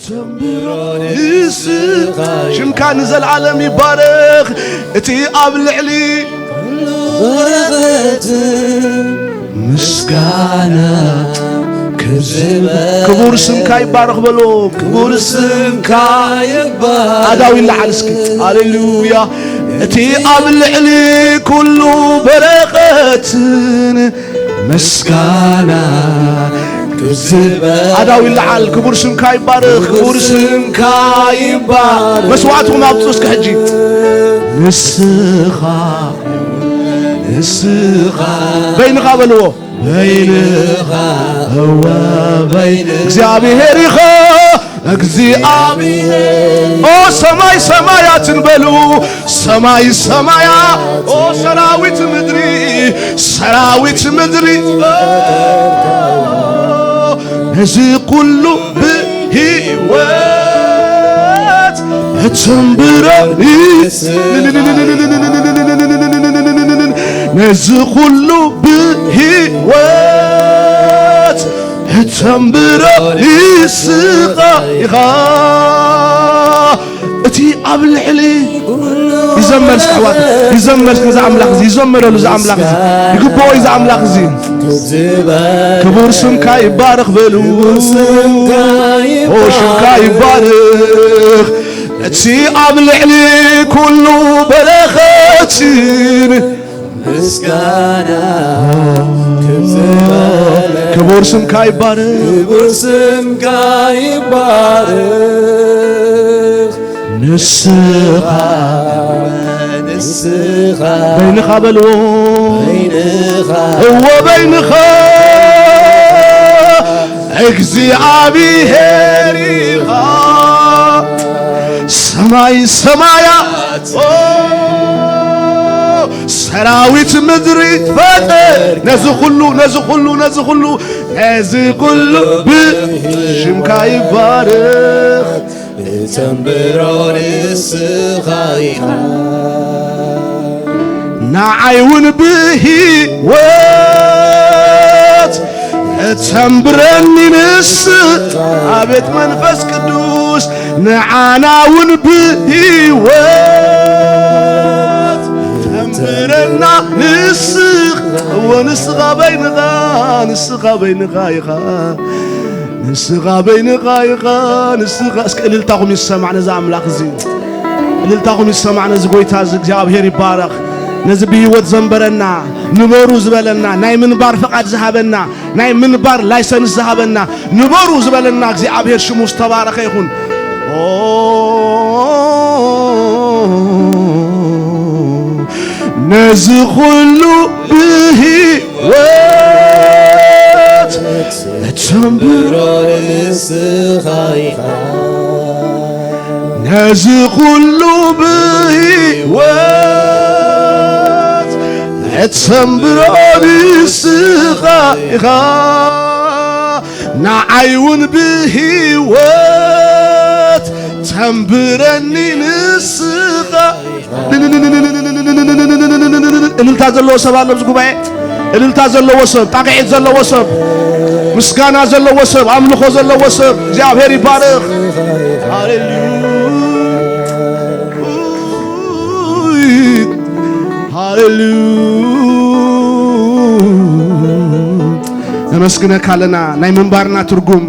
ንስኻ ሽምካ ንዘለዓለም ይባረኽ። እቲ ኣብ ልዕሊ በረኸት ምስጋና ክብር ክቡር ስምካ ይባረኽ በሎ። ክቡር ስምካ ይባረኽ። ኣዳው ይለዓል እስኪ። ሃሌሉያ። እቲ ኣብ ልዕሊ ኩሉ በረኸትን ምስጋና ክዝበ ኣዳው ይለዓል። ክቡር ስምካ ይባረኽ። ክቡር ስምካ ይባረኽ። መስዋዕትኩም ኣብፁ እስከ ሕጂ። ንስኻ ንስኻ በይንኻ በልዎ። በይንኻ እወ በይን እግዚኣብሔር ኢኻ። እግዚኣብሔር ኦ ሰማይ ሰማያትን በሉ። ሰማይ ሰማያ ኦ ሰራዊት ምድሪ ሰራዊት ምድሪ ነዚ ኩሉ ብህይወት እትንብሮ ነዚ ኩሉ ብህይወት እተንብሮ ንስኻ ኢኻ። እቲ ኣብ ልዕሊ ይዘመር እስኪ ኣሕዋት፣ ይዘመር እስኪ ነዚ ኣምላኽ እዚ፣ ይዘመረሉ እዚ ኣምላኽ እዚ። ይግብኦ እዩ እዚ ኣምላኽ እዚ። ክቡር ስምካ ይባረኽ በሉ። ኦ ሽምካ ይባረኽ። እቲ ኣብ ልዕሊ ኩሉ በረኸትን ምስጋና ክብር ዝበለ ክቡር ስምካ ይባረኽ። ክቡር ስምካ ይባረኽ። ንስኻ ንስኻ በይንኻ በልዎ። በይንኻ እወ በይንኻ እግዚኣብሔር ኢኻ። ሰማይ ሰማያት ኦ፣ ሰራዊት ምድሪ ፈጠር ነዚ ኩሉ ነዚ ኩሉ ነዚ ኩሉ ነዚ ኩሉ ብሽምካ ይባረኽ። እተንብሮ ንስኻ ኢኻ። ንዓይ እውን ብህይወት እተንብረኒ ንስ ኣቤት መንፈስ ቅዱስ ንዓና እውን ብህይወት ተንብረና ንስኻ እወ ንስኻ በይንኻ ንስኻ በይንኻ ኢኻ። ንስኻ በይንኻ ኢኻ። ንስኻ እስከ እልልታኹም ይሰማዕ ነዚ ኣምላኽ እዚ። እልልታኹም ይሰማዕ ነዚ ጎይታ እዚ። እግዚኣብሔር ይባረኽ። ነዚ ብህይወት ዘንበረና ንበሩ ዝበለና ናይ ምንባር ፍቓድ ዝሃበና ናይ ምንባር ላይሰንስ ዝሃበና ንበሩ ዝበለና እግዚኣብሔር ሽሙ ዝተባረኸ ይኹን። ኦ ነዚ ኩሉ ብህይወት እተንብሮ ንስኻ ኢኻ። ነዚ ኩሉ ብህይወት እተንብሮ ንስኻ ኢኻ። ንዓይ እውን ብህይወት ተንብረኒ ንስኻ። እልልታ ዘለዎ ሰብ ኣሎ ኣብዚ ጉባኤ? እልልታ ዘለዎ ሰብ፣ ጣቕዒት ዘለዎ ሰብ፣ ምስጋና ዘለዎ ሰብ፣ ኣምልኾ ዘለዎ ሰብ እግዚኣብሔር ይባረኽ። ሃሌሉያ። ሃሌሉያ። ነመስግነካ ኣለና። ናይ ምንባርና ትርጉም፣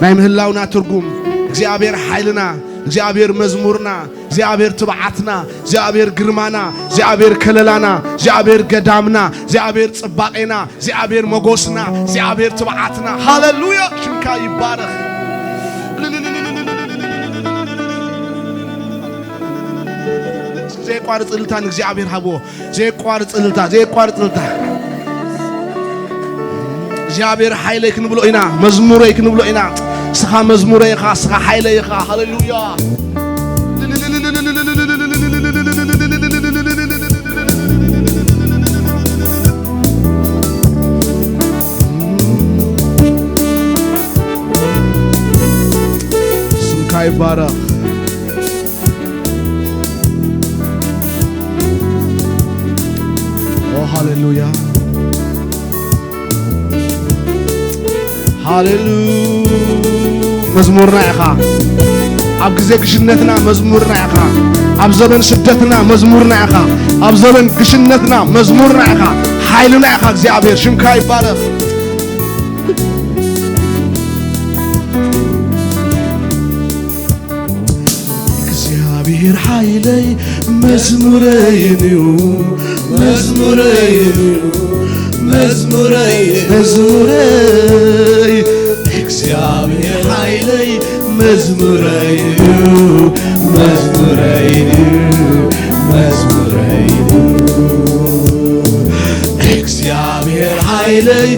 ናይ ምህላውና ትርጉም እግዚኣብሔር ሓይልና፣ እግዚኣብሔር መዝሙርና፣ እግዚኣብሔር ትብዓትና፣ እግዚኣብሔር ግርማና፣ እግዚኣብሔር ከለላና፣ እግዚኣብሔር ገዳምና፣ እግዚኣብሔር ጽባቄና፣ እግዚኣብሔር መጎስና፣ እግዚኣብሔር ትብዓትና። ሃሌሉያ ሽምካ ይባረኽ። ዘየቋርጽ እልልታ ንእግዚኣብሔር ሃብዎ። ዘየቋርጽ እልልታ፣ ዘየቋርጽ እልልታ። እግዚኣብሔር ሓይለይ ክንብሎ ኢና፣ መዝሙረይ ክንብሎ ኢና። ንስኻ መዝሙረይ ኢኻ፣ ንስኻ ሓይለይ ኢኻ። ሃሌሉያ። ስምካ ይባረኽ። ኦ ሃሌሉያ፣ ሃሌሉያ። መዝሙርና ኢኻ። ኣብ ግዜ ግሽነትና መዝሙርና ኢኻ። ኣብ ዘበን ስደትና መዝሙርና ኢኻ። ኣብ ዘበን ግሽነትና መዝሙርና ኢኻ። ሓይልና ኢኻ እግዚኣብሔር፣ ሽምካ ይባረኽ። እግዚኣብሔር ሓይለይ መዝሙረይን እዩ፣ መዝሙረይን እዩ፣ መዝሙረይ፣ መዝሙረይ። እግዚኣብሔር ሓይለይ መዝሙረይን እዩ፣ መዝሙረይን እዩ፣ መዝሙረይን እዩ። እግዚኣብሔር ሓይለይ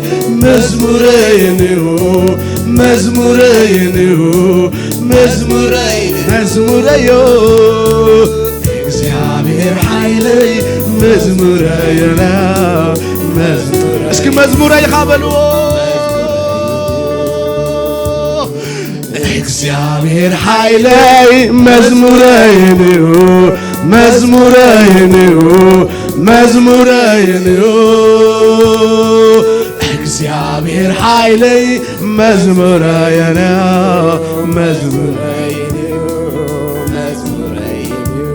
መዝሙረይን እዩ፣ መዝሙረይን እዩ፣ መዝሙረይ፣ መዝሙረዮ። እግዚኣብሔር ሓይለይ መዝሙረይና፣ መዝሙረ-፣ እስኪ መዝሙረይ ኢኻ በልዎ። እግዚኣብሔር ሓይለይ መዝሙረይን እዩ፣ መዝሙረይን እዩ፣ መዝሙረይን እዩ። እግዚኣብሔር ሓይለይ መዝሙረይን እዩ፣ መዝሙረይን እዩ፣ መዝሙረይን እዩ።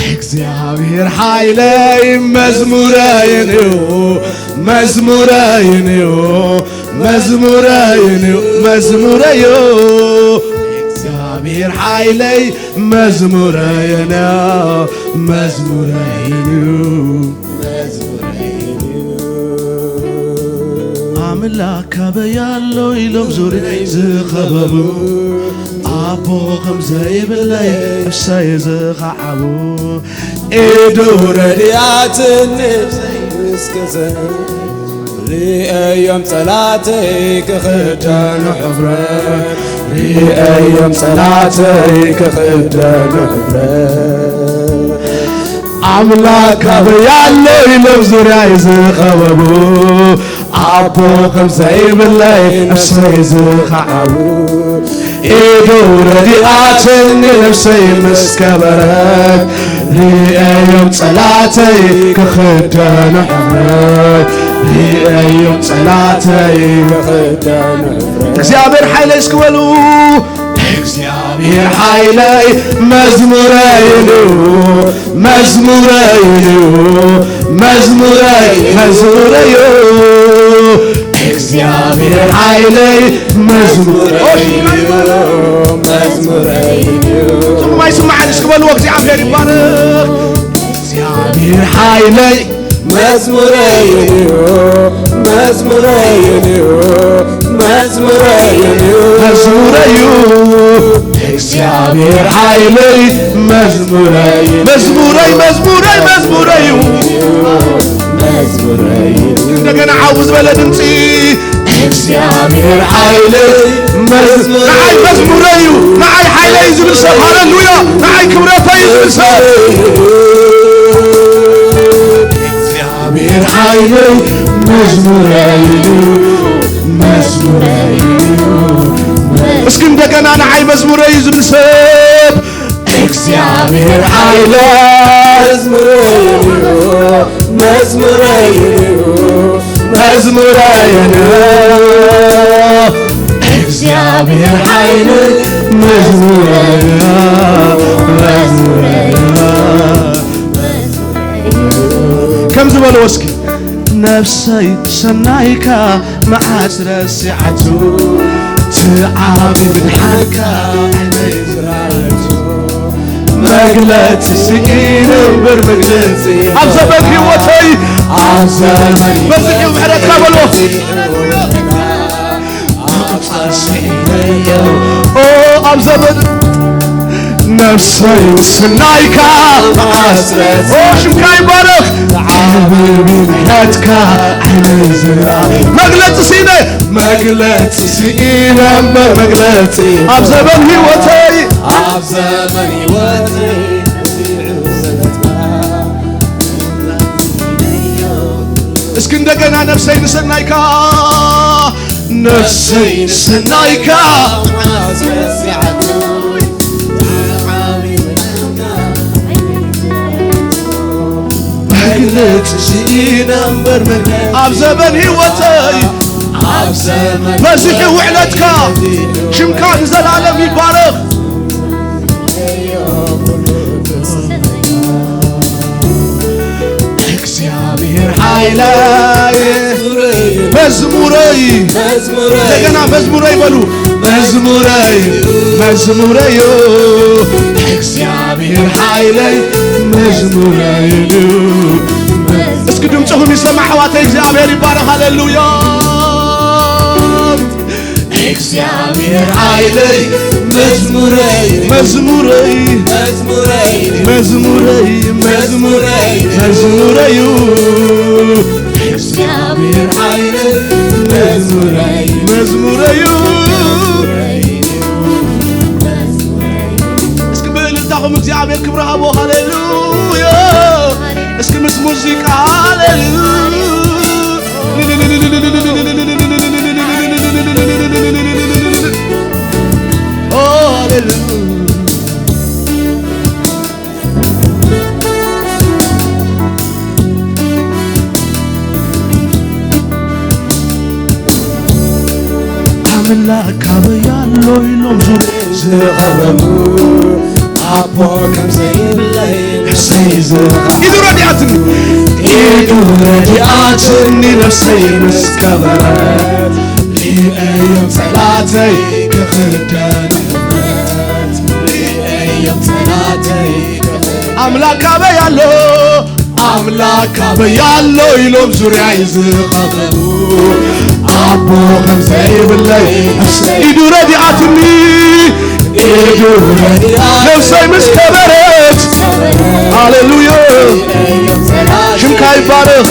እግዚኣብሔር ሓይለይ መዝሙረይን እዩ፣ መዝሙረይን እዩ፣ መዝሙረይን እዩ፣ መዝሙረዮ። እግዚኣብሔር ሓይለይ መዝሙረይን እዩ፣ መዝሙረይን እዩ፣ መዝሙረይን እዩ። ኣምላክ ካበይ ኣሎ ኢሎም ዙርያይ ዝኸበቡ፣ ኣቦ ከም ዘይብለይ ነፍሰይ ዝኸዓቡ፣ ኢዱ ረድኣትኒ ነፍሰይ ምስ ገዘ፣ ርእዮም ጸላተይ ክኽደኑ ሕፍረት፣ ርእዮም ጸላተይ ክኽደኑ ሕፍረት። ኣምላክ ካበይ ኣሎ ኢሎም ዙርያይ ዝኸበቡ፣ ኣቦ ከም ዘይብለይ ነፍሰይ ዝኸዓቡ፣ ኢዱ ረዲኣትኒ ነፍሰይ ምስ ከበረት፣ ርእዮም ጸላተይ ክኽደኑ ሕፍረት፣ ርእዮም ጸላተይ ክኽደኑ ሕፍረት። እግዚኣብሔር ሓይለይ እስኪ በሉ። እግዚኣብሔር ሓይለይ መዝሙረይ እዩ፣ መዝሙረይ እዩ፣ መዝሙረይ፣ መዝሙረይ እዩ። እግዚኣብሔር ሓይለይ መዝሙረይ እዩ፣ መዝሙረይ እዩ። እዞም ኣይስምዓን እስኪ በልዎ፣ እግዚኣብሔር ይባረክ። እግዚኣብሔር ሓይለይ መዝሙረይ እዩ፣ መዝሙረይ እዩ፣ መዝሙረይ እዩ፣ መዝሙረይ እዩ። እግዚኣብሔር ሓይለይ መዝሙረይ፣ መዝሙረይ፣ መዝሙረይ፣ መዝሙረይ እዩ። መዝሙረይ እዩ። እንደገና ዓው ዝበለ ድምፂ። እግዚኣብሔር ሓይለይ መዝ-፣ ንዓይ መዝሙረይ እዩ፣ ንዓይ ሓይለይ እዩ ዝብል ሰብ፣ ሃሌሉያ፣ ንዓይ ክብረተይ እዩ ዝብል ሰብ። እግዚኣብሔር ሓይለይ መዝሙረይ እዩ፣ መዝሙረይ እዩ። እስኪ እንደገና ንዓይ መዝሙረይ እዩ ዝብል ሰብ። እግዚኣብሔር ሓይለ መዝሙረይ እዩ፣ መዝሙረይ እዩ፣ መዝሙረይ እዩ። እግዚኣብሔር ሓይለ መዝሙረይ እዩ፣ መዝሙረይ እዩ። ከምዚ በልዎ እስኪ። ነፍሰይ ሰናይካ መዓስ ረሲዓቱ፣ እቲ ዓቢ ምድሓንካ ዓይነይ ዝረኣየቱ፣ መግለጺ ስኢነ እምበር መግለጺ ኣብ ዘመን ህይወተይ፣ ኣብ ዘመን በዚሑ ምሕረትካ በሎ። ኦ፣ ኣብ ዘመን ነፍሰይ ሰናይካ መዓስ ረሲዓቱ፣ ኦ፣ ሽምካ ይባረኽ። ዓቢ ምሕረትካ ዓይነይ ዝረኣየ፣ መግለጺ ስኢነ፣ መግለጺ ስኢነ እምበር መግለጺ ኣብ ዘመን ህይወተይ፣ ኣብ ዘመን ህይወተይ እስኪ እንደገና ነፍሰይ ንሰናይካ፣ ነፍሰይ ንሰናይካ መግለጺ ስኢነ እምበር መግለጺ ኣብ ዘመን ህይወተይ፣ ኣብ በዚሑ ውዕለትካ፣ ሽምካ ንዘለኣለም ይባረኽ። እግዚኣብሔር ሓይለይ መዝሙረይ፣ እንደገና መዝሙረይ በሉ። መዝሙረይ፣ መዝሙረይ እዩ። እግዚኣብሔር ሓይለይ መዝሙረይ እዩ። እስኪ ድምፅኹም ይሰማዕ ኣሕዋተይ፣ እግዚኣብሔር ይባረኽ። ሃሌሉያ። እግዚኣብሔር ሓይለይ መዝሙረይ፣ መዝሙረይ፣ መዝሙረይ፣ መዝሙረይ፣ መዝሙረይ፣ መዝሙረይ እዩ። እግዚኣብሔር ሓይለይ መዝሙረይ፣ መዝሙረይ እዩ። እስኪ ብእልልታኹም እግዚኣብሔር ክብሪ ሃቦ። ሃሌሉያ። እስኪ ምስ ሙዚቃ ሃሌሉያ። ኦ፣ ሃሌሉያ። ኣምላክ ካበይ ኣሎ ኢሎም ዙር ዝኸበቡ ኣቦ ከም ዘይብለይ ነፍሰይ ዝኻ ኢዱ ረዲኣትኒ፣ ኢዱ ረዲኣትኒ ነፍሰይ ምስ ከበረት፣ ሊአዮም ጸላተይ ክኽደኑ ሕፍረት፣ ሊአዮም ጸላተይ ክኽደኑ ኣምላክ ካበይ ኣሎ፣ ኣምላክ ካበይ ኣሎ ኢሎም ዙርያይ ዝኸበቡ፣ ኣቦ ከም ዘይብለይ ኢዱ ረዲኣትኒ፣ ኢዱ ረዲኣ ነፍሰይ ምስ ከበረት። ሃሌሉያ፣ ሽምካ ይባረኽ።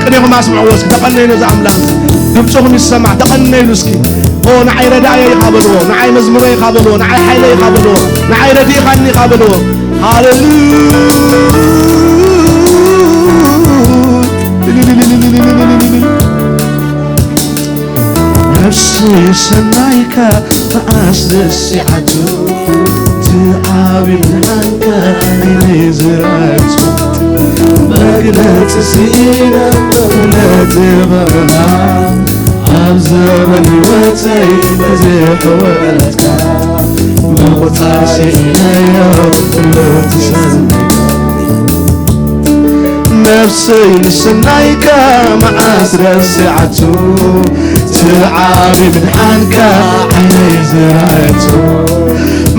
ቅኔኹም ኣስምዕዎ እስኪ፣ ተቐነዩ ነዚ ኣምላኽ። ድምፅኹም ይሰማዕ፣ ተቐነይሉ እስኪ። ኦ፣ ንዓይ ረዳእየ ኢኻ በልዎ፣ ንዓይ መዝሙረ ኢኻ በልዎ፣ ንዓይ ሓይለ ኢኻ በልዎ፣ ንዓይ ረዲእኻኒ ኢኻ በልዎ። ሃሌሉያ። ነፍሲ ሰናይካ መዓስ ደሲዓቱ፣ እቲ ዓቢ ምድሓንካ ዓይነይ ዝረኣየቱ፣ መግለጺ ስኢነ መግለጺ ፍቕርኻ፣ ኣብ ዘበን ህይወተይ በዚሑ ውዕለትካ፣ ምቑጻር ስኢነዮ ኩሉ እቲ ሰናይካ። ነፍሰይ ንሰናይካ መዓስ ረሲዓቱ፣ እቲ ዓቢ ምድሓንካ ዓይነይ ዝረኣየቱ፣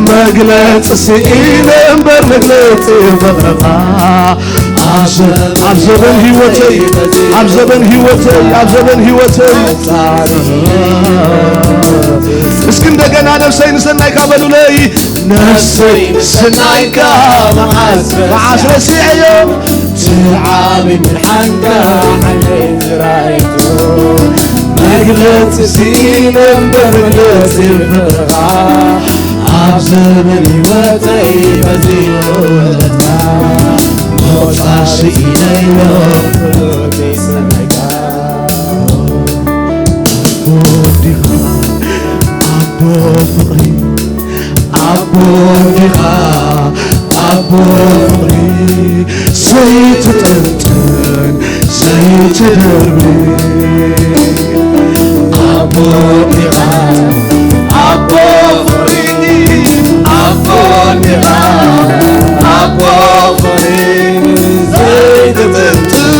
መግለጺ ስኢነ እምበር መግለጺ ፍቕርኻ፣ ኣብ ዘ-፣ ኣብ ዘበን ህይወተይ፣ ኣብ ዘበን ህይወተይ፣ ኣብ ዘበን ህይወተይ። እስኪ እንደገና ነፍሰይ ንሰናይካ በሉለይ። ነፍሰይ ንሰናይካ መዓስ መዓስ ረሲዐዮ፣ እቲ ዓቢ ምድሓንካ ዓይነይ ዝረኣየቶ፣ መግለጺ ስኢነ እምበር መግለጺ ፍቕርኻ፣ ኣብ ዘመን ህይወተይ በዚሑ ውዕለትካ፣ ምቑጻር ስኢነዮ ፍቕሪ ሰናይካ። ኣቦ ዲኻ፣ ኣቦ ፍቕሪ፣ ኣቦ ዲኻ፣ ኣቦ ፍቕሪ፣ ዘይትጥንጥን ዘይትድርቢ። ኣቦ ዲኻ፣ ኣቦ ፍቕሪ፣ ኣቦ ዲኻ፣ ኣቦ ፍቕሪ፣ ዘይትጥንጥን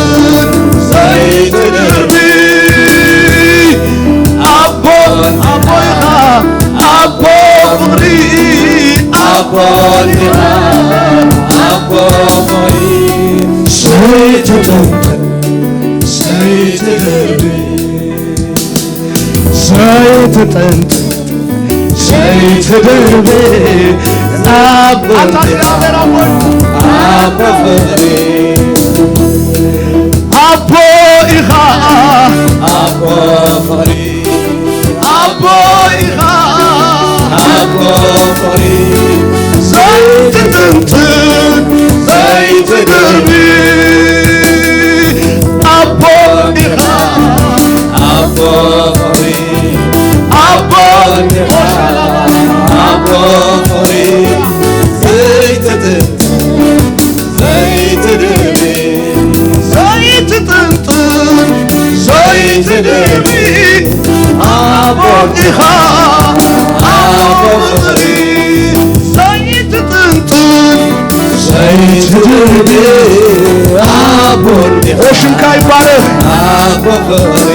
ዘይትድርቢ። ኣቦ፣ ኣቦ ኢኻ፣ ኣቦ ፍቕሪ፣ ኣቦ ዲኻ፣ ኣቦ ፍቕሪ፣ ዘይትጥንጥን ዘይትድርቢ፣ ዘይትጥንጥን ዘይትድርቢ፣ ኣቦ ኣታ ዲኻ፣ እግዚኣብሔር ኣቦይ። ኣቦ ፍቕሪ፣ ኣቦ ኢኻ፣ ኣቦ ፍቕሪ፣ ኣቦ ኢኻ፣ ኣቦ ፍቕሪ፣ ዘይ- ኣቦ እንዲኻ፣ ኦ፣ ሽምካ ይባረኽ። ኣቦ ፍቕሪ፣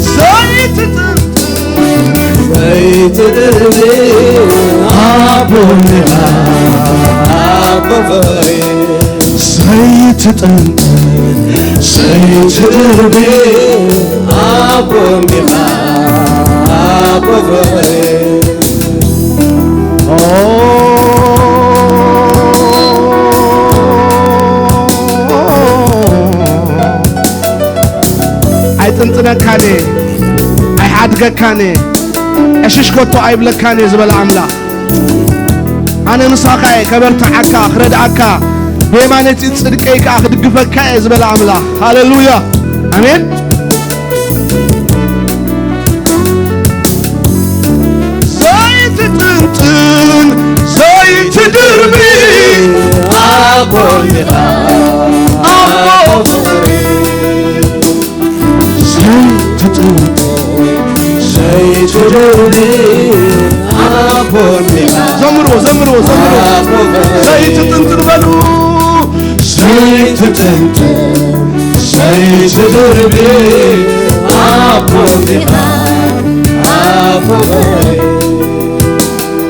ዘይትጥምጥም ዘይትድርቢ፣ ኣቦ እንዲኻ፣ ኣቦ ፍቕሪ፣ ዘይትጥምጥም ዘይትድርቢ፣ ኣቦ እንዲኻ፣ ኣቦ ፍቕሪ። ኣይጥንጥነካን እየ፣ ኣይሓድገካን እየ፣ ዕሽሽ ከቶ ኣይብለካን እየ ዝበለ ኣምላኽ። ኣነ ምሳኻ እየ፣ ከበርትዓካ፣ ክረድኣካ፣ ብየማነይ ጽድቀይ ከኣ ክድግፈካ እየ ዝበለ ኣምላኽ። ሃሌሉያ። ኣሜን። ዘይትጥንጥን ዘይትድርቢ ኣቦ እንዲኻ፣ ኣቦ ፍቕሪ። ዘይትጥንጥን ዘይትድርቢ ኣቦ እንዲኻ። ዘምርዎ፣ ዘምርዎ፣ ዘምርዎ። ኣቦ ፍቕሪ። ዘይትጥንጥን በሉ። ዘይትጥንጥን ዘይትድርቢ ኣቦ እንዲኻ፣ ኣቦ ፍቕሪ።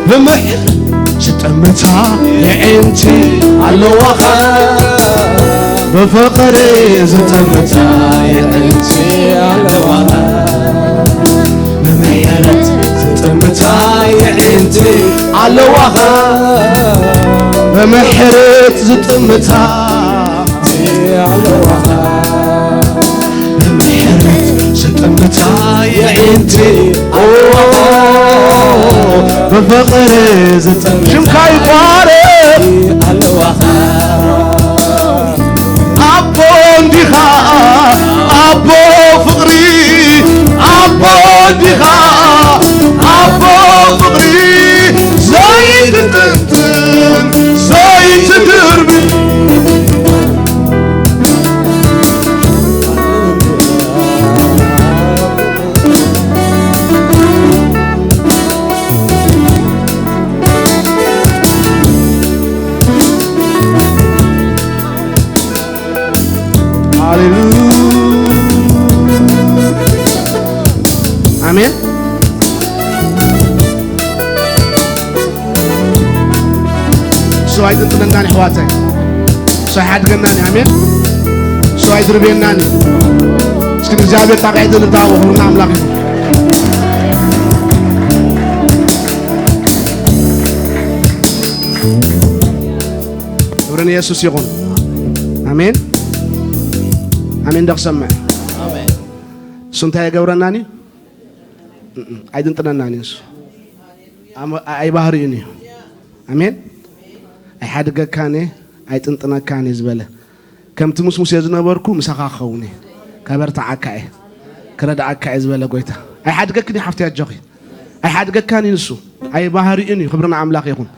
ብምሕረት ዝጥምታ የዒንቲ ኣለዋኻ፣ ብፍቕሪ ዝጥምታ የዒንቲ ኣለዋኻ። ብምሕረት ዝጥምታ የዒንቲ ኣለዋኻ፣ ብምሕረት ዝጥምታ ኣለዋኻ። ብምሕረት ዝጥምታ የዒንቲ፣ ኦ፣ ብፍቕሪ ዝጥምታ ሽምካ ይባረኽ። ኣለዋኻ። ኣቦ እንዲኻ፣ ኣቦ ፍቕሪ፣ ኣቦ እንዲኻ፣ ኣቦ ፍቕሪ፣ ዘይትጥንጥን ዘይትድርቢ። ሃሌሉያ። ኣሜን። እሱ ኣይጥንጥነናን፣ ኣሕዋተይ። እሱ ኣይሓድገናን። ኣሜን። እሱ ኣይድርብየናን። እስኪ እግዚኣብሔር ጣቕዒ ዝልታው ክብርና ኣምላኽ እዩ። ክብሪ ንየሱስ ይኹን። ኣሜን። ኣሜን። ዶ ክሰምዕ? እሱ እንታይ የገብረናን እዩ? እም፣ ኣይጥንጥነናን እዩ እሱ። ኣመ-፣ ኣይ ባህሪኡን እዩ። ኣሜን። ኣይሓድገካን እየ፣ ኣይጥንጥነካን እየ ዝበለ። ከምቲ ምስ ሙሴ ዝነበርኩ ምሳኻ ክኸውን እየ። ከበርትዓካ እየ። ክረድኣካ እየ ዝበለ ጎይታ። ኣይሓድገክን እየ ሓፍቲ ኣጆኺ። ኣይሓድገካን እዩ ንሱ። ኣይ ባህሪኡን እዩ። ክብሪ ንኣምላኽ ይኹን።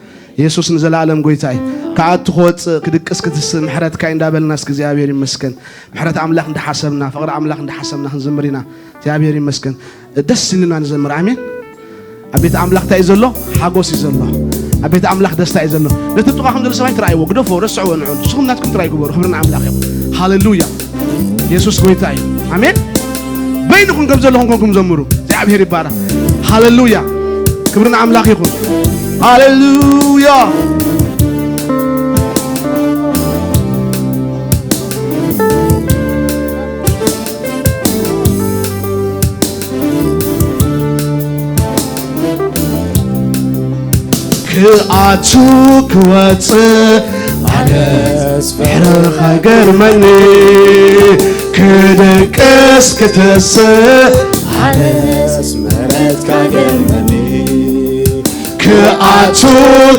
የሱስ ንዘለኣለም ጎይታ እዩ። ክኣቱ ክወጽእ፣ ክድቅስ ክትስእ ምሕረትካ እዩ እንዳበልና እስኪ እግዚኣብሔር ይመስገን። ምሕረት ኣምላኽ እንዳሓሰብና፣ ፍቕሪ ኣምላኽ እንዳሓሰብና ክንዝምር ኢና። እግዚኣብሔር ይመስገን። ደስ ኢልና ንዘምር። ኣሜን። ኣብ ቤት ኣምላኽ እንታይ እዩ ዘሎ? ሓጎስ እዩ ዘሎ። ኣብ ቤት ኣምላኽ ደስታ እዩ ዘሎ። ነቲ ጥቓኹም ዘሎ ሰብኣይ ትረኣይዎ፣ ግደፎ፣ ረስዕዎ፣ ንዑ። ንስኹም ናትኩም ጥራይ ግበሩ። ክብሪ ንኣምላኽ ይኹን። ሃሌሉያ። የሱስ ጎይታ እዩ። ኣሜን። በይንኹም ከም ዘለኹም ኮንኩም ዘምሩ። እግዚኣብሔር ይባረኽ። ሃሌሉያ። ክብሪ ንኣምላኽ ይኹን። ሃሌሉያ። ክኣቱ ክወጽእ ኣነስ ምሕረትካ ገርመኒ፣ ክድቅስ ክትስእ ኣነስ ምሕረትካ ገርመኒ። ክኣቱ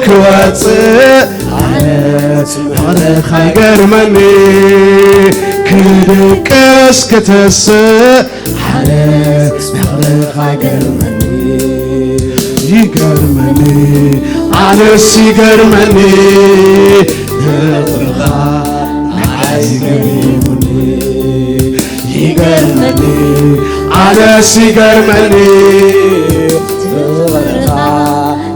ክወጽእ ኣነስ ምሕረትካ ገርመኒ፣ ክድቅስ ክትስእ ኣነስ ምሕረትካ ገርመኒ፣ ይገርመኒ፣ ኣነስ ይገርመኒ፣ ፍቕርኻ ንዓይ ገሪሙኒ። ይገርመኒ፣ ኣነስ ይገርመኒ፣ ፍቕርኻ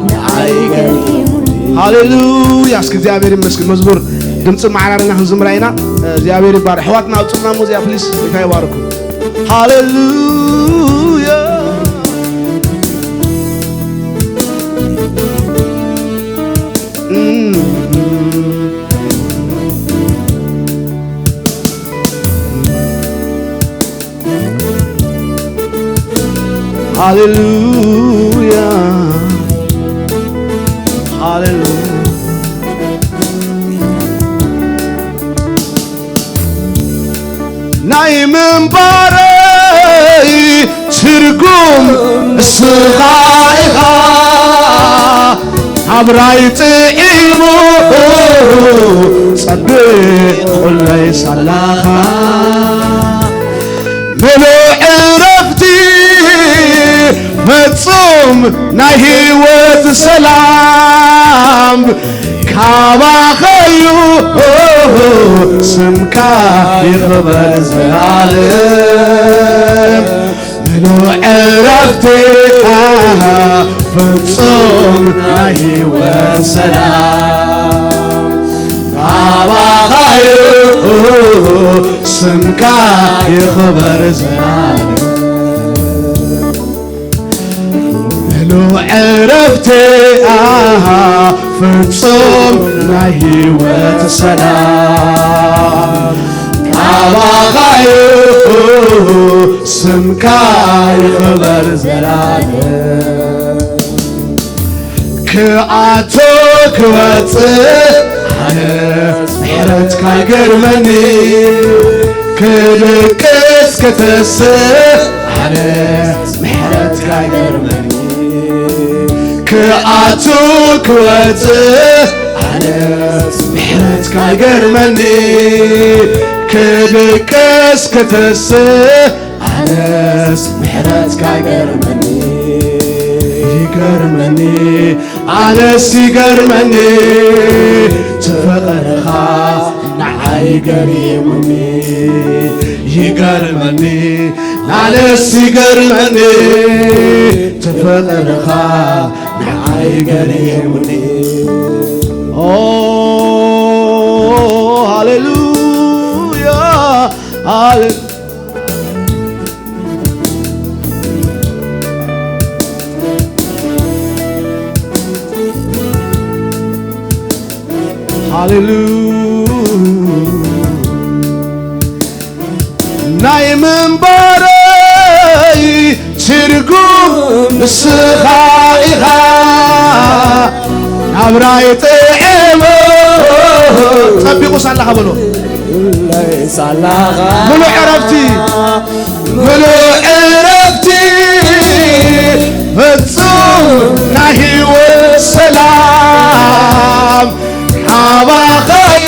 ንዓይ ገሪሙኒ። ሃሌሉያ። እስኪ እግዚኣብሔር ይመስገን። መዝሙር ድምፂ መዓራርና ክንዝምራ ኢና። እግዚኣብሔር ይባረክ። ኣሕዋትና ኣውፅልና ሙዚያ ፕሊስ። ጌታ ይባርኩም። ሃሌሉያ። ሃሌሉያ፣ ሃሌሉያ። ናይ ምንባረይ ትርጉም ንስኻ ኢኻ። ኣብራይ ጥዒሙ ጸቢቑለይ ሳላኻ፣ ምሉእ ዕረፍቲ ፍጹም ናይ ህይወት ሰላም ካባኻዩ። ስምካ ይኽበር ዘላለም። ምሉእ ዕረፍቲ፣ ኣሃ፣ ፍጹም ናይ ህይወት ሰላም ካባኻዩ። ስምካ ይኽበር ዘላለም። ምሉእ ዕረፍቲ፣ ኣሃ፣ ፍጹም ናይ ህይወት ሰላም ካባኻዩ። ስምካ ይኽበር ዘላለም። ክኣቱ ክወጽእ ኣነ ምሕረትካ ይገርመኒ፣ ክድቅስ ክትስእ ኣነ ምሕረትካ ይገርመኒ፣ ክኣቱ ክወጽእ ኣነ ምሕረትካ ይገርመኒ፣ ክድቅስ ክትስእ ኣነስ ምሕረትካ ይገርመኒ፣ ይገርመኒ፣ ኣነስ ይገርመኒ፣ እቲ ፍቕርኻ ንዓይ ገሪሙኒ፣ ይገርመኒ፣ ኣነስ ይገርመኒ፣ እቲ ፍቕርኻ ንዓይ ገሪሙኒ። ኦ፣ ሃሌሉያ፣ ሃሌ- ሃሌሉያ። ናይ ምንባረይ ትርጉም ንስኻ ኢኻ፣ ናብራይ ጥዕሞ ጸቢቑ ሳላኻ በሎ። ሳላኻ ምሉእ ዕረፍቲ፣ ምሉእ ዕረፍቲ፣ ፍጹም ናይ ህይወት ሰላም ካባኻዩ።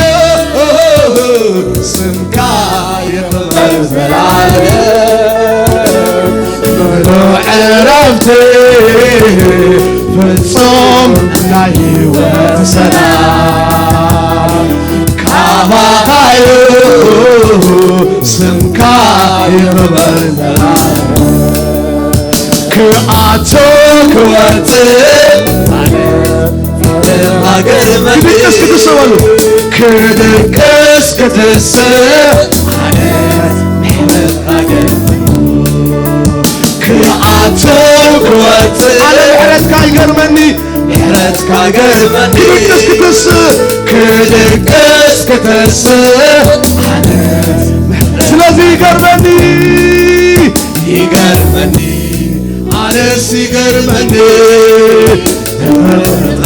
ስምካ ይኽበር ዘላለም፣ ምሉእ ዕረፍቲ፣ ፍጹም ናይ ህይወት ሰላም ካባኻዩ። ስምካ ይኽበር ዘላለም። ክኣቱ ክወጽእ ኣነ ፍቕርኻ ገርመኒ። ክድቅስ ክትስእ በሉ። ክድቅስ ክትስእ ኣነ ምሕረትካ ገርመኒ። ክኣቱ ክወጽእ ኣነ ምሕረትካ ይገርመኒ። ምሕረትካ ገርመኒ። ክድቅስ ክትስእ ክድቅስ ክትስእ ኣነ ስለዚ ይገርመኒ። ይገርመኒ፣ ኣነስ ይገርመኒ፣ ተፈጥሮኻ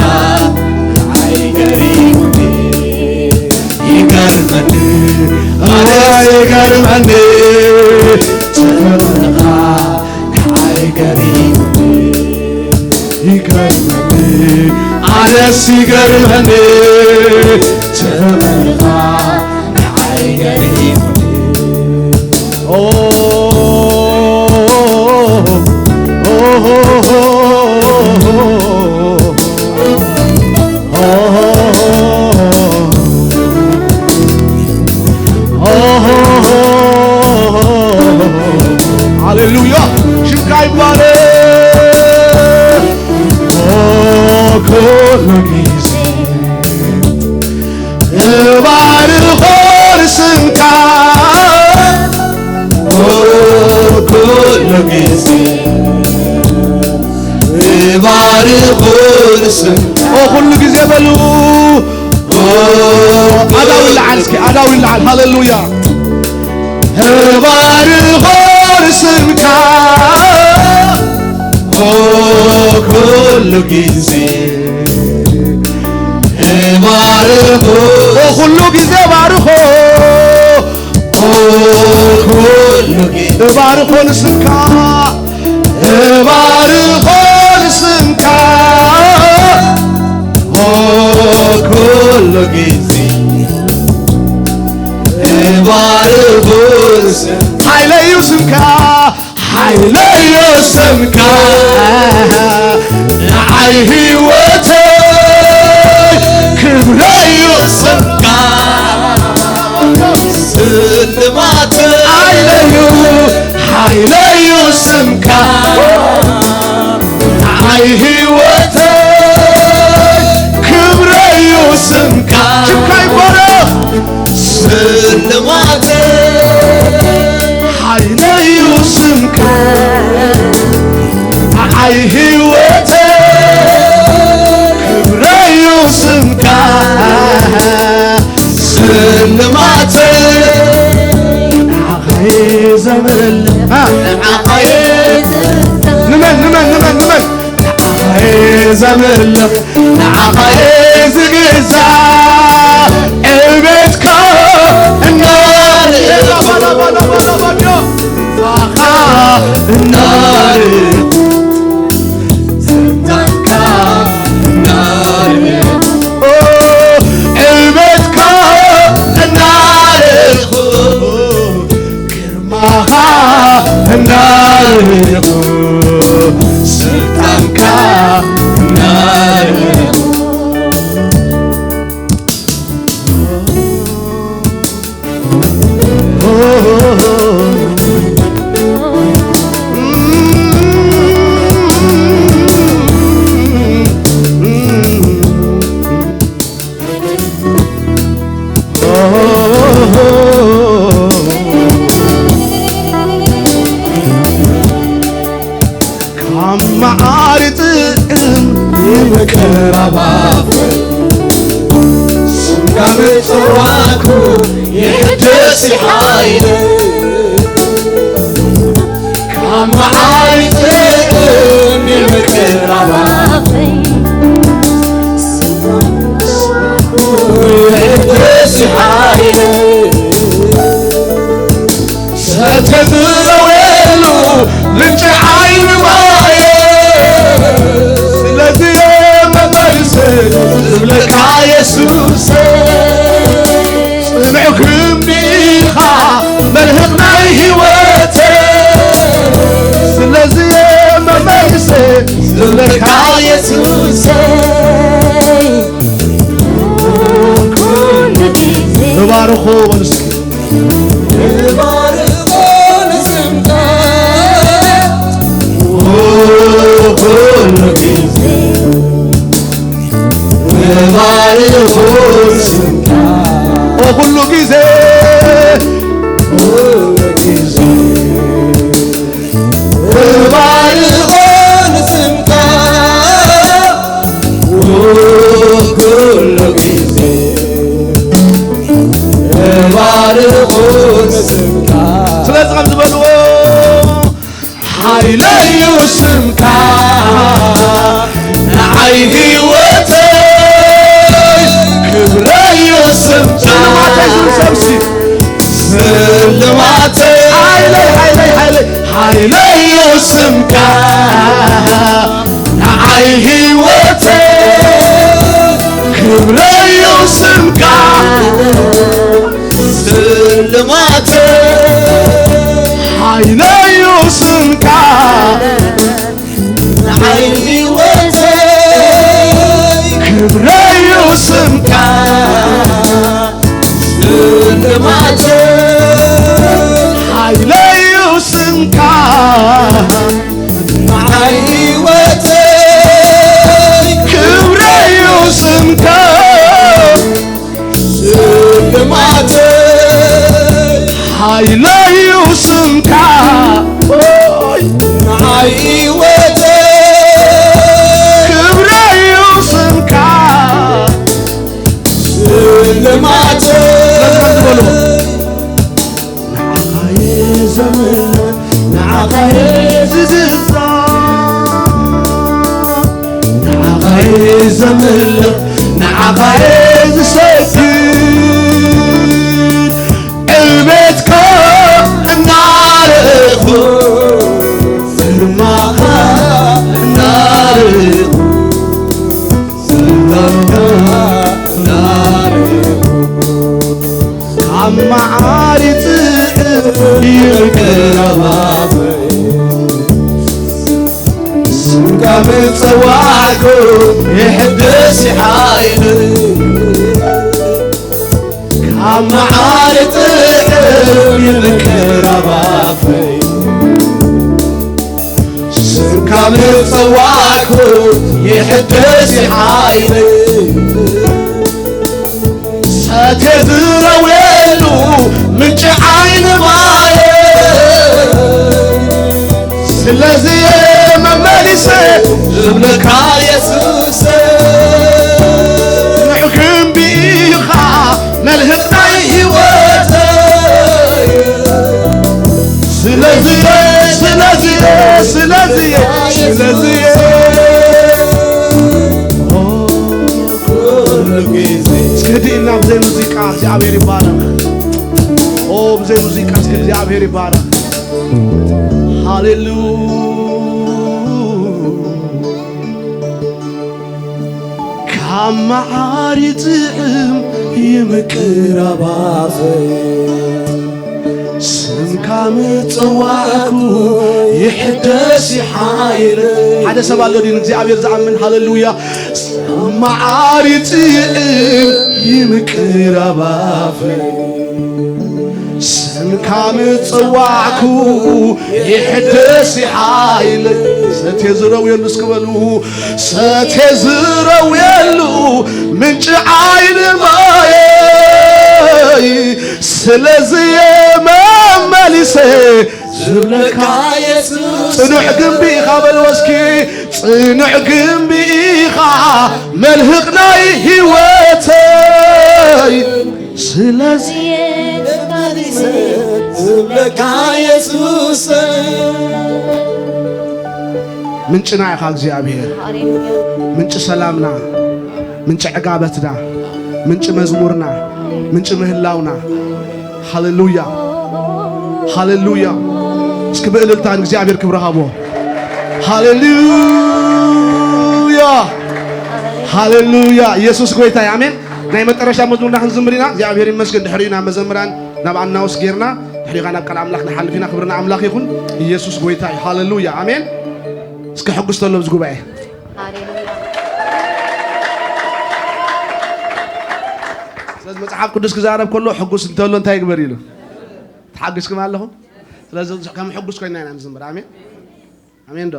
ንዓይ ገሪሙኒ። ይገርመኒ፣ ኣነ ይገርመኒ፣ ተፈጥሮኻ ንዓይ ገሪሙኒ። ይገርመኒ፣ ኣነስ ይገርመኒ፣ ተፈጥሮኻ ንዓይ ገሪሙኒ። ኦ፣ ኦ፣ ኦ፣ ሃሌሉያ፣ ሽምካ ይባረክ። ኦ፣ ኩሉ ጊዜ ኩሉ ግዜ በሉ። ኣዳው ይለዓል እስኪ፣ ኣዳው ይለዓል። ሃሌሉያ። እባርኾ ንስምካ ኩሉ ግዜ እባርኾ ኩሉ ግዜ እባርኾ ኩሉ ግዜ እባርኾ ንስምካ እባርኾ ንስምካ ኩሉ ግዜ እባርኾ ንስምካ ሓይለዩ ስምካ ሓይለዮ ስምካ ንዓይ ህይወተይ ክብረዮ ስምካ ስልማተይ ሓይለዩ ሓይለዩ ስምካ ንዓይ ህይወተይ ክብረዩ ስምካ ሽምካ ይባረኽ ስልማተይ ሓይለዩ ስምካ ንዓይ ህይወተይ ክብረዩ ስምካ ስልማተይ ንዓኸይ ዘምረለይ ንዓኸይ ንመን ንመን ንመን ንመን ንዓኸይ ዘምረለይ ንዓኻየ ዝግዛእ ዕቤትካ እናርኣኻ እናርኣኻ ስልጣንካ እናርኣኻ ዕቤትካ እናርኣኻ ግርማኻ እናርኣኻ ስልጣንካ እናርኣኻ ካብ መዓር ጥዕም የመቀራባፍ ስምካ ምጽዋዕኩ የሕድስ ሓይለ ካብ መዓር ጥዕም የመቀራባፍ ስምካ ምጽዋዕኩ የሕድስ ሓይለ ሰተትረወሉ ምንጪ ዓይኒ ማየ ስለዚ መመልሰ ዝብለካ የሱሰ ጽኑዕ ክንዲ ኢኻ መልህቕ ናይ ህይወተ ስለዚ መመልሰ ዝብለካ የሱሰ ኩሉ ግዜ እባርኾ በሉ እስኪ እባርኾ ንስምካ ኩሉ ግዜ እባርኾ ንስምካ ኩሉ ግዜ ኩሉ ግዜ እባርኾ ንስምካ ኩሉ ግዜ እባርኾ ንስምካ ስለዚ ከም ዝበልዎ ሓይለዩ ስምካ ንዓይ ህይወተይ ክብረዩ ስምካ ስልማተይ ዝብል ሰብሲ ስልማተይ ሓይለይ ሓይለይ ሓይለይ ሓይለዩ ስምካ ንዓይ ህይወተይ ክብረዩ ስምካ ስልማተይ ሓይለዩ ስምካ ንዓይ ህይወተይ ክብረዩ ስምካ ስልማተይ ሓይለዩ ስምካ ንዓይ ህይወተይ ክብረዩ ስምካ ስልማተይ ሓይለዩ ስምካ ኦይ ንዓይ ህይወተይ ክብረዩ ስምካ ልማት ዝበሉ ንዓኻ እየ ዘምልኽ፣ ንዓኻ እየ ዝዝዛ፣ ንዓኻ እየ ዘምልኽ፣ ንዓኻ እየ ዝሰግድ። ዕቤትካ እናረእኹ፣ ግርማኻ እናረእኹ፣ ስልጣንካ እናረእኹ፣ ካብ መዓር ይጥዕም ይቅረባበይ፣ ስምካ ምጸዋዕኩ ይሕደስ ሓይለይ። ካብ መዓር ጥዑም ይምቅር ኣባፈይ፣ ስምካ ምጸዋዕኩ ይሕደስ ሓይለይ። ሰቴ ዝረውየሉ ምንጪ ዓይኒ ማየ። ስለዚ መመሊሰ ዝብለካ የሱሰ፣ ጽኑዕ ግምቢ ኢኻ መልህቕ ናይ ህይወተይ። ስለዚ፣ ስለዚ፣ ስለዚ፣ ስለዚ፣ ኩሉ ግዜ። እስኪ ህድእ ኢልና ብዘይ ሙዚቃ እግዚኣብሔር ይባረኽ። ኦ፣ ብዘይ ሙዚቃ እስኪ እግዚኣብሔር ይባረኽ። ሃሌሉያ። ካብ መዓር ይጥዕም ይምቅር ኣባፈይ፣ ስምካ ምጽዋዕኩ ይሕደስ ይሓይለይ። ሓደ ሰብ ኣሎ ድዩ ንእግዚኣብሔር ዝኣምን? ሃሌሉያ። ካብ መዓር ይጥዕም ይምቅር ኣባፈይ፣ ስምካ ምጸዋዕኩ ይሕደስ ይሓይለይ። ሰቴ ዝረውየሉ እስኪ በሉ፣ ሰቴ ዝረውየሉ ምንጪ ዓይኒ ማየይ። ስለዚ መመሊሰ ዝብለካ የሱስ፣ ጽኑዕ ግምቢ ኢኻ በልዎ እስኪ፣ ጽኑዕ ግምቢ ኢኻ መልህቕ ናይ ህይወተይ። ስለዚ ዝብለካ የሱስ፣ ምንጭና ኢኻ እግዚኣብሔር፣ ምንጭ ሰላምና፣ ምንጭ ዕጋበትና፣ ምንጭ መዝሙርና፣ ምንጭ ምህላውና። ሃሌሉያ፣ ሃሌሉያ። እስኪ ብእልልታ ንእግዚኣብሔር ክብሪ ሃቦ። ሃሌሉያ፣ ሃሌሉያ። ኢየሱስ ጎይታ እዩ። ኣሜን። ናይ መጠረሻ መዝሙርና ክንዝምር ኢና። እግዚኣብሔር ይመስገን። ድሕሪኡ ናብ መዘምራን ናብ ኣናውስ ጌርና ድሕሪኡ ናብ ቃል ኣምላኽ ንሓልፍ ኢና። ክብሪ ንኣምላኽ ይኹን። ኢየሱስ ጎይታ እዩ። ሃሌሉያ፣ ኣሜን። እስኪ ሕጉስ ተሎ ኣብዚ ጉባኤ። ሃሌሉያ። ስለዚ መጽሓፍ ቅዱስ ክዛረብ ከሎ ሕጉስ እንተሎ እንታይ ይግበር ኢሉ? ተሓጊስኩም ኣለኹም? ስለዚ ብዙሕ ከም ሕጉስ ኮይና ኢና ንዝምር። ኣሜን፣ ኣሜን ዶ?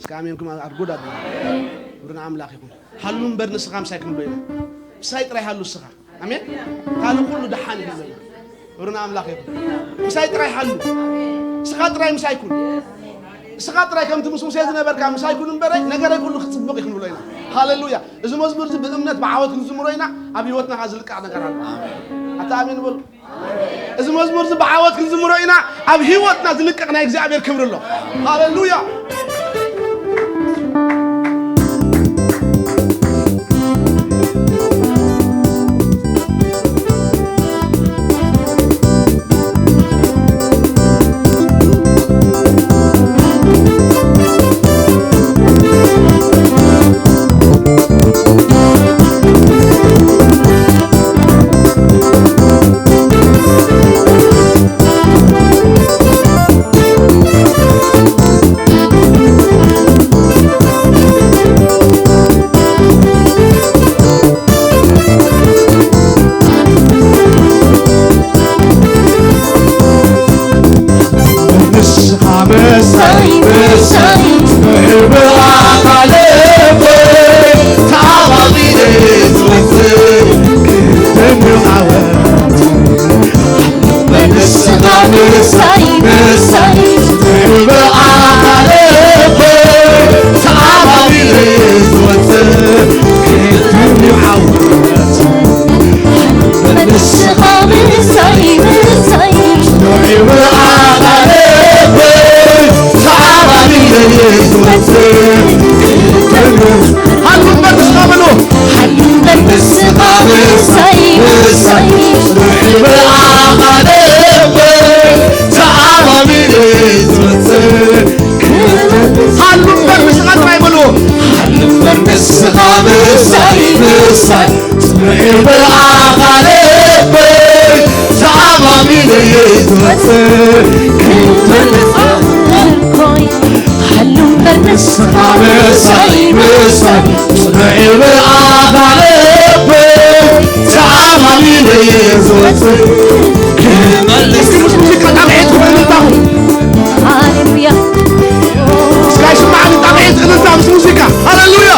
እስከ ኣሜንኩም ኣድጉድ ኣድጉድ። ክብሪ ንኣምላኽ ይኹን። ሃሉ እምበር ንስኻ ምሳይ ክንብሎ ኢና። ምሳይ ጥራይ ሃሉ እስኻ። ኣሜን። ካልእ ኩሉ ደሓን እዩ ዘለና። ክብሪ ንኣምላኽ ይኹን። ምሳይ ጥራይ ሃሉ። እስኻ ጥራይ ምሳይ ኩን። እስኻ ጥራይ ከምቲ ምስ ሙሴ ዝነበርካ ምሳይ ኩን እምበረይ፣ ነገረይ ኩሉ ክጽብቕ እዩ ክንብሎ ኢና። ሃሌሉያ። እዚ መዝሙር እዚ ብእምነት ብዓወት ክንዝምሮ ኢና። ኣብ ህይወትና ከኣ ዝልቃቕ ነገር ኣሎ። ኣታ ኣሜን በሉ። እዚ መዝሙር እዚ ብዓወት ክንዝምሮ ኢና። ኣብ ህይወትና ዝልቀቕ ናይ እግዚኣብሔር ክብሪ ኣሎ። ሃሌሉያ። ምሳይ፣ ምሳይ፣ ጽኑዕ ብኣኻ ልበይ ተኣማሚነ ዝወጽእ። ሃሉ እምበር ንስኻ ጥራይ በልዎ። ሃሉ እምበር ንስኻ ምሳይ፣ ምሳይ፣ ጽኑዕ ብኣኻ ልበይ ተኣማሚነ ዝወጽእ። ክትመልስ ሃሉ እምበር ንስኻ ምሳይ፣ ምሳይ፣ ጽኑዕ ብኣኻ ልበይ ተኣማሚነ ዝወጽእ። ክመልስ። እስኪ ምስ ሙዚቃ ጣቕዒት ክኾነልኩም። ሃሌሉያ። እስከ ኣይስማዕን ጣቕዒት እልልታ ምስ ሙዚቃ። ሃሌሉያ።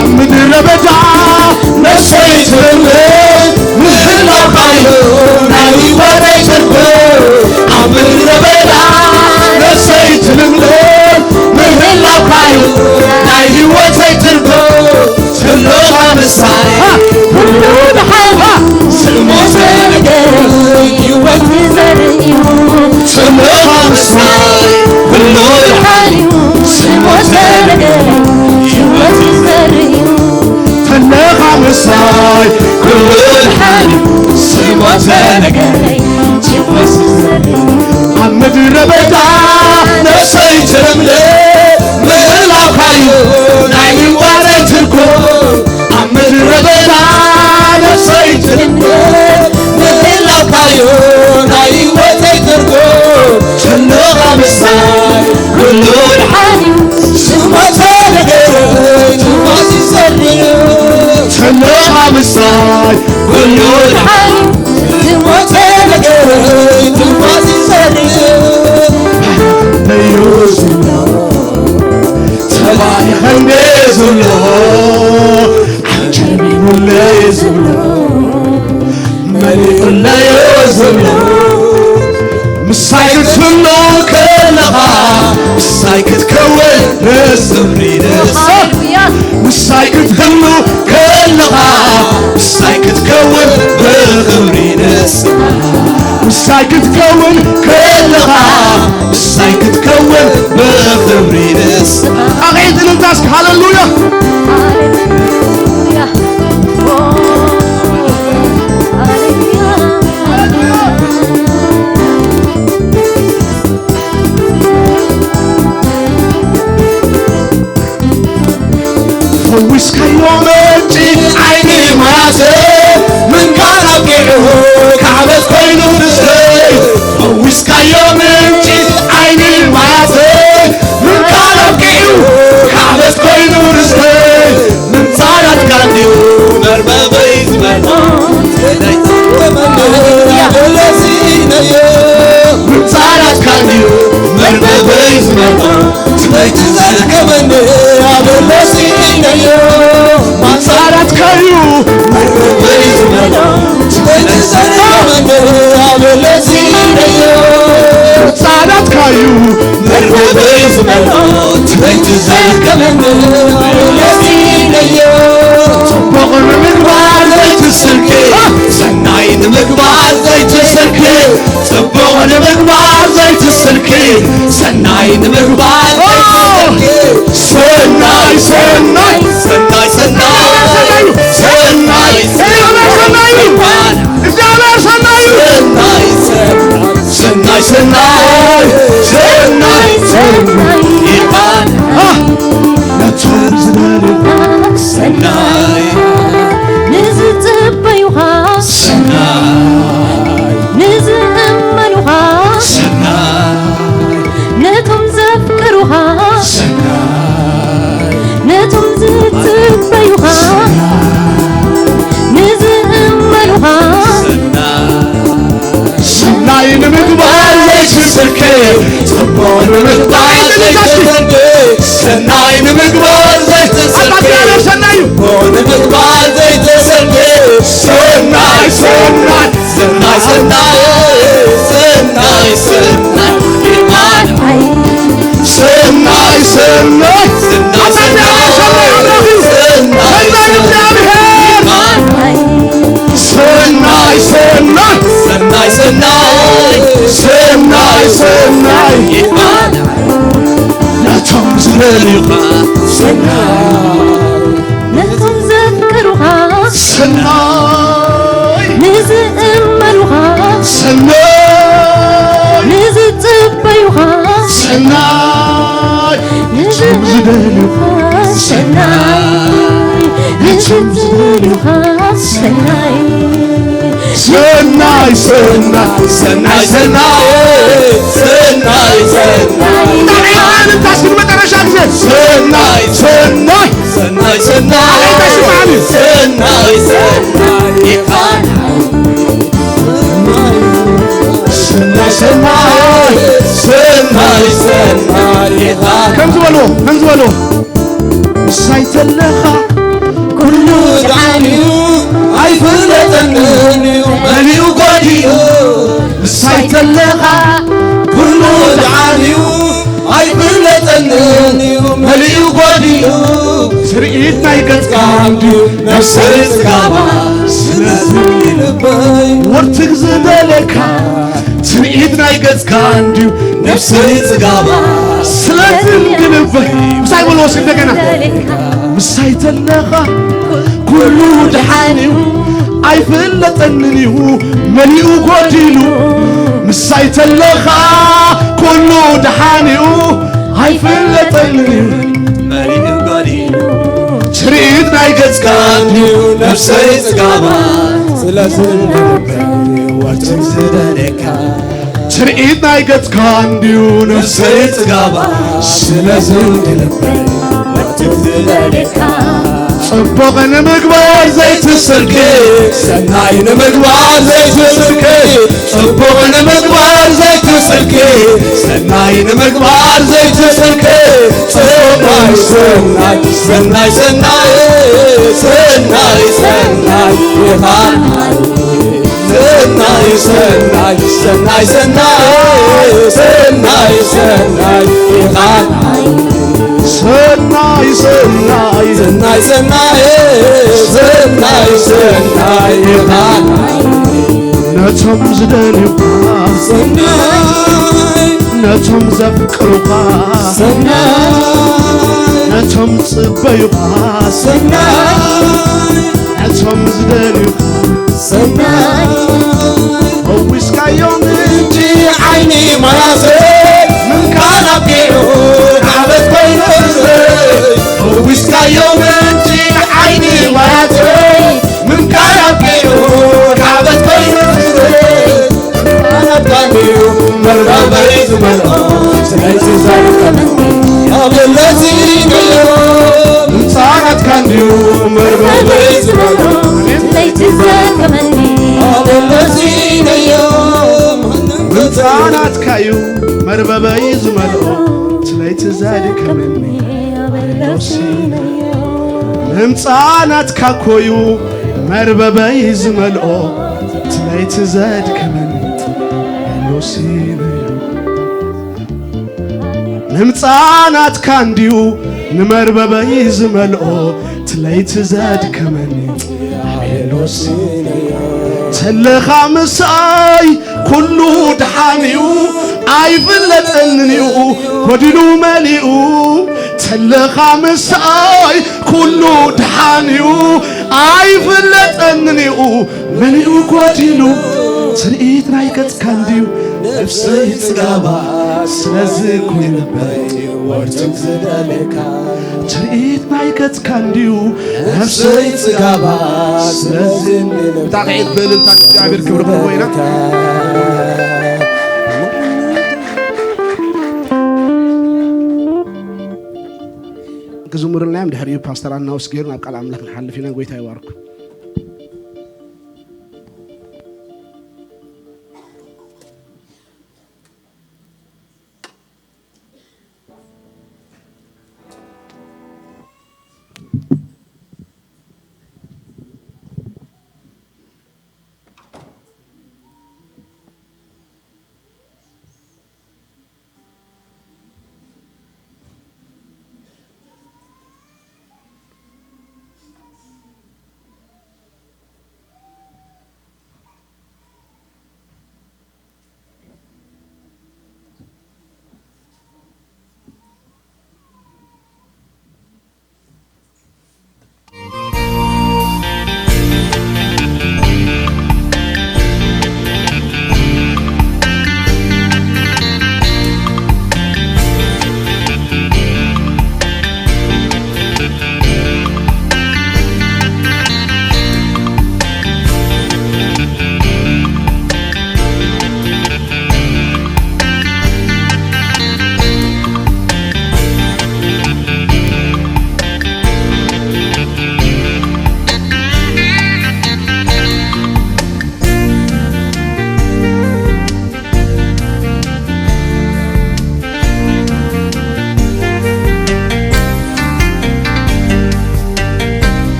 ኣብ ምድረ በዳ ነፍሰይ ትልምልም ምህላውካዮ ናይ ህይወተይ ትርጉም። ኣብ ምድረ በዳ ነፍሰይ ትልምልም ምህላውካዮ ናይ ህይወተይ ትርጉም። ትልኻ ምሳይ ኩሉ ደሓን ስልሞተ ነገር ህይወት ዘርእዩ። ትልኻ ምሳይ ኩሉ ደሓን እዩ ስልሞተ ነገር ህይወት ዘርእዩ። ትልኻ ምሳይ ኩሉ ደሓን እዩ ስልሞተ ነገር ህይወት ዘርእዩ። ኣብ ምድረ በዳ ነፍሰይ ትልምልም ምህላውካዩ ናይ ህይወተይ ትርጉም። ኣብ ምድረ በዳ ነፍሰይ ትልምልም ምህላውካዩ ናይ ህይወተይ ትርጉም። ትልኻ ምሳይ ኩሉ ደሓን እዩ ስሞተ ነገር ህይወት ዘርእዩ። ትልኻ ምሳይ ኩሉ ደሓን እዩ ስሞተ ነገር ህይወት ዘርእዩ። ነዩ ዝብሎ ተባሪኸ እንደ ዝብሎ ዓጀቢኑለይ ዝብሎ መሊኡለይ ዝብሎ ምሳይ ክትህሉ ከለኻ ምሳይ ክትከውን ንስምሪ ንሳ ሃሌሉያ። ምሳይ ክትህሉ ከለኻ ምሳይ ክትከውን ብኽብሪ ንሳ ምሳይ ክትከውን ከለኻ ምሳይ ክትከውን ብኽብሪ ንሳ ኣቕዒት እልልታ እስኪ ሃሌሉያ። ሃሌሉያ። ኦ፣ ሃሌሉያ። ፈዊስካዮ ምንጪ ዓይኒ ማያተይ ምንካን ኣብቂዑ ካዕበት ኮይኑ ርስተይ። ፈዊስካዮ ምንጪ ዓይኒ ማያተይ ምንካን ኣብቂዑ ካዕበት ኮይኑ ርስተይ። ምምጻእ ናትካ እንድዩ መርበበይ ዝመልኦ ምምጻእ ናትካ እንድዩ መርበበይ ዝመልኦ ትበይቲ ዘርከበኒ ኣበሎ ስኢነዮ። ምምጻእ ናትካዩ መርበበይ ዝመልኦ ትበይቲ ዘርከበኒ ኣበሎ ስኢነዮ። ምምጻእ ናትካዩ መርበበይ ዝመልኦ ትበይቲ ዘርከበኒ ኣበሎ ስኢነዮ። ጽቡቕ ንምግባር ዘይትስርቂ ሰናይ ንምግባር ዘይትስርቂ ጽቡቕ ንምግባር ዘይትስርቂ ሰናይ ንምግባር ዘይትስርቂ ሰናይ ሰናይ ሰናይ ሰናይ ሰናይ ሰናይ ሰናይ ሰናይ ሰናይ ሰናይ ሰናይ ሰናይ ሰናይ ይባል። ነቶም ዝደልዩ ሰናይ ንዝጽበዩኻ ሰናይ ንዝእመኑኻ ሰናይ ነቶም ዘፍቅሩኻ ሰናይ ነቶም ዝጽበዩኻ ንዝእመኑኻ ሰናይ ንምግባር ዘይትስርቂ ጽቡቕ ንምግባር ዘይትስርቂ ሰናይ ንምግባር ዘይትስርቂ ጽቡቕ ንምግባር ዘይትስርቂ ሰናይ ሰናይ ሰናይ ሰናይ ሰናይ ሰናይ ይባል። ሰናይ ሰናይ ሰናይ ሰናይ ሰናይ ሰናይ ሰናይ ሰናይ ሰናይ ሰናይ ሰናይ ይባል። ሰናይ ነቶም ዘፍቅሩኻ፣ ሰናይ ንዝእመኑኻ፣ ሰናይ ንዝጽበዩኻ፣ ሰናይ ንቶም ዝደልዩኻ፣ ሰናይ ንቶም ዝደልዩኻ፣ ሰናይ ሰናይ ሰናይ ሰናይ ሰናይ ሰናይ ሰናይ። ጣዕያ እልልታ እስኪ ንመጨረሻ ግዜ። ሰናይ ሰናይ ሰናይ ሰናይ ሰናይ ሰናይ ኢኻ። ሰናይ ሰናይ ሰናይ ሰናይ ኢኻ። ከምዚ በልዎ፣ ከምዚ በልዎ። ምሳይ ተለኻ ኩሉ ደሓን እዩ፣ ኣይፍለጠንን እዩ መሊኡ ጎዲኡ። ምሳይ ተለኻ ኩሉ ደሓን እዩ፣ ኣይፍለጠንን እዩ መሊኡ ጎዲኡ። ትርኢት ናይ ገጽካ እንድዩ ነፍሰይ ጽጋባ፣ ስለዚ ልበይ ወርትግ ዝደለካ። ትርኢት ናይ ገጽካ እንድዩ ነፍሰይ ጽጋባ፣ ስለዚ ልበይ። ምሳይ በልዎ እስኪ እንደገና። ምሳይ ተለኻ ኩሉ ደሓን እዩ፣ ኣይፍለጠንን እዩ መሊኡ ጎዲሉ። ምሳይ ተለኻ ኩሉ ደሓን እዩ፣ ኣይፍለጠንን እዩ መሊኡ ጎዲሉ። ትርኢት ናይ ገጽካ እንድዩ ነፍሰይ ጽጋባ፣ ስለዚ ልበይ ወርትግ ዝደለካ። ትርኢት ናይ ገጽካ እንድዩ ነፍሰይ ጽጋባ፣ ስለዚ ልበይ ወርትግ ዝደለካ። ጽቡቕ ንምግባር ዘይትስልኪ፣ ሰናይ ንምግባር ዘይትስልኪ፣ ጽቡቕ ንምግባር ዘይትስልኪ፣ ሰናይ ንምግባር ዘይትስልኪ። ሰናይ ሰናይ ሰናይ ሰናይ ሰናይ ሰናይ ኢኻ። ሰናይ ሰናይ ሰናይ ሰናይ ሰናይ ሰናይ ኢኻ። ሰናይ ሰናይ ሰናይ ሰናይ ሰናይ ሰናይ ኢኻ። ነቶም ዝደልዩኻ ሰናይ፣ ነቶም ዘፍቅሩኻ ሰናይ፣ ነቶም ዝጽበዩኻ ሰናይ፣ ነቶም ዝደልዩኻ ሰናይ። ፈዊስካዮም እንጂ ዓይኒ ማያተይ፣ ምንካን ኣቢዑ ዓመት ኮይኑ እዝረይ። ፈዊስካዮም እንጂ ዓይኒ ማያተይ፣ ምንካን ኣቢዑ ዓመት ኮይኑ እዝረይ። ምንጻናት ካንድዩ መርበበይ ዝመልኦ፣ ስለዚ ዘርከበኒ ኣበለዚ ነዮ። ምንጻናት ካንድዩ መርበበይ ዝመልኦ፣ ስለዚ ዘርከበኒ ኣበለዚ ነዮ። ምንጻናትካዩ መርበበይ ዝመልኦ፣ ስለይቲ ዘድከመኒ ኣበለዚ ነዮ። ምምጻናትካ ኮዩ መርበበይ ዝመልኦ፣ ትለይቲ ዘድከመኒ ሎሲነዮ። ምምጻናትካ እንድዩ ንመርበበይ ዝመልኦ፣ ትለይቲ ዘድከመኒ ሎሲነዮ። ተለኻ ምሳይ ኩሉ ደሓን እዩ፣ ኣይፍለጠንን እዩ ጎዲሉ መሊኡ። ተለኻ ምሳይ ኩሉ ደሓን እዩ፣ ኣይፍለጠንን እዩ መሊኡ ጎዲሉ። ትርኢት ናይ ገጽካ እንድዩ ነፍሰይ ጽጋባ፣ ስለዚ ኩሉ ልበይ ወርትግ ዝደልየካ። ትርኢት ናይ ገጽካ እንድዩ ነፍሰይ ጽጋባ፣ ስለዚ ብጣዕሚ ብእልልታ እግዚኣብሔር ክብሪ ክህቦ ኢና። ክዝሙርልና እዮም። ድሕሪኡ ፓስተር ኣናውስ ገይሩ ናብ ቃል ኣምላኽ ንሓልፍ ኢና። ጎይታ ይባርኩ።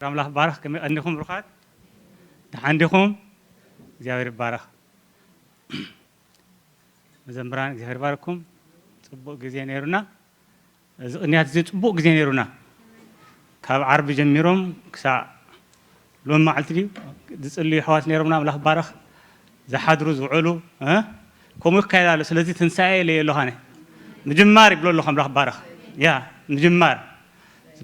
ኣምላኽ ባረኽ። ከመይ ቀኒኹም ብሩኻት? ደሓን ዲኹም? እግዚኣብሔር ይባረኽ። መዘምራን እግዚኣብሔር ይባርኩም። ጽቡቕ ግዜ ነይሩና። እዚ ቅንያት እዚ ጽቡቕ ግዜ ነይሩና። ካብ ዓርቢ ጀሚሮም ክሳዕ ሎም መዓልቲ ድዩ ዝጽልዩ ኣሕዋት ነይሮምና። ኣምላኽ ባረኽ። ዝሓድሩ ዝውዕሉ፣ እ? ከምኡ ይካየድ ኣሎ። ስለዚ ትንሳኤ ኢለ ኣለኹ ኣነ። ምጅማር ይብሎ ኣለኹ። ኣምላኽ ባረኽ። ያ፣ ምጅማር።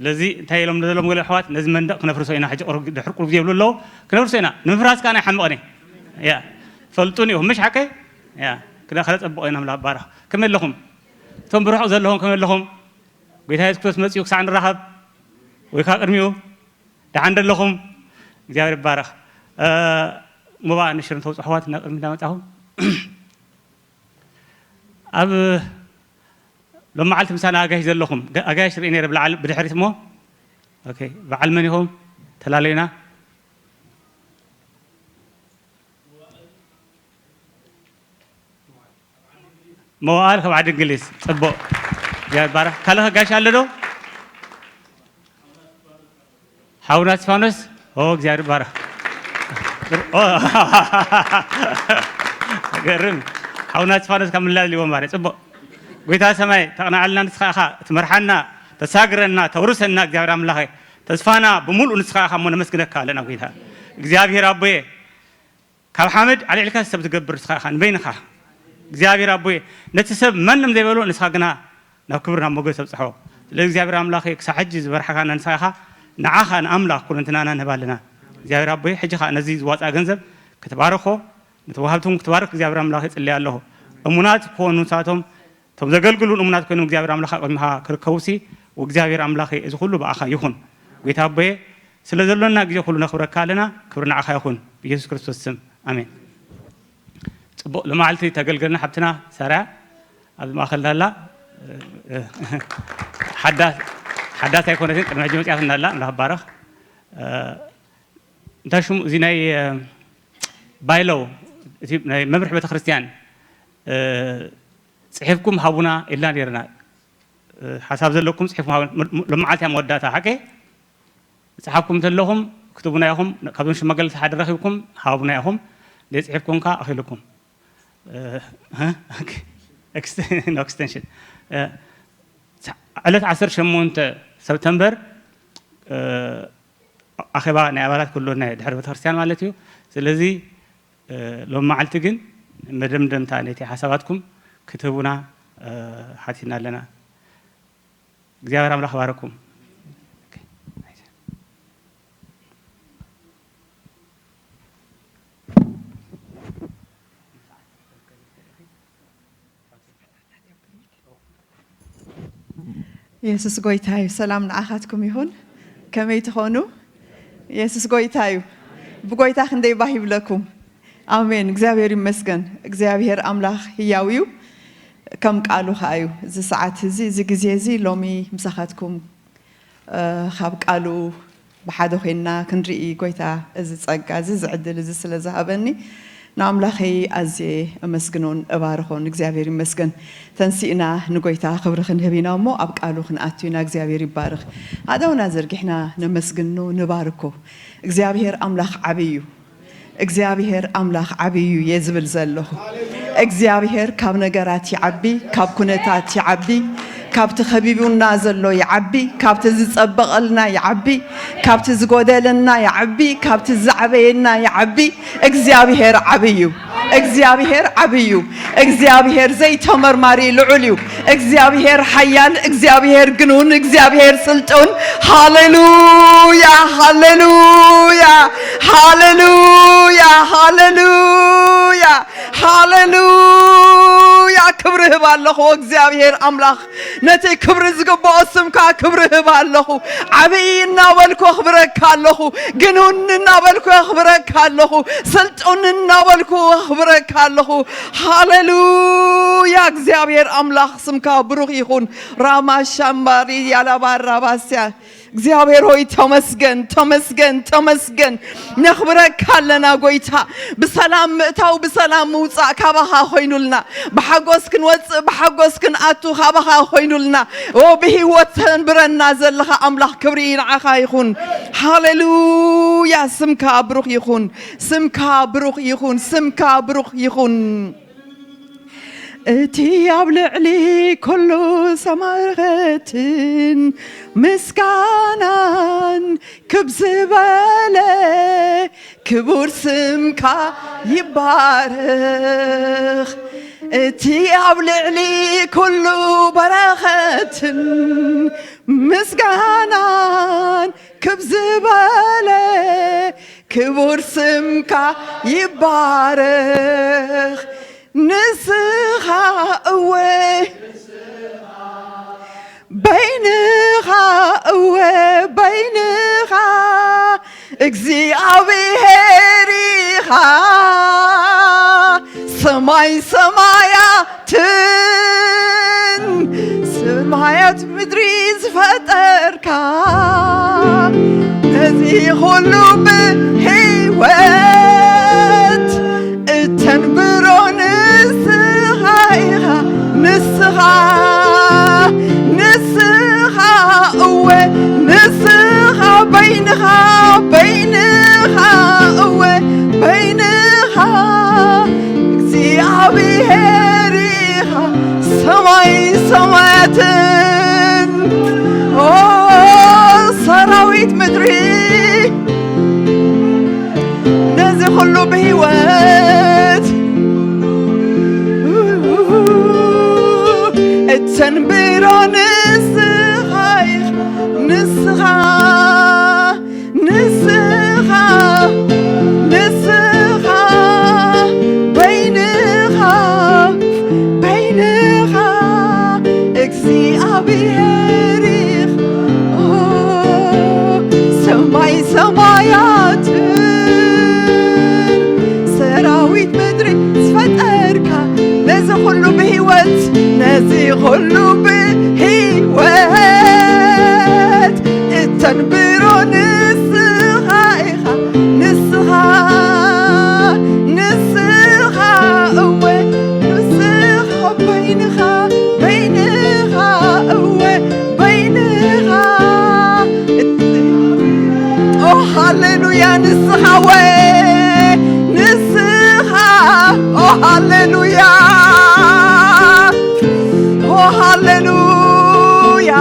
ስለዚ እንታይ ኢሎም ዘለዎም ገለ ኣሕዋት፣ ነዚ መንደቕ ክነፍርሶ ኢና፣ ሕጂ ቁሩብ ድሕሪ ቁሩብ ግዜ ይብሉ ኣለዉ። ክነፍርሶ ኢና። ንምፍራስ ከኣ ኣይሓምቕን እየ። ያ፣ ፈልጡን ኢኹም፣ ምሽ ሓቀይ? ያ፣ ክዳ-፣ ከነጸብቖ ኢና፣ ኣምላኽ ይባረኽ። ከመይ ኣለኹም? እቶም ብርሑቕ ዘለኹም ከመይ ኣለኹም? ጎይታ የሱስ ክርስቶስ መጺኡ ክሳዕ ንራኸብ፣ ወይ ከኣ ቅድሚኡ፣ ደሓን ዶ ኣለኹም? እግዚኣብሔር ይባረኽ። እ፣ ሞባእ ንሽርን ተውጽኦ ኣሕዋት ናብ ቅድሚት እንዳመጻኹም። ኣብ ሎም መዓልቲ ምሳና ኣጋይሽ ዘለኹም፣ ገ-፣ ኣጋይሽ ርኢ ነይረ ብላዕሊ ብድሕሪት እሞ። ኦኬ፣ በዓል መን ኢኹም? ተላለዩና። መዋእል ካብ ዓዲ እንግሊዝ። ጽቡቕ። እግዚኣብሔር ይባረኽ። ካልእ ኣጋይሽ ኣሎ ዶ? ሓውና እስጢፋኖስ? ኦ፣ እግዚኣብሔር ይባረኽ። ኦ፣ ገርም። ሓውና እስጢፋኖስ ካብ ምላዝ ሊቦ ማርያ። ጽቡቕ። ጎይታ ሰማይ፣ ተቕናዓልና ንስኻ ኢኻ ትመርሓና፣ ተሳግረና፣ ተውርሰና፣ እግዚኣብሔር ኣምላኸ። ተስፋና ብምሉእ ንስኻ ኢኻ እሞ ነመስግነካ ኣለና ጎይታ። እግዚኣብሔር ኣቦየ፣ ካብ ሓመድ ኣልዒልካ ሰብ ትገብር ንስኻ ኢኻ፣ ንበይንኻ። እግዚኣብሔር ኣቦየ፣ ነቲ ሰብ ማንም ዘይበሎ ንስኻ ግና ናብ ክብሪ ናብ ሞገስ ተብጽሖ። ስለዚ እግዚኣብሔር ኣምላኸ፣ ክሳብ ሕጂ ዝመርሓኻና ንስኻ ኢኻ፣ ንዓኻ ንኣምላኽ ኩለንትናና ንህብ ኣለና። እግዚኣብሔር ኣቦየ፣ ሕጂ ኸኣ ነዚ ዝዋጽኣ ገንዘብ ክትባርኾ፣ ነቲ ወሃብቶም ክትባርኽ እግዚኣብሔር ኣምላኸ እጽሊ ኣለኹ። እሙናት ክኾኑ ንሳቶም፣ እቶም ዘገልግሉ እሙናት ኮይኖም እግዚኣብሔር ኣምላኽ ኣብ ቅድሚኻ ክርከቡሲ፣ ወእግዚኣብሔር ኣምላኸ፣ እዚ ኩሉ ብኣኻ ይኹን። ጎይታ ኣቦየ፣ ስለ ዘሎና ግዜ ኩሉ ነኽብረካ ኣለና። ክብሪ ንዓኻ ይኹን። ብኢየሱስ ክርስቶስ ስም። ኣሜን። ጽቡቕ፣ ሎማዓልቲ ተገልገልና ሓብትና ሳራ ኣብዚ ማእከልና ኣላ። ሓዳስ፣ ሓዳስ ኣይኮነትን፣ ቅድሚ ሕጂ መጽያትና ኣላ። ኣምላኽ ይባረኽ። እንታይ ሽሙ እዚ ናይ፣ ባይሎው፣ እቲ ናይ መምርሒ ቤተክርስትያን፣ ጽሒፍኩም ሃቡና ኢልና ነይርና። ሓሳብ ዘለኩም ጽሒፍኩም ሃቡና። ም-፣ ም-፣ ሎማዓልቲ እያ መወዳእታ፣ ሓቀይ? ዝጸሓፍኩም እንተለኹም ክትቡና ኢኹም። ካብዞም ሽማግለታት ሓደ ረኺብኩም ሃቡና ኢኹም። ዘይጽሒፍኩም ከኣ ኣኺልኩም። እ፣ እ፣ ኦኬ። ኤክስተ-፣ ኖ ኤክስቴንሽን። እ፣ ሳ-፣ ዕለት ዓሰርተ ሸሞንተ ሰፕተምበር፣ እ፣ ኣኼባ ናይ ኣባላት ኩሉ ናይ ድሕሪ ቤተክርስትያን ማለት እዩ። ስለዚ፣ እ፣ ሎም መዓልቲ ግን መደምደምታ ነቲ ሓሳባትኩም ክትህቡና፣ እ፣ ሓቲትና ኣለና። እግዚኣብሔር ኣምላኽ ይባርኩም። የሱስ ጎይታ እዩ። ሰላም ንዓኻትኩም ይኹን። ከመይ ትኾኑ? የሱስ ጎይታ እዩ። ብጎይታ ክንደይ ባህ ይብለኩም። ኣሜን። እግዚኣብሔር ይመስገን። እግዚኣብሔር ኣምላኽ ህያው እዩ። ከም ቃሉ ኸኣ እዩ። እዚ ሰዓት እዚ፣ እዚ ግዜ እዚ ሎሚ ምሳኻትኩም፣ እ፣ ካብ ቃሉ ብሓደ ኮይንና ክንርኢ ጎይታ እዚ ጸጋ እዚ፣ እዚ ዕድል እዚ ስለ ዝሃበኒ ንኣምላኸይ ኣዝየ እመስግኖን እባርኾን። እግዚኣብሔር ይመስገን። ተንሲእና ንጎይታ ክብሪ ክንህብ ኢና እሞ ኣብ ቃሉ ክንኣቱ ኢና። እግዚኣብሔር ይባርኽ። ኣእዳውና ዘርጊሕና ነመስግኖ፣ ንባርኮ። እግዚኣብሔር ኣምላኽ ዓብዪ እዩ። እግዚኣብሔር ኣምላኽ ዓብዪ እዩ እየ ዝብል ዘለኹ። እግዚኣብሔር ካብ ነገራት ይዓቢ፣ ካብ ኩነታት ይዓቢ፣ ካብቲ ከቢቡና ዘሎ ይዓቢ፣ ካብቲ ዝጸበቐልና ይዓቢ፣ ካብቲ ዝጎደለና ይዓቢ፣ ካብቲ ዝዓበየና ይዓቢ። እግዚኣብሔር ዓብዪ እዩ። እግዚኣብሔር ዓብዪ እዩ። እግዚኣብሔር ዘይተመርማሪ ልዑል እዩ። እግዚኣብሔር ሓያል፣ እግዚኣብሔር ግኑን፣ እግዚኣብሔር ስልጡን። ሃሌሉያ፣ ሃሌሉያ፣ ሃሌሉያ፣ ሃሌሉያ፣ ሃሌሉያ። ክብሪ ህብ ኣለኹ እግዚኣብሔር ኣምላኽ። ነቲ ክብሪ ዝግብኦ ስምካ ክብሪ ህብ ኣለኹ። ዓብዪ እናበልኩ ኣኽብረካ ኣለኹ። ግኑን እናበልኩ ኣኽብረካ ኣለኹ። ስልጡን እናበልኩ ኣኽብረካ ኣለኹ። ሃሌሉያ! እግዚኣብሔር ኣምላኽ ስምካ ብሩኽ ይኹን። ራማ ሻምባሪ ያላባራ ባስያ። እግዚኣብሔር ሆይ ተመስገን፣ ተመስገን፣ ተመስገን። ነኽብረካ ኣለና ጎይታ። ብሰላም ምእታው፣ ብሰላም ምውጻእ ካባኻ ኮይኑልና። ብሓጎስ ክንወጽእ፣ ብሓጎስ ክንኣቱ ካባኻ ኮይኑልና። ኦ፣ ብህይወት ተንብረና ዘለኻ ኣምላኽ ክብሪ ንዓኻ ይኹን። ሃሌሉያ! ስምካ ብሩኽ ይኹን፣ ስምካ ብሩኽ ይኹን፣ ስምካ ብሩኽ ይኹን። እቲ ኣብ ልዕሊ ኩሉ ሰማርኸትን ምስጋናን ክብ ዝበለ ክቡር ስምካ ይባረኽ። እቲ ኣብ ልዕሊ ኩሉ በረኸትን ምስጋናን ክብ ዝበለ ክቡር ስምካ ይባረኽ። ንስኻ እወ በይንኻ እወ በይንኻ እግዚኣብሔር ኢኻ። ሰማይ ሰማያትን ሰማያት ምድሪ ዝፈጠርካ፣ ነዚ ኹሉ ብህይወት እተንብሮ ንስኻ ኢኻ። ንስኻ ንስኻ እወ ንስኻ በይንኻ በይንኻ እወ በይንኻ እግዚኣብሔር ኢኻ። ሰማይ ሰማያትን ኦ ሰራዊት ምድሪ ነዚ ኩሉ ብህይወት እተንብሮ ንስኻ ኢኻ። ንስኻ ንስኻ ንስኻ በይንኻ በይንኻ እግዚኣብሔር ኢኻ። ኦ ሰማይ ሰማያትን ሰራዊት ምድሪ ዝፈጠርካ ነዚ ኩሉ ብህይወት ነዚ ኩሉ ብህይወት እተንብሮ ንስኻ ኢኻ። ንስኻ ንስኻ እወ ንስኻ በይንኻ በይንኻ እወ በይንኻ ኦ ሃሌሉያ ንስኻ እወ ንስኻ ኦ ሃሌሉያ ኦ ሃሌሉያ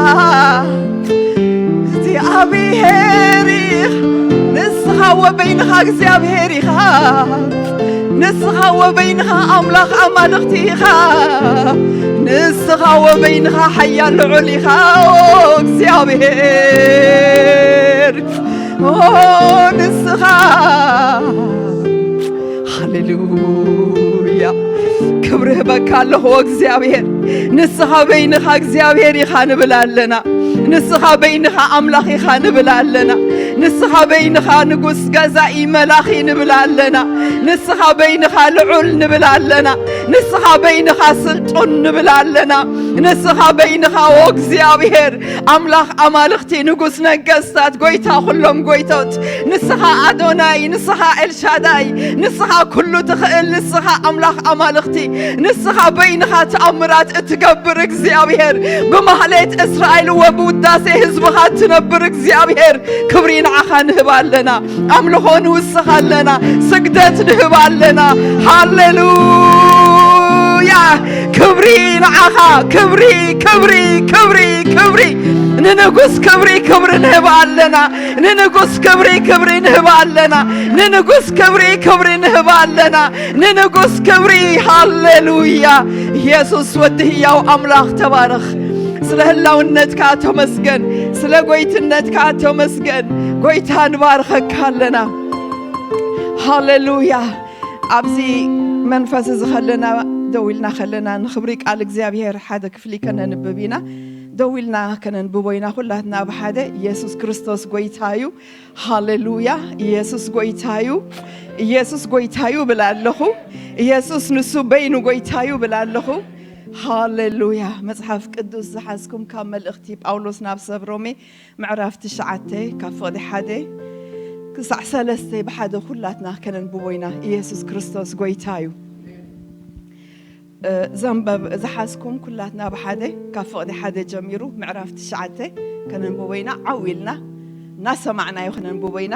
እግዚኣብሔር ኢኻ። ንስኻ እወ በይንኻ እግዚኣብሔር ኢኻ። ንስኻ እወ በይንኻ ኣምላኽ ኣማልኽቲ ኢኻ። ንስኻ እወ በይንኻ ሓያል ልዑል ኢኻ። ኦ እግዚኣብሔር ኦ ንስኻ ሃሌሉያ ክብሪ ህበካ ኣለኹ እግዚኣብሔር። ንስኻ በይንኻ እግዚኣብሔር ኢኻ ንብል ኣለና። ንስኻ በይንኻ ኣምላኽ ኢኻ ንብል ኣለና። ንስኻ በይንኻ ንጉስ ገዛኢ መላኺ ንብል ኣለና። ንስኻ በይንኻ ልዑል ንብል ኣለና። ንስኻ በይንኻ ስልጡን ንብል ኣለና። ንስኻ በይንኻ ኦ እግዚኣብሔር ኣምላኽ ኣማልኽቲ ንጉስ ነገስታት ጎይታ ኩሎም ጎይቶት ንስኻ ኣዶናይ ንስኻ ኤልሻዳይ ንስኻ ኩሉ ትኽእል ንስኻ ኣምላኽ ኣማልኽቲ ንስኻ በይንኻ ተኣምራት እትገብር እግዚኣብሔር ብማህሌት እስራኤል ወብውዳሴ ህዝብኻ እትነብር እግዚኣብሔር ክብሪ ንዓኻ ንህብ ኣለና። ኣምልኾ ንውስኽ ኣለና። ስግደት ንህብ ኣለና። ሃሌሉያ ክብሪ ንዓኻ ክብሪ ክብሪ ክብሪ ክብሪ ንንጉስ ክብሪ ክብሪ ንህብ ኣለና። ንንጉስ ክብሪ ክብሪ ንህብ ኣለና። ንንጉስ ክብሪ ክብሪ ንህብ ኣለና። ንንጉስ ክብሪ ሃሌሉያ። ኢየሱስ ወዲ ህያው ኣምላኽ ተባረኽ። ስለ ህላውነትካ ተመስገን። ስለ ጎይትነትካ ተመስገን። ጎይታ ንባርኸካ ኣለና። ሃሌሉያ። ኣብዚ መንፈስ እዚ ከለና ደው ኢልና ከለና ንኽብሪ ቃል እግዚኣብሔር ሓደ ክፍሊ ከነንብብ ኢና። ደው ኢልና ከነንብቦ ኢና ኩላትና ብሓደ። ኢየሱስ ክርስቶስ ጎይታ እዩ። ሃሌሉያ። ኢየሱስ ጎይታ እዩ። ኢየሱስ ጎይታ እዩ ብል ኣለኹ። ኢየሱስ ንሱ በይኑ ጎይታ እዩ ብል ኣለኹ። ሃሌሉያ። መጽሓፍ ቅዱስ ዝሓዝኩም ካብ መልእኽቲ ጳውሎስ ናብ ሰብ ሮሜ ምዕራፍ ትሽዓተ ካብ ፍቕዲ ሓደ ክሳዕ ሰለስተ ብሓደ ኩላትና ከነንብቦ ኢና። ኢየሱስ ክርስቶስ ጎይታ እዩ። ዘንበብ ዝሓዝኩም ኩላትና ብሓደ ካብ ፍቕዲ ሓደ ጀሚሩ ምዕራፍ ትሽዓተ ከነንብቦ ኢና። ዓው ኢልና እናሰማዕናዮ ከነንብቦ ኢና።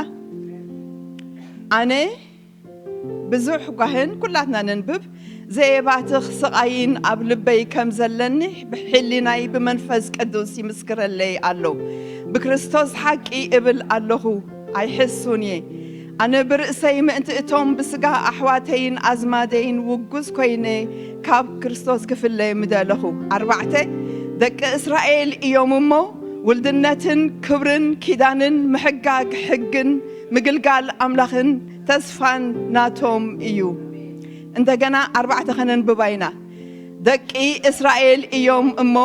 ኣነ ብዙሕ ጓህን ኩላትና ነንብብ ዘየባትኽ ስቓይን ኣብ ልበይ ከም ዘለኒ ብሕሊናይ ብመንፈስ ቅዱስ ይምስክረለይ ኣሎ። ብክርስቶስ ሓቂ እብል ኣለኹ ኣይሕሱን እየ። ኣነ ብርእሰይ ምእንቲ እቶም ብስጋ ኣሕዋተይን ኣዝማደይን ውጉዝ ኮይነ ካብ ክርስቶስ ክፍለ ምደለኹ። ኣርባዕተ ደቂ እስራኤል እዮም እሞ ውልድነትን ክብርን ኪዳንን ምሕጋግ ሕግን ምግልጋል ኣምላኽን ተስፋን ናቶም እዩ። እንደገና ኣርባዕተ ከነንብባ ኢና። ደቂ እስራኤል እዮም እሞ፣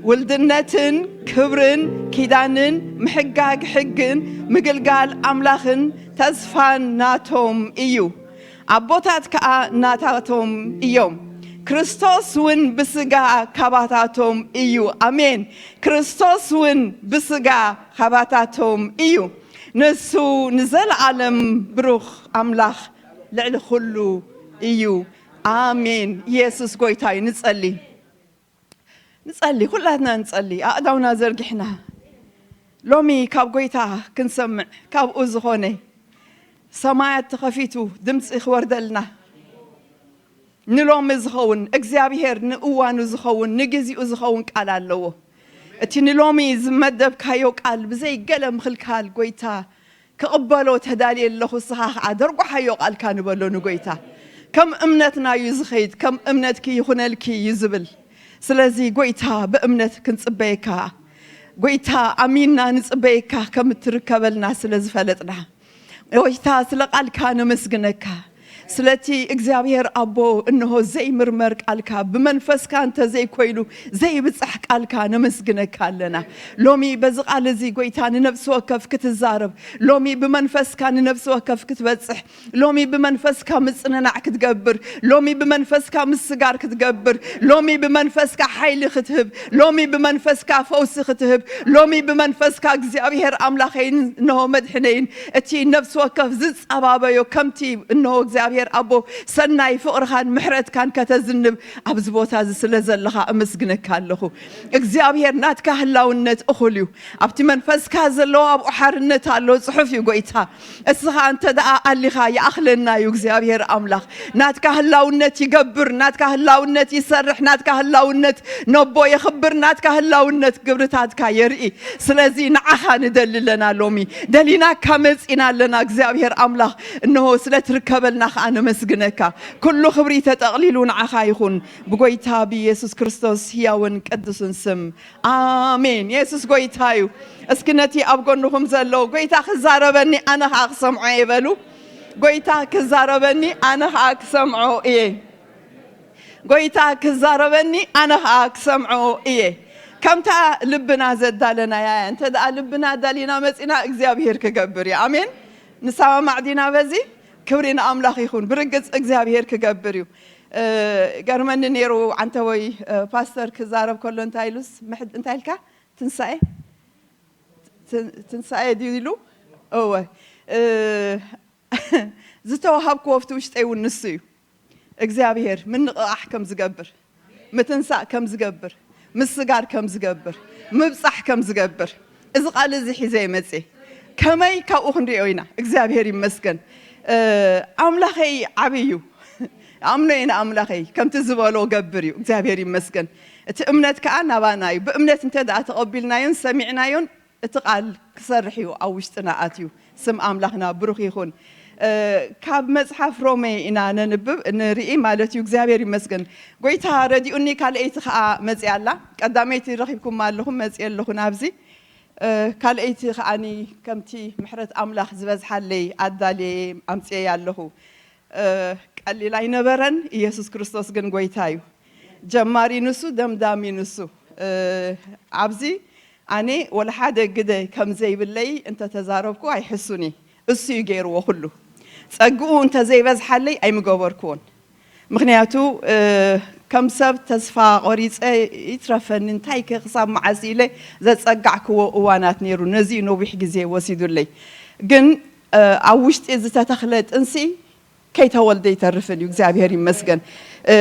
ውልድነትን ክብርን ኪዳንን ምሕጋግ ሕግን ምግልጋል ኣምላኽን ተስፋን ናቶም እዩ። ኣቦታት ከኣ ናታቶም እዮም። ክርስቶስ እውን ብስጋ ካባታቶም እዩ። ኣሜን። ክርስቶስ እውን ብስጋ ካባታቶም እዩ። ንሱ ንዘለዓለም ብሩኽ ኣምላኽ ልዕሊ ኩሉ እዩ። ኣሜን። ኢየሱስ ጎይታ እዩ። ንጸሊ። ንጸሊ፣ ኩላትና ንጸሊ፣ ኣእዳውና ዘርጊሕና። ሎሚ ካብ ጎይታ ክንሰምዕ፣ ካብኡ ዝኾነ ሰማያት ተኸፊቱ ድምጺ ክወርደልና። ንሎሚ ዝኸውን፣ እግዚኣብሔር ንእዋኑ ዝኸውን፣ ንግዚኡ ዝኸውን ቃል ኣለዎ። እቲ ንሎሚ ዝመደብካዮ ቃል ብዘይ ገለ ምኽልካል ጎይታ ክቕበሎ ተዳልየ ኣለኹ፣ እስኻ ኸዓ ደርጓሓዮ ቃልካ ንበሎ ንጎይታ። ከም እምነትና እዩ ዝኸይድ፣ ከም እምነትኪ ይኹነልኪ እዩ ዝብል። ስለዚ ጎይታ ብእምነት ክንጽበየካ፣ ጎይታ ኣሚንና ንጽበየካ ከም እትርከበልና ስለ ዝፈለጥና፣ ጎይታ ስለ ቃልካ ነመስግነካ። ስለቲ እግዚኣብሔር ኣቦ እንሆ ዘይምርመር ቃልካ ብመንፈስካ እንተዘይኮይኑ ዘይብጻሕ ቃልካ ነመስግነካ ኣለና። ሎሚ በዚ ቃል እዚ ጎይታ ንነፍሲ ወከፍ ክትዛረብ፣ ሎሚ ብመንፈስካ ንነፍሲ ወከፍ ክትበጽሕ፣ ሎሚ ብመንፈስካ ምጽንናዕ ክትገብር፣ ሎሚ ብመንፈስካ ምስጋር ክትገብር፣ ሎሚ ብመንፈስካ ሓይሊ ክትህብ፣ ሎሚ ብመንፈስካ ፈውሲ ክትህብ፣ ሎሚ ብመንፈስካ እግዚኣብሔር ኣምላኸይን እንሆ መድሕነይን እቲ ነፍሲ ወከፍ ዝጸባበዮ ከምቲ እንሆ እግዚኣብሔር ኣቦ ሰናይ ፍቕርኻን ምሕረትካን ከተዝንብ ኣብዚ ቦታ እዚ ስለ ዘለኻ እምስግነካ ኣለኹ። እግዚኣብሔር ናትካ ህላውነት እኹል እዩ። ኣብቲ መንፈስካ ዘለዎ ኣብኡ ሓርነት ኣሎ ጽሑፍ እዩ ጎይታ። እስኻ እንተ ደኣ ኣሊኻ ይኣኽለና እዩ እግዚኣብሔር ኣምላኽ። ናትካ ህላውነት ይገብር፣ ናትካ ህላውነት ይሰርሕ፣ ናትካ ህላውነት ነቦ የኽብር፣ ናትካ ህላውነት ግብርታትካ የርኢ። ስለዚ ንዓኻ ንደሊ ኣለና ሎሚ። ደሊናካ መጺና ኣለና እግዚኣብሔር ኣምላኽ። እንሆ ስለ ትርከበልና ኸኣ ነመስግነካ። ኩሉ ክብሪ ተጠቕሊሉ ንዓኻ ይኹን። ብጎይታ ብኢየሱስ ክርስቶስ ህያውን ቅዱስን ስም። ኣሜን። የሱስ ጎይታ እዩ። እስኪ ነቲ ኣብ ጎንኹም ዘሎ ጎይታ ክዛረበኒ ኣነ ኸኣ ክሰምዖ እየ በሉ። ጎይታ ክዛረበኒ ኣነ ኸኣ ክሰምዖ እየ። ጎይታ ክዛረበኒ ኣነ ኸኣ ክሰምዖ እየ። ከምታ ልብና ዘዳለናያ እያ። እንተ ደኣ ልብና ኣዳሊና መጺና እግዚኣብሔር ክገብር እዩ። ኣሜን። ንሰማማዕ ዲና በዚ? ክብሪ ንኣምላኽ ይኹን። ብርግጽ እግዚኣብሔር ክገብር እዩ። እ፣ ገርመኒ ነይሩ ዓንተወይ፣ እ፣ ፓስተር ክዛረብ ከሎ እንታይ ኢሉስ፣ ምሕድ-፣ እንታይ ኢልካ? ትንሳኤ? ትን-፣ ትንሳኤ ድዩ ኢሉ? እወ። እ፣ ዝተዋሃብክዎ ኣብቲ ውሽጠይ እውን ንሱ እዩ። እግዚኣብሔር ምንቕቓሕ ከም ዝገብር፣ ምትንሳእ ከም ዝገብር፣ ምስጋር ከም ዝገብር፣ ምብጻሕ ከም ዝገብር፣ እዚ ቃል እዚ ሒዘ እየ መጽየ። ከመይ ካብኡ ክንሪኦ ኢና? እግዚኣብሔር ይመስገን። እ፣ ኣምላኸይ ዓብዪ እዩ። ኣምኖ እየ ንኣምላኸይ፣ ከምቲ ዝበሎ ገብር እዩ። እግዚኣብሔር ይመስገን። እቲ እምነት ከኣ ናባና እዩ። ብእምነት እንተ ደኣ ተቐቢልናዮን ሰሚዕናዮን፣ እቲ ቃል ክሰርሕ እዩ፣ ኣብ ውሽጥና ኣትዩ። ስም ኣምላኽና ብሩኽ ይኹን። እ፣ ካብ መጽሓፍ ሮሜ ኢና ነንብብ፣ ንርኢ ማለት እዩ። እግዚኣብሔር ይመስገን። ጎይታ ረዲኡኒ፣ ካልኣይቲ ከኣ መጺኣ ኣላ። ቀዳመይቲ ረኺብኩማ ኣለኹም፣ መጺአ ኣለኹ ናብዚ። እ፣ ካልኣይቲ ከኣኒ ከምቲ ምሕረት ኣምላኽ ዝበዝሓለይ ኣዳልየ ኣምጽኤያ ኣለኹ። እ፣ ቀሊል ኣይነበረን። ኢየሱስ ክርስቶስ ግን ጎይታ እዩ። ጀማሪ ንሱ፣ ደምዳሚ ንሱ። እ፣ ኣብዚ ኣነ ወላ ሓደ ግደ ከም ዘይብለይ እንተተዛረብኩ ኣይሕሱን እየ። እሱ እዩ ገይርዎ ኩሉ። ጸግኡ እንተ ዘይበዝሓለይ ኣይምገበርክዎን። ምኽንያቱ፣ እ፣ ከም ሰብ ተስፋ ቆሪጸ ይትረፈኒ፣ እንታይ ከ ክሳብ መዓስ ኢለ ዘጸጋዕክዎ እዋናት ነይሩ። ነዚ እዩ ነዊሕ ግዜ ወሲዱለይ። ግን፣ እ፣ ኣብ ውሽጢ ዝተተኽለ ጥንሲ ከይተወልደ ይተርፍን እዩ። እግዚኣብሔር ይመስገን። እ፣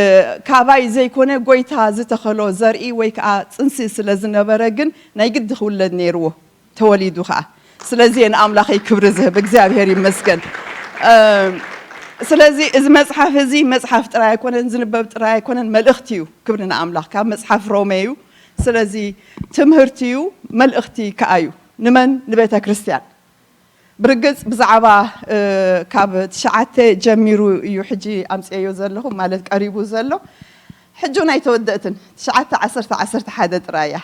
ካባይ ዘይኮነ ጎይታ ዝተኸሎ ዘርኢ ወይ ከዓ ጥንሲ ስለ ዝነበረ ግን ናይ ግዲ ክውለድ ነይርዎ። ተወሊዱ ከዓ። ስለዚ እየ ንኣምላኸይ ክብሪ ዝህብ። እግዚኣብሔር ይመስገን። እ፣ ስለዚ እዚ መጽሓፍ እዚ መጽሓፍ ጥራይ ኣይኮነን፣ ዝንበብ ጥራይ ኣይኮነን፣ መልእኽቲ እዩ። ክብሪ ንኣምላኽ። ካብ መጽሓፍ ሮሜ እዩ። ስለዚ ትምህርቲ እዩ፣ መልእኽቲ ከዓ እዩ። ንመን? ንቤተ ክርስቲያን። ብርግጽ ብዛዕባ፣ እ፣ ካብ ትሽዓተ ጀሚሩ እዩ ሕጂ ኣምጽኤዮ ዘለኹ፣ ማለት ቀሪቡ ዘሎ። ሕጂ እውን ኣይተወደእትን። ትሽዓተ፣ ዓሰርተ፣ ዓሰርተ ሓደ ጥራይ እያ።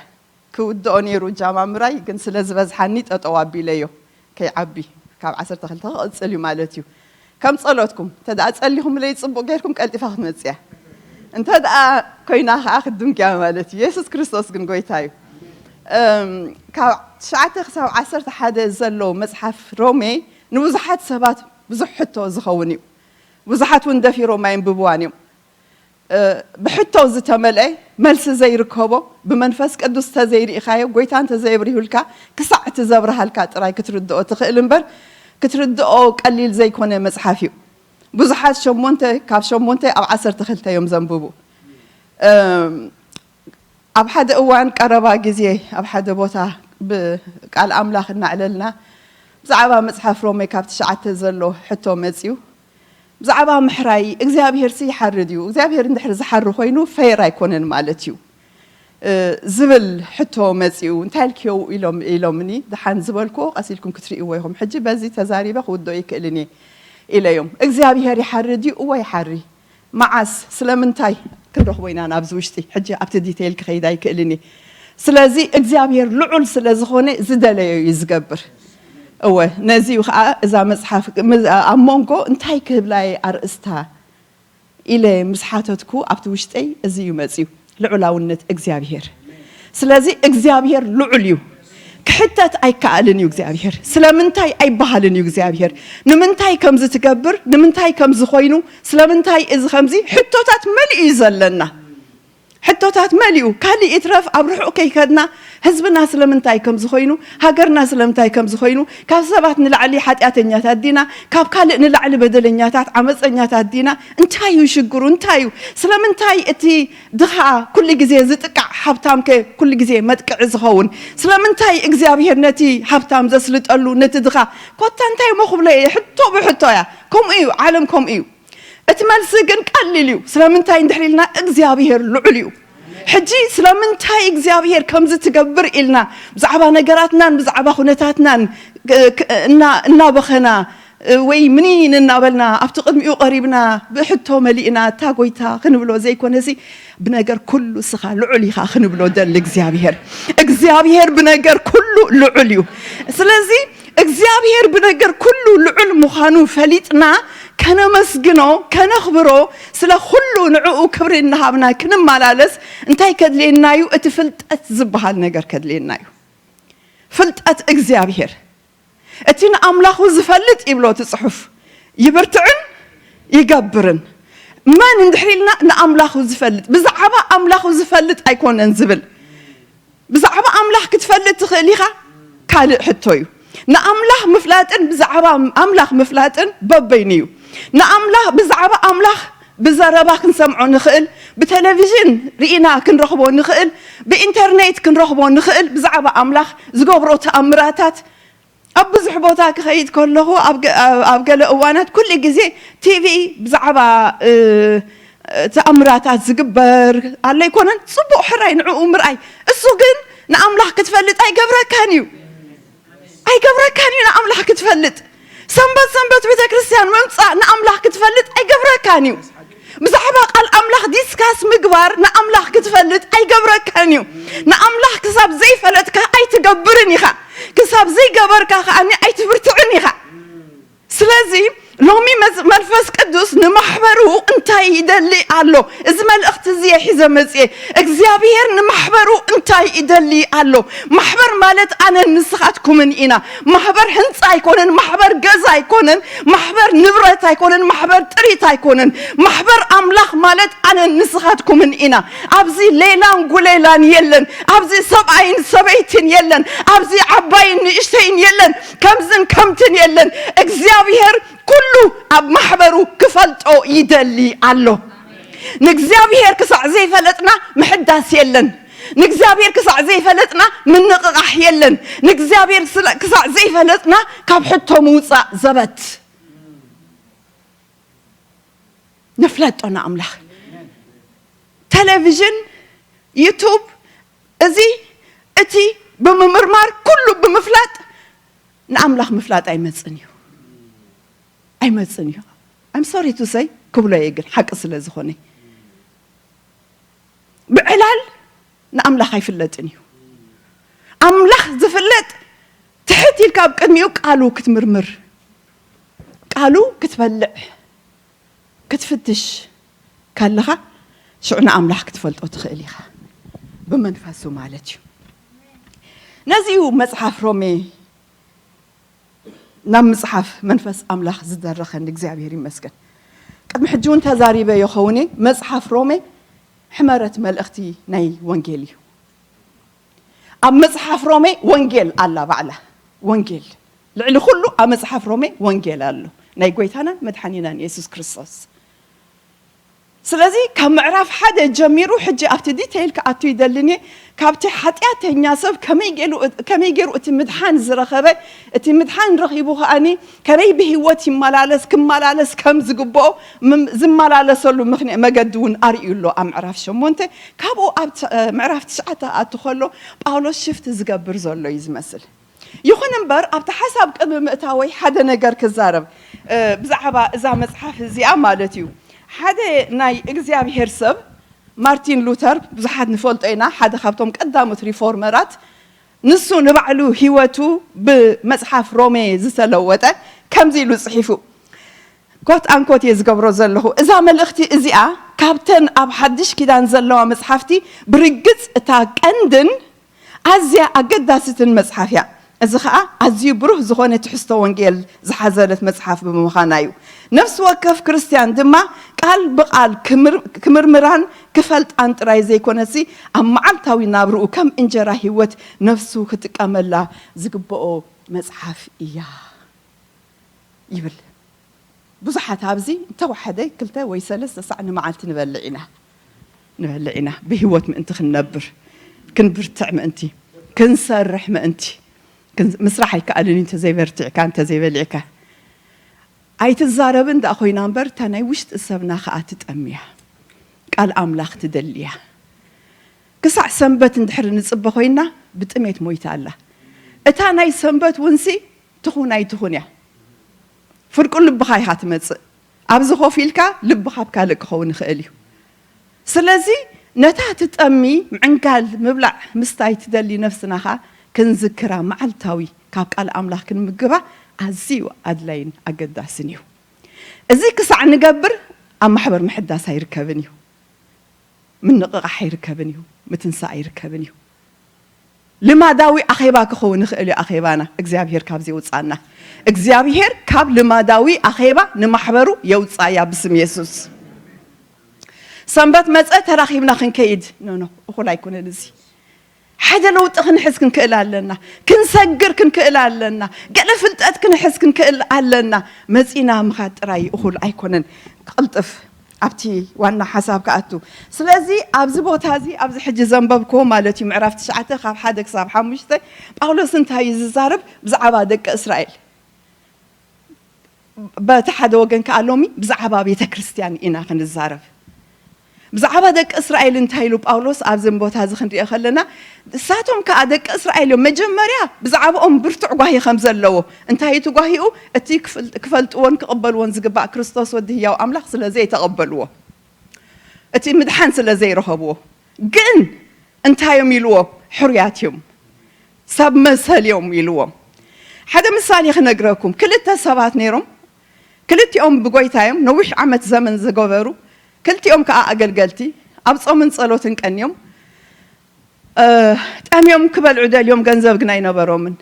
ክውድኦ ነይሩ ጃማምራይ፣ ግን ስለ ዝበዝሓኒ ጠጠው ኣቢለዮ። ከይዓቢ ካብ ዓሰርተ ክልተ ክቕጽል እዩ ማለት እዩ። ከም ጸሎትኩም፣ እንተ ደኣ ጸሊኹምለይ ጽቡቕ ጌርኩም ቀልጢፋ ክትመጽእ እያ። እንተ ደኣ ኮይና ከኣ ክትድምቅያ ማለት እዩ። የሱስ ክርስቶስ ግን ጎይታ እዩ። እም፣ ካብ ትሽዓተ ክሳብ ዓሰርተ ሓደ ዘሎ መጽሓፍ ሮሜ ንብዙሓት ሰባት ብዙሕ ሕቶ ዝኸውን እዩ። ብዙሓት እውን ደፊሮም ኣየንብብዋን እዮም። እ፣ ብሕቶ ዝተመልአ፣ መልሲ ዘይርከቦ፣ ብመንፈስ ቅዱስ እንተዘይርኢኻዮ፣ ጎይታ እንተዘየብሪሁልካ፣ ክሳዕ እቲ ዘብርሃልካ ጥራይ ክትርድኦ ትኽእል እምበር፣ ክትርድኦ ቀሊል ዘይኮነ መጽሓፍ እዩ። ብዙሓት ሸሞንተ፣ ካብ ሸሞንተ ኣብ ዓሰርተ ክልተ እዮም ዘንብቡ። እም፣ ኣብ ሓደ እዋን ቀረባ ግዜ ኣብ ሓደ ቦታ ብቃል ኣምላኽ እናዕለልና ብዛዕባ መጽሓፍ ሮሜ ካብ ትሽዓተ ዘሎ ሕቶ መጺኡ። ብዛዕባ ምሕራይ እግዚኣብሄርሲ ይሓሪ ድዩ? እግዚኣብሄር እንድሕር ዝሓሪ ኮይኑ ፈየር ኣይኮነን ማለት እዩ፣ እ፣ ዝብል ሕቶ መጺኡ። እንታይ ኢልክዮ ኢሎም፣ ኢሎምኒ። ደሓን ዝበልክዎ ቀስ ኢልኩም ክትርእይዎ ኢኹም። ሕጂ በዚ ተዛሪበ ክውድኦ ይክእልን እየ ኢለዮም። እግዚኣብሄር ይሓሪ ድዩ? እወ ይሓሪ። መዓስ? ስለምንታይ? ክንረኽቦ ኢና ናብዚ ውሽጢ። ሕጂ ኣብቲ ዲቴይል ክኸይድ ኣይክእልን እየ። ስለዚ እግዚኣብሄር ልዑል ስለ ዝኾነ ዝደለዮ እዩ ዝገብር። እወ፣ ነዚ እዩ ኸዓ እዛ መጽሓፍ ም-፣ ኣብ መንጎ እንታይ ክህብላ እየ ኣርእስታ ኢለ ምስ ሓተትኩ ኣብቲ ውሽጠይ እዚ እዩ መጽዩ፣ ልዑላውነት እግዚኣብሄር። ስለዚ እግዚኣብሄር ልዑል እዩ። ክሕተት ኣይከኣልን እዩ እግዚኣብሄር። ስለምንታይ ኣይበሃልን እዩ እግዚኣብሄር። ንምንታይ ከምዚ ትገብር? ንምንታይ ከምዚ ኮይኑ? ስለምንታይ እዚ ከምዚ? ሕቶታት መሊኡ እዩ ዘለና። ሕቶታት መሊኡ። ካልእ ይትረፍ ኣብ ርሑቕ ከይከድና ህዝብና ስለምንታይ ከምዚ ኮይኑ? ሃገርና ስለምንታይ ከምዚ ኮይኑ? ካብ ሰባት ንላዕሊ ሓጢኣተኛታት ዲና? ካብ ካልእ ንላዕሊ በደለኛታት፣ ዓመፀኛታት ዲና? እንታይ እዩ ሽግሩ? እንታይ እዩ? ስለምንታይ እቲ ድኻ ኩሉ ግዜ ዝጥቃዕ፣ ሃብታም ከ ኩሉ ግዜ መጥቅዒ ዝኸውን? ስለምንታይ እግዚኣብሄር ነቲ ሃብታም ዘስልጠሉ፣ ነቲ ድኻ? ኮታ እንታይ እሞ ክብሎ እየ? ሕቶ ብሕቶ እያ። ከምኡ እዩ፣ ዓለም ከምኡ እዩ። እቲ መልሲ ግን ቀሊል እዩ። ስለምንታይ እንድሕር ኢልና፣ እግዚኣብሄር ልዑል እዩ። ሕጂ ስለምንታይ እግዚኣብሄር ከምዚ ትገብር ኢልና፣ ብዛዕባ ነገራትናን ብዛዕባ ኩነታትናን፣ እ፣ ክ-፣ እና-፣ እናበኸና፣ እ፣ ወይ ምኒን እናበልና ኣብቲ ቅድሚኡ ቀሪብና ብሕቶ መሊእና፣ "እታ ጎይታ" ክንብሎ ዘይኮነሲ፣ "ብነገር ኩሉ እስኻ ልዑል ኢኻ" ክንብሎ ደሊ እግዚኣብሄር። እግዚኣብሄር ብነገር ኩሉ ልዑል እዩ። ስለዚ እግዚኣብሄር ብነገር ኩሉ ልዑል ምዃኑ ፈሊጥና ከነመስግኖ፣ ከነኽብሮ፣ ስለ ኩሉ ንዕኡ ክብሪ እናሃብና ክንመላለስ እንታይ ከድልየና እዩ? እቲ ፍልጠት ዝበሃል ነገር ከድልየና እዩ። ፍልጠት እግዚኣብሄር። እቲ ንኣምላኹ ዝፈልጥ ይብሎ እቲ ጽሑፍ፣ ይብርትዕን ይገብርን። መን እንድሕር ኢልና ንኣምላኹ ዝፈልጥ፣ ብዛዕባ ኣምላኹ ዝፈልጥ ኣይኮነን ዝብል። ብዛዕባ ኣምላኽ ክትፈልጥ ትኽእል ኢኻ? ካልእ ሕቶ እዩ። ንኣምላኽ ምፍላጥን ብዛዕባ ኣምላኽ ምፍላጥን በበይኑ እዩ። ንኣምላኽ፣ ብዛዕባ ኣምላኽ ብዘረባ ክንሰምዖ ንኽእል፣ ብቴሌቪዥን ርኢና ክንረኽቦ ንኽእል፣ ብኢንተርኔት ክንረኽቦ ንኽእል። ብዛዕባ ኣምላኽ ዝገብሮ ተኣምራታት ኣብ ብዙሕ ቦታ ክኸይድ ከለኹ፣ ኣብ ገ-፣ ኣብ፣ ኣብ ገለ እዋናት ኩሉ ግዜ ቲቪ ብዛዕባ፣ እ፣ ተኣምራታት ዝግበር ኣሎ ኣይኮነን? ጽቡቕ፣ ሕራይ ንዕኡ ምርኣይ። እሱ ግን ንኣምላኽ ክትፈልጥ ኣይገብረካን እዩ። ኣይገብረካን እዩ ንኣምላኽ ክትፈልጥ። ሰንበት ሰንበት ቤተ ክርስቲያን ምምጻእ ንኣምላኽ ክትፈልጥ ኣይገብረካን እዩ። ብዛዕባ ቃል ኣምላኽ ዲስካስ ምግባር ንኣምላኽ ክትፈልጥ ኣይገብረካን እዩ። ንኣምላኽ ክሳብ ዘይፈለጥካ ኣይትገብርን ኢኻ። ክሳብ ዘይገበርካ ከኣ ኣይትብርትዕን ኢኻ። ስለዚ ሎሚ መዝ-፣ መንፈስ ቅዱስ ንማሕበሩ እንታይ ይደሊ ኣሎ? እዚ መልእኽቲ እዚ እየ ሒዘ መጽየ። እግዚኣብሔር ንማሕበሩ እንታይ ይደሊ ኣሎ? ማሕበር ማለት ኣነን ንስኻትኩምን ኢና። ማሕበር ህንጻ ኣይኮነን፣ ማሕበር ገዛ ኣይኮነን፣ ማሕበር ንብረት ኣይኮነን፣ ማሕበር ጥሪት ኣይኮነን። ማሕበር ኣምላኽ ማለት ኣነን ንስኻትኩምን ኢና። ኣብዚ ሌላን ጉሌላን የለን። ኣብዚ ሰብኣይን ሰበይትን የለን። ኣብዚ ዓባይን ንእሽተይን የለን። ከምዝን ከምትን የለን። እግዚኣብሔር ኩሉ ኣብ ማሕበሩ ክፈልጦ ይደሊ ኣሎ። ንእግዚኣብሔር ክሳዕ ዘይፈለጥና ምሕዳስ የለን። ንእግዚኣብሔር ክሳዕ ዘይፈለጥና ምንቕቓሕ የለን። ንእግዚኣብሔር ስለ-፣ ክሳዕ ዘይፈለጥና ካብ ሕቶ ምውጻእ ዘበት። ነፍለጦ ንኣምላኽ። ቴሌቪዥን፣ ዩቱብ፣ እዚ እቲ ብምምርማር ኩሉ ብምፍላጥ ንኣምላኽ ምፍላጥ ኣይመጽን እዩ። ኣይመጽን እዩ። I'm sorry to say ክብሎ እየ፣ ግን ሓቂ ስለ ዝኾነ። ብዕላል ንኣምላኽ ኣይፍለጥን እዩ። ኣምላኽ ዝፍለጥ ትሕት ኢልካ ኣብ ቅድሚኡ ቃሉ ክትምርምር፣ ቃሉ ክትበልዕ፣ ክትፍትሽ ከለኻ፣ ሽዑ ንኣምላኽ ክትፈልጦ ትኽእል ኢኻ። ብመንፈሱ ማለት እዩ። ነዚ እዩ መጽሓፍ ሮሜ ናብ ምጽሓፍ መንፈስ ኣምላኽ ዝደረኸኒ እግዚኣብሔር ይመስገን። ቅድሚ ሕጂ እውን ተዛሪበ ይኸውን እየ። መጽሓፍ ሮሜ ሕመረት መልእኽቲ ናይ ወንጌል እዩ። ኣብ መጽሓፍ ሮሜ ወንጌል ኣላ ባዕላ። ወንጌል ልዕሊ ኩሉ ኣብ መጽሓፍ ሮሜ ወንጌል ኣሎ፣ ናይ ጎይታናን መድሓኒናን የሱስ ክርስቶስ። ስለዚ ካብ ምዕራፍ ሓደ ጀሚሩ፣ ሕጂ ኣብቲ ዲቴይል ክኣቱ ይደልን እየ፣ ካብቲ ሓጢኣተኛ ሰብ ከመይ ገይሩ፣ ከመይ ገይሩ እቲ ምድሓን ዝረኸበ፣ እቲ ምድሓን ረኺቡ ከኣኒ ከመይ ብህይወት ይመላለስ፣ ክመላለስ ከም ዝግብኦ ምም-፣ ዝመላለሰሉ ምኽንያ-፣ መገዲ እውን ኣርእዩ ኣሎ ኣብ ምዕራፍ ሸሞንተ። ካብኡ ኣብ ት-፣ ምዕራፍ ትሽዓተ ክኣቱ ከሎ ጳውሎስ ሽፍት ዝገብር ዘሎ እዩ ዝመስል። ይኹን እምበር ኣብቲ ሓሳብ ቅድሚ ምእታወይ ሓደ ነገር ክዛረብ፣ እ፣ ብዛዕባ እዛ መጽሓፍ እዚኣ ማለት እዩ። ሓደ ናይ እግዚኣብሔር ሰብ ማርቲን ሉተር ብዙሓት ንፈልጦ ኢና፣ ሓደ ካብቶም ቀዳሞት ሪፎርመራት፣ ንሱ ንባዕሉ ህይወቱ ብመጽሓፍ ሮሜ ዝተለወጠ ከምዚ ኢሉ ጽሒፉ። ኮት ኣንኮት እየ ዝገብሮ ዘለኹ። እዛ መልእኽቲ እዚኣ ካብተን ኣብ ሓድሽ ኪዳን ዘለዋ መጽሓፍቲ ብርግጽ እታ ቀንድን ኣዝያ ኣገዳሲትን መጽሓፍ እያ። እዚ ኸኣ ኣዝዩ ብሩህ ዝኾነ ትሕዝቶ ወንጌል ዝሓዘለት መጽሓፍ ብምዃና እዩ። ነፍሲ ወከፍ ክርስትያን ድማ ቃል ብቓል ክምር-፣ ክምርምራን ክፈልጣን ጥራይ ዘይኮነሲ፣ ኣብ መዓልታዊ ናብርኡ ከም እንጀራ ህይወት ነፍሱ ክጥቀመላ ዝግብኦ መጽሓፍ እያ ይብል። ብዙሓት ኣብዚ እንተወሓደ ክልተ ወይ ሰለስተ ሳዕ ንመዓልቲ ንበልዕ ኢና፣ ንበልዕ ኢና። ብህይወት ምእንቲ ክንነብር፣ ክንብርትዕ ምእንቲ፣ ክንሰርሕ ምእንቲ። ክን-፣ ምስራሕ ኣይከኣልን እዩ እንተዘይበርቲዕካ፣ እንተዘይበሊዕካ። ኣይትዛረብን ደኣ ኮይና እምበር፣ እታ ናይ ውሽጢ ሰብና ከኣ ትጠምያ። ቃል ኣምላኽ ትደልያ። ክሳዕ ሰንበት እንድሕር ንጽበ ኮይና፣ ብጥሜት ሞይታ ኣላ። እታ ናይ ሰንበት ውንሲ ትኹን ኣይትኹን እያ። ፍርቁ ልብኻ ኢኻ ትመጽእ። ኣብዚ ኮፍ ኢልካ ልብኻ ኣብ ካልእ ክኸውን ይኽእል እዩ። ስለዚ ነታ ትጠሚ ምዕንጋል፣ ምብላዕ፣ ምስታይ ትደሊ ነፍስና ኸኣ ክንዝክራ መዓልታዊ ካብ ቃል ኣምላኽ ክንምግባ ኣዝዩ ኣድላይን ኣገዳስን እዩ። እዚ ክሳዕ ንገብር ኣብ ማሕበር ምሕዳስ ኣይርከብን እዩ። ምንቕቓሕ ኣይርከብን እዩ። ምትንሳእ ኣይርከብን እዩ። ልማዳዊ ኣኼባ ክኸውን ይኽእል እዩ ኣኼባና። እግዚኣብሔር ካብዚ የውጻና። እግዚኣብሔር ካብ ልማዳዊ ኣኼባ ንማሕበሩ የውጻያ ብስም የሱስ። ሰንበት መጸ ተራኺብና ክንከይድ፣ ኖ፣ ኖ፣ እኹል ኣይኮነን እዚ። ሓደ ለውጢ ክንሕዝ ክንክእል ኣለና። ክንሰግር ክንክእል ኣለና። ገለ ፍልጠት ክንሕዝ ክንክእል ኣለና። መጺና ምኻድ ጥራይ እኹል ኣይኮነን። ቅልጥፍ ኣብቲ ዋና ሓሳብ ክኣቱ። ስለዚ ኣብዚ ቦታ እዚ፣ ኣብዚ ሕጂ ዘንበብክዎ ማለት እዩ፣ ምዕራፍ ትሽዓተ ካብ ሓደ ክሳብ ሓሙሽተ፣ ጳውሎስ እንታይ እዩ ዝዛረብ? ብዛዕባ ደቂ እስራኤል። በቲ ሓደ ወገን ከኣ ሎሚ ብዛዕባ ቤተ ክርስቲያን ኢና ክንዛረብ። ብዛዕባ ደቂ እስራኤል እንታይ ኢሉ ጳውሎስ ኣብዚ ቦታ እዚ ክንሪኦ ከለና፣ ንሳቶም ከኣ ደቂ እስራኤል እዮም። መጀመርያ ብዛዕባኦም ብርቱዕ ጓሂ ከም ዘለዎ፣ እንታይ እቲ ጓሂኡ? እቲ ክፍል-፣ ክፈልጥዎን ክቕበልዎን ዝግባእ ክርስቶስ ወዲ ህያው ኣምላኽ ስለ ዘይተቐበልዎ፣ እቲ ምድሓን ስለ ዘይረኸብዎ። ግን እንታይ እዮም ኢልዎ? ሕሩያት እዮም፣ ሰብ መሰል እዮም ኢልዎም። ሓደ ምሳሌ ክነግረኩም። ክልተ ሰባት ነይሮም። ክልቲኦም ብጎይታ እዮም፣ ነዊሕ ዓመት ዘመን ዝገበሩ። ክልቲኦም ከኣ ኣገልገልቲ፣ ኣብ ጾምን ጸሎትን ቀንዮም። እ፣ ጠምዮም ክበልዑ ደልዮም፣ ገንዘብ ግን ኣይነበሮምን።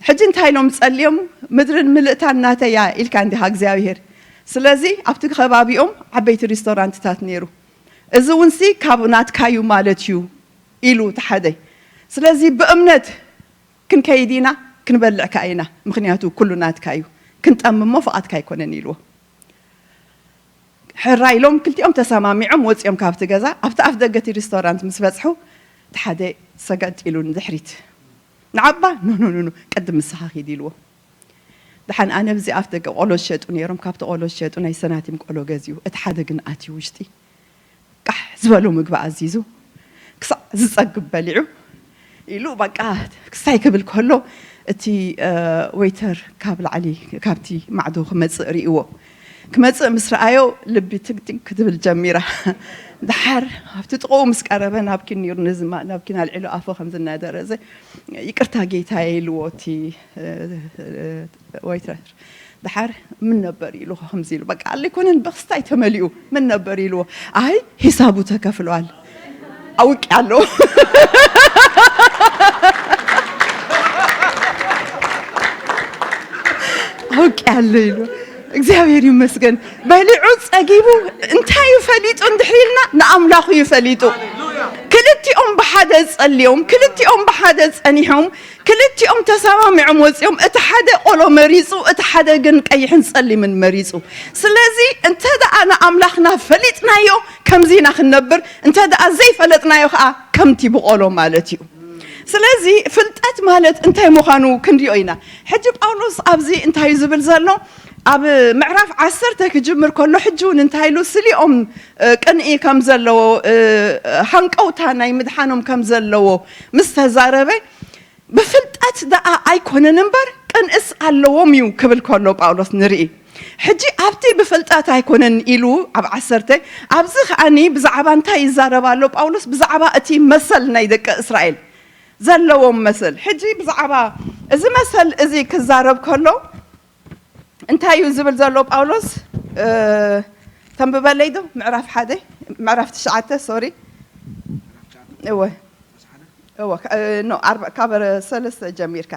ሕጂ እንታይ ኢሎም ጸልዮም? "ምድርን ምልእታን ናተይ እያ" ኢልካ እንዲኻ እግዚኣብሄር። ስለዚ ኣብቲ ከባቢኦም ዓበይቲ ሪስቶራንትታት ነይሩ። "እዚ እውንሲ ካብ ናትካ እዩ ማለት እዩ" ኢሉ እቲ ሓደ። ስለዚ ብእምነት ክንከይድ ኢና፣ ክንበልዕ ከኣ ኢና፣ ምኽንያቱ ኩሉ ናትካ እዩ። ክንጠሚ እሞ ፍቓድካ ኣይኮነን ኢልዎ። ሕራይ ኢሎም ክልቲኦም ተሰማሚዖም ወጺኦም ካብቲ ገዛ። ኣብቲ ኣፍ ደገ እቲ ሪስቶራንት ምስ በጽሑ፣ እቲ ሓደ ሰገጥ ኢሉ ንድሕሪት። ንዓባ፣ "ኖ፣ ኖ፣ ኖ፣ ኖ፣ ቅድም ንስኻ ኪድ" ኢልዎ። ደሓን ኣነ ኣብዚ ኣፍ ደገ ቆሎ ዝሸጡ ነይሮም፣ ካብቲ ቆሎ ዝሸጡ ናይ ሰናቲም ቆሎ ገዚኡ። እቲ ሓደ ግን ኣትዩ ውሽጢ። ቃሕ ዝበሎ ምግቢ ኣዚዙ፣ ክሳዕ ዝጸግብ በሊዑ ኢሉ፣ በቃ ክስታይ ክብል ከሎ፣ እቲ፣ እ፣ ዌይተር ካብ ላዕሊ፣ ካብቲ ማዕዶ ክመጽእ ርእይዎ። ክመጽእ ምስ ረኣዮ ልቢ ትግትግ ክትብል ጀሚራ። ደሓር ኣብቲ ጥቕኡ ምስ ቀረበ ናብኪን ነይሩ፣ ነዚ ማ-፣ ናብኪን ኣልዒሉ ኣፉ ከምዚ እናደረዘ፣ "ይቅርታ ጌታየ" ኢልዎ እቲ፣ እ፣ እ፣ ወይተር። ደሓር "ምን ነበር?" ኢሉ ከምዚ ኢሉ፣ በቃ ኣለይኮነን በኽስታይ ተመሊኡ፣ "ምን ነበር?" ኢልዎ። "ኣይ ሂሳቡ ተከፍሏል፣ ኣውቄ ኣለሁ፣ ኣውቄ ኣለሁ" ኢሉ። እግዚኣብሔር ይመስገን። በሊዑ ጸጊቡ እንታይ እዩ ፈሊጡ እንድሕር ኢልና፣ ንኣምላኹ እዩ ፈሊጡ። ክልቲኦም ብሓደ ጸልዮም፣ ክልቲኦም ብሓደ ጸኒሖም፣ ክልቲኦም ተሰማሚዖም ወጺኦም። እቲ ሓደ ቆሎ መሪጹ፣ እቲ ሓደ ግን ቀይሕን ጸሊምን መሪጹ። ስለዚ እንተ ደኣ ንኣምላኽና ፈሊጥናዮ፣ ከምዚ ኢና ክንነብር፣ እንተ ደኣ ዘይፈለጥናዮ ከኣ ከምቲ ብቆሎ ማለት እዩ። ስለዚ ፍልጠት ማለት እንታይ ምዃኑ ክንሪኦ ኢና። ሕጂ ጳውሎስ ኣብዚ እንታይ እዩ ዝብል ዘሎ? ኣብ ምዕራፍ ዓሰርተ ክጅምር ከሎ፣ ሕጂ እውን እንታይ ኢሉ፣ ስሊኦም፣ እ፣ ቅንኢ ከም ዘለዎ፣ እ፣ ሃንቀውታ ናይ ምድሓኖም ከም ዘለዎ ምስ ተዛረበ፣ "ብፍልጠት ደኣ ኣይኮነን እምበር ቅንእስ ኣለዎም እዩ" ክብል ከሎ ጳውሎስ ንርኢ። ሕጂ ኣብቲ "ብፍልጠት ኣይኮነን" ኢሉ ኣብ ዓሰርተ፣ ኣብዚ ከኣኒ ብዛዕባ እንታይ ይዛረብ ኣሎ ጳውሎስ? ብዛዕባ እቲ መሰል ናይ ደቂ እስራኤል ዘለዎም መሰል። ሕጂ ብዛዕባ እዚ መሰል እዚ ክዛረብ ከሎ እንታይ እዩ ዝብል ዘሎ ጳውሎስ? እ፣ ተንብበለይ ዶ? ምዕራፍ ሓደ፣ ምዕራፍ ትሽዓተ፣ ሶሪ። እወ፣ እወ፣ ካ-፣ እ፣ ኖ፣ ኣርባ-፣ ካብ ሰለስተ ጀሚርካ።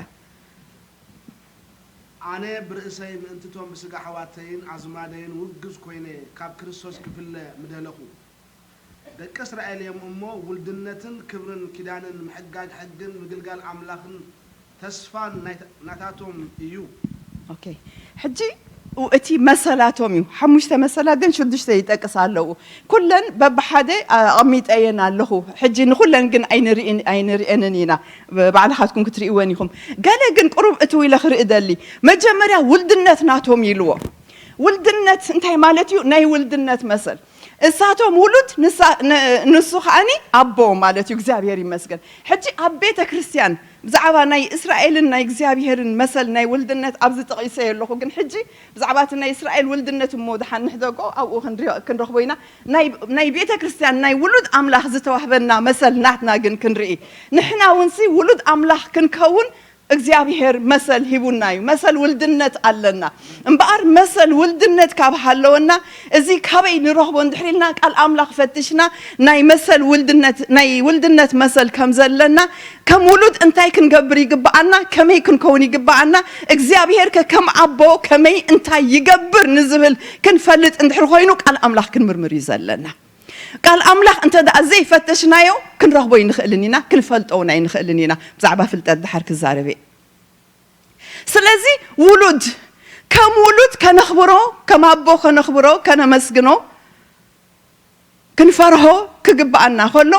ኣነ ብርእሰይ ምእንትቶም ብስጋ ኣሕዋተይን ኣዝማደይን ውግዝ ኮይነ ካብ ክርስቶስ ክፍለ ምደለኹ። ደቂ እስራኤል እዮም እሞ፣ ውልድነትን ክብርን ኪዳንን ምሕጋግ ሕግን ምግልጋል ኣምላኽን ተስፋን ናይ-፣ ናታቶም እዩ። ኦኬ፣ ሕጂ እቲ መሰላቶም እዩ። ሓሙሽተ መሰላት ግን ሽዱሽተ ይጠቅስ ኣለዉ። ኩለን በብሓደ ኣቐሚጠየን ኣለኹ። ሕጂ ንኹለን ግን ኣይንርእን-፣ ኣይንርእየንን ኢና። ብ-፣ ባዕልኻትኩም ክትርእይወን ኢኹም። ገለ ግን ቁሩብ እትው ኢለ ክርኢ ደሊ። መጀመርያ ውልድነት ናቶም ይልዎ። ውልድነት እንታይ ማለት እዩ? ናይ ውልድነት መሰል። እሳቶም ውሉድ፣ ንሳ-፣ ን-፣ ንሱ ከኣኒ ኣቦ ማለት እዩ። እግዚኣብሔር ይመስገን። ሕጂ ኣብ ቤተ ክርስቲያን ብዛዕባ ናይ እስራኤልን ናይ እግዚኣብሔርን መሰል ናይ ውልድነት ኣብዚ ጠቒሰዮ ኣለኹ። ግን ሕጂ ብዛዕባ እቲ ናይ እስራኤል ውልድነት እሞ ደሓን ንሕደጎ ኣብኡ ክንሪኦ-፣ ክንረኽቦ ኢና። ናይ፣ ናይ ቤተ ክርስቲያን ናይ ውሉድ ኣምላኽ ዝተዋህበና መሰል ናትና ግን ክንርኢ። ንሕና እውንሲ ውሉድ ኣምላኽ ክንከውን እግዚኣብሔር መሰል ሂቡና እዩ። መሰል ውልድነት ኣለና። እምበኣር መሰል ውልድነት ካብ ሃለወና፣ እዚ ካበይ ንረኽቦ እንድሕር ኢልና ቃል ኣምላኽ ፈትሽና፣ ናይ መሰል ውልድነት፣ ናይ ውልድነት መሰል ከም ዘለና፣ ከም ውሉድ እንታይ ክንገብር ይግብኣና፣ ከመይ ክንከውን ይግብኣና፣ እግዚኣብሔር ከ ከም ኣቦ ከመይ እንታይ ይገብር ንዝብል ክንፈልጥ እንድሕር ኮይኑ ቃል ኣምላኽ ክንምርምር እዩ ዘለና። ቃል ኣምላኽ እንተ ደኣ ዘይፈተሽናዮ ክንረኽቦ ኣይንኽእልን ኢና፣ ክንፈልጦ እውን ኣይንኽእልን ኢና። ብዛዕባ ፍልጠት ደሓር ክዛረብ እየ። ስለዚ ውሉድ ከም ውሉድ ከነኽብሮ፣ ከም ኣቦ ከነኽብሮ፣ ከነመስግኖ፣ ክንፈርሆ ክግብኣና ከሎ፣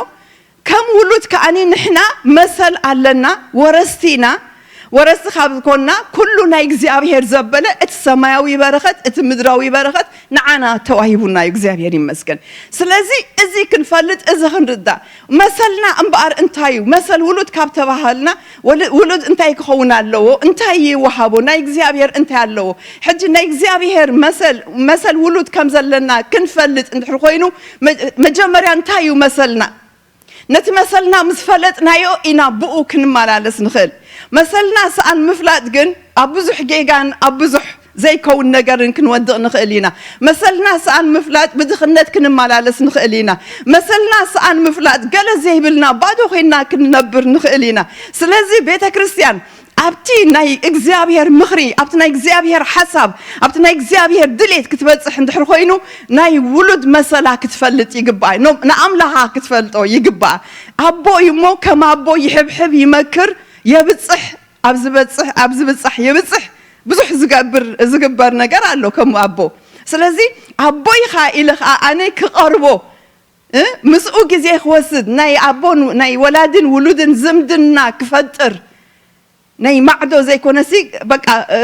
ከም ውሉድ ከኣኒ ንሕና መሰል ኣለና፣ ወረስቲ ኢና። ወረስቲ ካብ ኮና፣ ኩሉ ናይ እግዚኣብሔር ዘበለ እቲ ሰማያዊ በረኸት፣ እቲ ምድራዊ በረኸት ንዓና ተዋሂቡና እዩ። እግዚኣብሔር ይመስገን። ስለዚ እዚ ክንፈልጥ፣ እዚ ክንርዳእ፣ መሰልና እምበኣር እንታይ እዩ? መሰል ውሉድ ካብ ተባሃልና፣ ወል-፣ ውሉድ እንታይ ክኸውን ኣለዎ? እንታይ ይወሃቦ? ናይ እግዚኣብሔር እንታይ ኣለዎ? ሕጂ ናይ እግዚኣብሔር መሰል፣ መሰል ውሉድ ከም ዘለና ክንፈልጥ እንድሕር ኮይኑ፣ መ-፣ መጀመርያ እንታይ እዩ መሰልና? ነቲ መሰልና ምስ ፈለጥናዮ ኢና ብኡ ክንመላለስ ንኽእል። መሰልና ሰኣን ምፍላጥ ግን ኣብ ብዙሕ ጌጋን ኣብ ብዙሕ ዘይከውን ነገርን ክንወድቕ ንኽእል ኢና። መሰልና ሰኣን ምፍላጥ ብድኽነት ክንመላለስ ንኽእል ኢና። መሰልና ሰኣን ምፍላጥ ገለ ዘይብልና ባዶ ኮይንና ክንነብር ንኽእል ኢና። ስለዚ ቤተ ክርስቲያን ኣብቲ ናይ እግዚኣብሔር ምኽሪ፣ ኣብቲ ናይ እግዚኣብሔር ሓሳብ፣ ኣብቲ ናይ እግዚኣብሔር ድሌት ክትበጽሕ እንድሕር ኮይኑ፣ ናይ ውሉድ መሰላ ክትፈልጥ ይግብኣ፣ ኖ-፣ ንኣምላኻ ክትፈልጦ ይግብኣ። ኣቦ እዩ እሞ ከም ኣቦ ይሕብሕብ፣ ይመክር፣ የብጽሕ፣ ኣብ ዝበጽሕ፣ ኣብ ዝብጻሕ የብጽሕ። ብዙሕ ዝገብር፣ ዝግበር ነገር ኣሎ ከም ኣቦ። ስለዚ ኣቦይ ኸኣ ኢለ ኸኣ ኣነ ክቐርቦ፣ እ፣ ምስኡ ግዜ ክወስድ፣ ናይ ኣቦን ናይ ወላድን ውሉድን ዝምድና ክፈጥር፣ ናይ ማዕዶ ዘይኮነሲ፣ በቃ፣ እ፣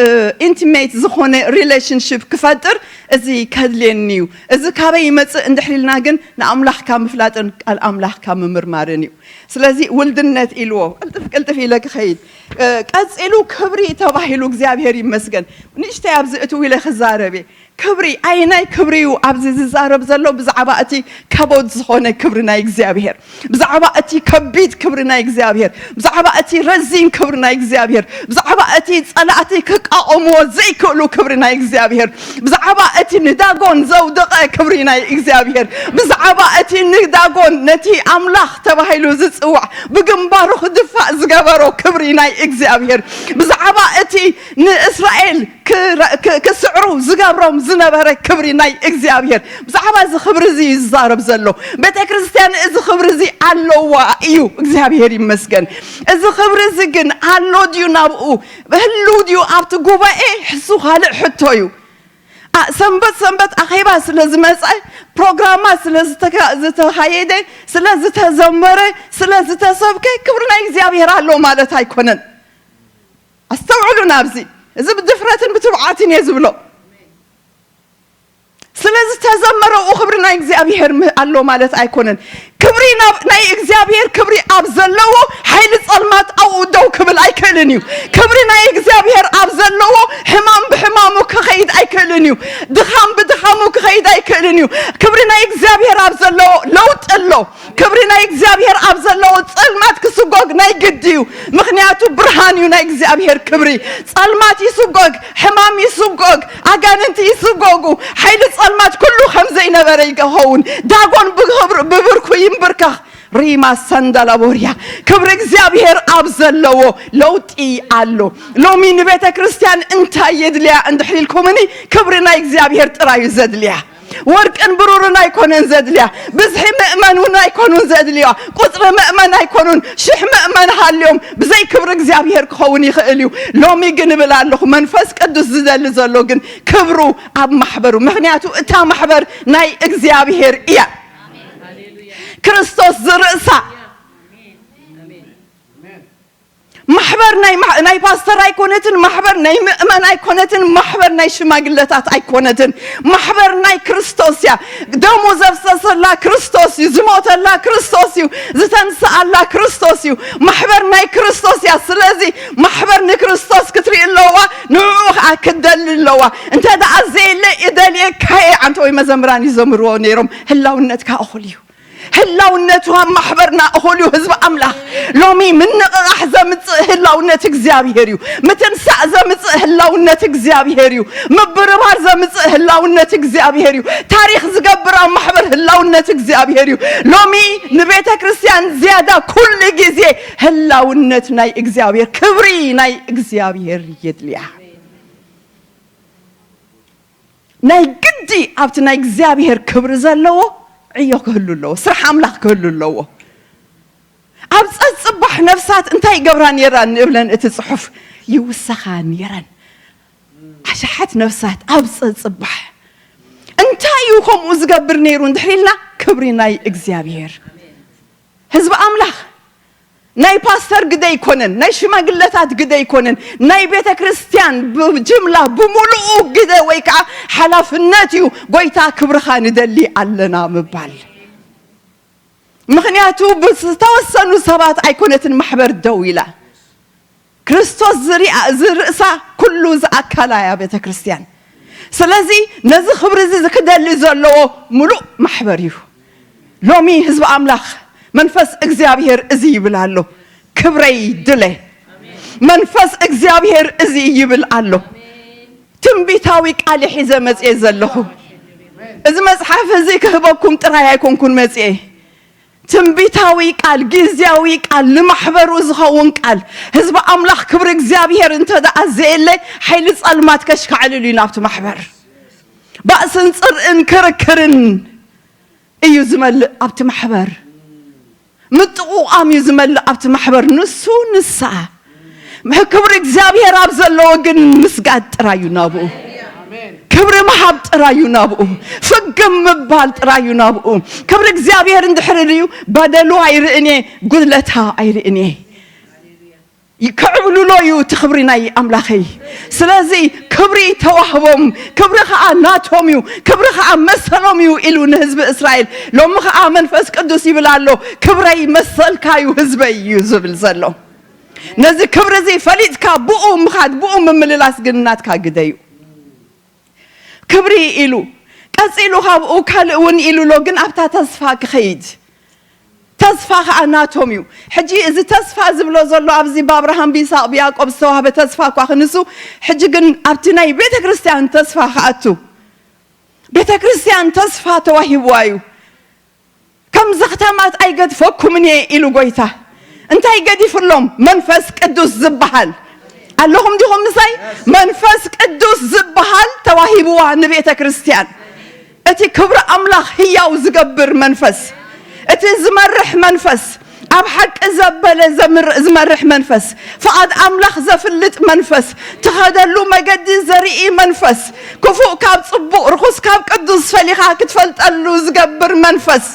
ኢንቲሜት ዝኾነ ሪሌሽንሺፕ ክፈጥር፣ እዚ ከድልየኒ እዩ። እዚ ካበይ ይመጽእ እንድሕር ኢልና ግን ንኣምላኽ ካብ ምፍላጥን ቃል ኣምላኽ ካብ ምምርማርን እዩ። ስለዚ ውልድነት ኢልዎ፣ ቅልጥፍ ቅልጥፍ ኢለ ክኸይድ። እ፣ ቀጺሉ ክብሪ ተባሂሉ እግዚኣብሔር ይመስገን። ንእሽተይ ኣብዚ እትው ኢለ ክዛረብ እየ። ክብሪ፣ ኣየናይ ክብሪ እዩ ኣብዚ ዝዛረብ ዘሎ? ብዛዕባ እቲ ከቦድ ዝኾነ ክብሪ ናይ እግዚኣብሔር፣ ብዛዕባ እቲ ከቢድ ክብሪ ናይ እግዚኣብሔር፣ ብዛዕባ እቲ ረዚን ክብሪ ናይ እግዚኣብሔር፣ ብዛዕባ እቲ ጸላእቲ ክቃወምዎ ዘይክእሉ ክብሪ ናይ እግዚኣብሔር፣ ብዛዕባ እቲ ንዳጎን ዘውደቐ ክብሪ ናይ እግዚኣብሔር፣ ብዛዕባ እቲ ንዳጎን፣ ነቲ ኣምላኽ ተባሂሉ ዝጽዋዕ፣ ብግንባሩ ክድፋእ ዝገበሮ ክብሪ ናይ እግዚኣብሔር፣ ብዛዕባ እቲ ንእስራኤል ክረ- ክ- ክስዕሩ ዝገብሮም ዝነበረ ክብሪ ናይ እግዚኣብሔር። ብዛዕባ እዚ ክብሪ እዚ እዩ ዝዛረብ ዘሎ። ቤተ ክርስቲያን እዚ ክብሪ እዚ ኣለዋ እዩ። እግዚኣብሔር ይመስገን። እዚ ክብሪ እዚ ግን ኣሎ ድዩ ናብኡ? ህልው ድዩ ኣብቲ ጉባኤ? ሕሱ ካልእ ሕቶ እዩ። ኣ- ሰንበት ሰንበት ኣኼባ ስለ ዝመፀ፣ ፕሮግራማ ስለ ዝተካ- ዝተኻየደ፣ ስለ ዝተዘመረ፣ ስለ ዝተሰብከ ክብሪ ናይ እግዚኣብሔር ኣሎ ማለት ኣይኮነን። ኣስተውዕሉ ናብዚ። እዚ ብድፍረትን ብትብዓትን እየ ዝብሎ። ስለ ዝተዘመረ ኡ ክብሪ ናይ እግዚኣብሔር ም- ኣሎ ማለት ኣይኮነን። ክብሪ ናብ ናይ እግዚኣብሔር ክብሪ ኣብ ዘለዎ ሓይሊ ጸልማት ኣብኡ ደው ክብል ኣይክእልን እዩ። ክብሪ ናይ እግዚኣብሔር ኣብ ዘለዎ ሕማም ብሕማሙ ክኸይድ ኣይክእልን እዩ። ድኻም ብድኻሙ ክኸይድ ኣይክእልን እዩ። ክብሪ ናይ እግዚኣብሔር ኣብ ዘለዎ ለውጢ ኣሎ። ክብሪ ናይ እግዚኣብሔር ኣብ ዘለዎ ጸልማት ክስጎግ ናይ ግዲ እዩ። ምኽንያቱ ብርሃን እዩ ናይ እግዚኣብሔር ክብሪ። ጸልማት ይስጎግ፣ ሕማም ይስጎግ፣ ኣጋንንቲ ይስጎጉ፣ ሓይሊ ጸልማት ኩሉ ከም ዘይነበረ ይኸውን። ዳጎን ብኽብር- ብብርኩ ይንብርከኽ። ሪማ ሰንዳላቦርያ፣ ክብሪ እግዚኣብሔር ኣብ ዘለዎ ለውጢ ኣሎ። ሎሚ ንቤተ ክርስቲያን እንታይ የድልያ እንድሕር ኢልኩምኒ፣ ክብሪ ናይ እግዚኣብሔር ጥራዩ ዘድልያ። ወርቅን ብሩርን ኣይኮነን ዘድልያ፣ ብዝሒ ምእመን እውን ኣይኮኑን ዘድልያ። ቁፅሪ ምእመን ኣይኮኑን፣ ሽሕ ምእመን ሃልዮም ብዘይ ክብሪ እግዚኣብሔር ክኸውን ይኽእል እዩ። ሎሚ ግን እብል ኣለኹ፣ መንፈስ ቅዱስ ዝደሊ ዘሎ ግን ክብሩ ኣብ ማሕበሩ፣ ምኽንያቱ እታ ማሕበር ናይ እግዚኣብሔር እያ። ክርስቶስ ዝርእሳ ማሕበር ናይ ማ- ናይ ፓስተር ኣይኮነትን፣ ማሕበር ናይ ምእመን ኣይኮነትን፣ ማሕበር ናይ ሽማግለታት ኣይኮነትን። ማሕበር ናይ ክርስቶስ እያ። ደሙ ዘፍሰሰላ ክርስቶስ እዩ፣ ዝሞተላ ክርስቶስ እዩ፣ ዝተንስኣላ ክርስቶስ እዩ። ማሕበር ናይ ክርስቶስ እያ። ስለዚ ማሕበር ንክርስቶስ ክትርኢ ኣለዋ፣ ንዕኡ ከዓ ክትደሊ ኣለዋ። እንተ ደኣ ዘየለ እደልየካ እየ፣ ዓንተወይ መዘምራን ይዘምርዎ ነይሮም። ህላውነትካ እኹል እዩ። ህላውነቱ ኣብ ማሕበርና እኹል እዩ። ህዝቢ ኣምላኽ፣ ሎሚ ምንቕቓሕ ዘምጽእ ህላውነት እግዚኣብሔር እዩ። ምትንሳእ ዘምጽእ ህላውነት እግዚኣብሔር እዩ። ምብርባር ዘምጽእ ህላውነት እግዚኣብሔር እዩ። ታሪኽ ዝገብር ኣብ ማሕበር ህላውነት እግዚኣብሔር እዩ። ሎሚ ንቤተ ክርስቲያን ዝያዳ ኩሉ ግዜ ህላውነት ናይ እግዚኣብሔር፣ ክብሪ ናይ እግዚኣብሔር የድልያ። ናይ ግዲ ኣብቲ ናይ እግዚኣብሔር ክብሪ ዘለዎ ዕዮ ክህሉ ኣለዎ። ስራሕ ኣምላኽ ክህሉ ኣለዎ። ኣብ ጸጽባሕ ነፍሳት እንታይ ይገብራ ነይራ ንብለን እቲ ጽሑፍ? ይውሰኻ ነይረን። ኣሽሓት ነፍሳት ኣብ ጸጽባሕ። እንታይ እዩ ከምኡ ዝገብር ነይሩ እንድሕር ኢልና፣ ክብሪ ናይ እግዚኣብሔር። ህዝቢ ኣምላኽ፣ ናይ ፓስተር ግደ ኣይኮነን፣ ናይ ሽማግለታት ግደ ኣይኮነን፣ ናይ ቤተ ክርስቲያን ብጅምላ ብምሉኡ ግደ ወይ ከዓ ሓላፍነት እዩ። ጎይታ፣ ክብርኻ ንደሊ ኣለና ምባል። ምኽንያቱ ብዝተወሰኑ ሰባት ኣይኮነትን ማሕበር ደው ኢላ። ክርስቶስ ዝሪኣ- ዝርእሳ ኩሉ ዝኣካላ እያ ቤተ ክርስቲያን። ስለዚ ነዚ ክብሪ እዚ ክደሊ ዘለዎ ምሉእ ማሕበር እዩ። ሎሚ ህዝቢ ኣምላኽ፣ መንፈስ እግዚኣብሔር እዚ ይብል ኣሎ፣ ክብረይ ድለ። መንፈስ እግዚኣብሔር እዚ ይብል ኣሎ። ትንቢታዊ ቃል ሒዘ መጽኤ ዘለኹ። እዚ መጽሓፍ እዚ ክህበኩም ጥራይ ኣይኮንኩን መጽኤ። ትንቢታዊ ቃል፣ ግዝያዊ ቃል፣ ንማሕበሩ ዝኸውን ቃል። ህዝቢ ኣምላኽ፣ ክብሪ እግዚኣብሔር እንተ ደኣ ዘየለ፣ ሓይሊ ጸልማት ከሽካዕልል እዩ ናብቲ ማሕበር። ባእስን ጽርዕን ክርክርን እዩ ዝመልእ ኣብቲ ማሕበር። ምጥቑቓም እዩ ዝመልእ ኣብቲ ማሕበር። ንሱ ንሳ። ክብሪ እግዚኣብሔር ኣብ ዘለዎ ግን ምስጋድ ጥራይ እዩ ናብኡ። ክብሪ ምሃብ ጥራይ እዩ ናብኡ። ፍግም ምባል ጥራይ እዩ ናብኡ። ክብሪ እግዚኣብሔር እንድሕር እዩ፣ በደሉ ኣይርእን እየ፣ ጉድለታ ኣይርእን እየ። ክዕብልሎ እዩ እቲ ክብሪ ናይ ኣምላኸይ። ስለዚ ክብሪ ተዋህቦም፣ ክብሪ ኸዓ ናቶም እዩ፣ ክብሪ ኸዓ መሰሎም እዩ ኢሉ ንህዝቢ እስራኤል። ሎሚ ኸዓ መንፈስ ቅዱስ ይብል ኣሎ፣ ክብረይ መሰልካ እዩ ህዝበይ እዩ ዝብል ዘሎ። ነዚ ክብሪ እዚ ፈሊጥካ ብኡ ምኻድ፣ ብኡ ምምልላስ ግን ናትካ ግደ እዩ። ክብሪ ኢሉ፣ ቀጺሉ ካብኡ ካልእ እውን ኢሉ ኣሎ፣ ግን ኣብታ ተስፋ ክኸይድ። ተስፋ ኸኣ ናቶም እዩ። ሕጂ እዚ ተስፋ ዝብሎ ዘሎ ኣብዚ ብኣብርሃም፣ ብይስሐቅ፣ ብያዕቆብ ዝተዋህበ ተስፋ እኳ ክንሱ፣ ሕጂ ግን ኣብቲ ናይ ቤተ ክርስቲያን ተስፋ ክኣቱ። ቤተ ክርስቲያን ተስፋ ተዋሂብዋ እዩ። ከም ዘኽታማት ኣይገድፈኩምን እየ ኢሉ ጎይታ። እንታይ ገዲፍሎም? መንፈስ ቅዱስ ዝበሃል። ኣለኹም ዲኹም ምሳይ? መንፈስ ቅዱስ ዝበሃል ተዋሂብዋ ንቤተ ክርስቲያን። እቲ ክብሪ ኣምላኽ ህያው ዝገብር መንፈስ፣ እቲ ዝመርሕ መንፈስ፣ ኣብ ሓቂ ዘበለ ዘምር-፣ ዝመርሕ መንፈስ፣ ፍቓድ ኣምላኽ ዘፍልጥ መንፈስ፣ ትኸደሉ መገዲ ዘርኢ መንፈስ፣ ክፉእ ካብ ጽቡቕ፣ ርኹስ ካብ ቅዱስ ፈሊኻ ክትፈልጠሉ ዝገብር መንፈስ፣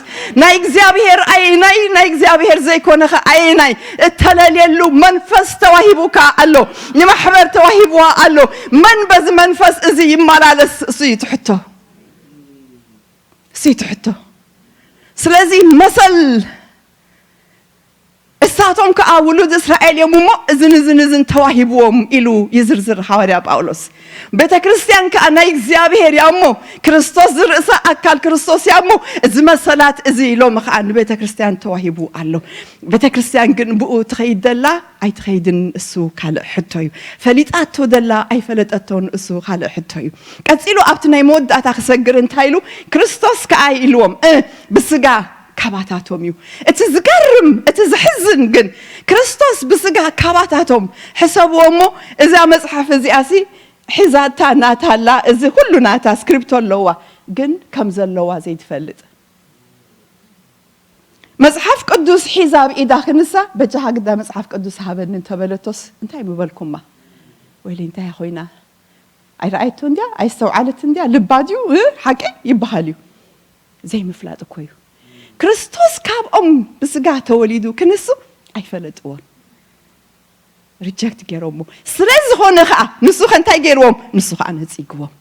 ናይ እግዚኣብሔር ኣየናይ፣ ናይ እግዚኣብሔር ዘይኮነኸ ኣየናይ እተለልየሉ መንፈስ ተዋሂቡካ ኣሎ። ንማሕበር ተዋሂብዋ ኣሎ። መን በዚ መንፈስ እዚ ይመላለስ? እሱ እዩ ትሕቶ። እሱ እዩ ትሕቶ። ስለዚ መሰል እሳቶም ከኣ ውሉድ እስራኤል እዮም እሞ እዝን እዝን እዝን ተዋሂብዎም ኢሉ ይዝርዝር ሃዋርያ ጳውሎስ። ቤተ ክርስቲያን ከኣ ናይ እግዚኣብሔር እያ እሞ ክርስቶስ ዝርእሳ ኣካል ክርስቶስ እያ እሞ እዚ መሰላት እዚ ሎሚ ከኣ ንቤተ ክርስቲያን ተዋሂቡ ኣሎ። ቤተ ክርስቲያን ግን ብኡ ትኸይድ ደላ ኣይትኸይድን እሱ ካልእ ሕቶ እዩ። ፈሊጣቶ ደላ ኣይፈለጠቶን እሱ ካልእ ሕቶ እዩ። ቀጺሉ ኣብቲ ናይ መወዳእታ ክሰግር እንታይ ኢሉ? ክርስቶስ ከኣ ኢልዎም እ ብስጋ ካባታቶም እዩ። እቲ ዝገርም፣ እቲ ዝሕዝን ግን ክርስቶስ ብስጋ ካባታቶም ሕሰብዎ እሞ እዛ መጽሓፍ እዚኣሲ ሒዛታ ናታ ኣላ፣ እዚ ኩሉ ናታ ስክሪፕቶ ኣለዋ፣ ግን ከም ዘለዋ ዘይትፈልጥ። መጽሓፍ ቅዱስ ሒዛ ኣብ ኢዳ ክንሳ፣ በጃኻ ግዳ መጽሓፍ ቅዱስ ሃበኒ እንተበለቶስ እንታይ ምበልኩማ? ወይለይ እንታይ ኮይና? ኣይረኣየቶ እንድያ? ኣይስተውዓለት እንድያ? ልባ ድዩ? እ? ሓቂ ይበሃል እዩ። ዘይምፍላጥ እኮ እዩ። ክርስቶስ ካብኦም ብስጋ ተወሊዱ ክንሱ ኣይፈለጥዎን። ሪጀክት ገይሮሞ። ስለ ዝኾነ ኸኣ ንሱ ኸ እንታይ ገይርዎም? ንሱ ኸኣ ነጺግዎም።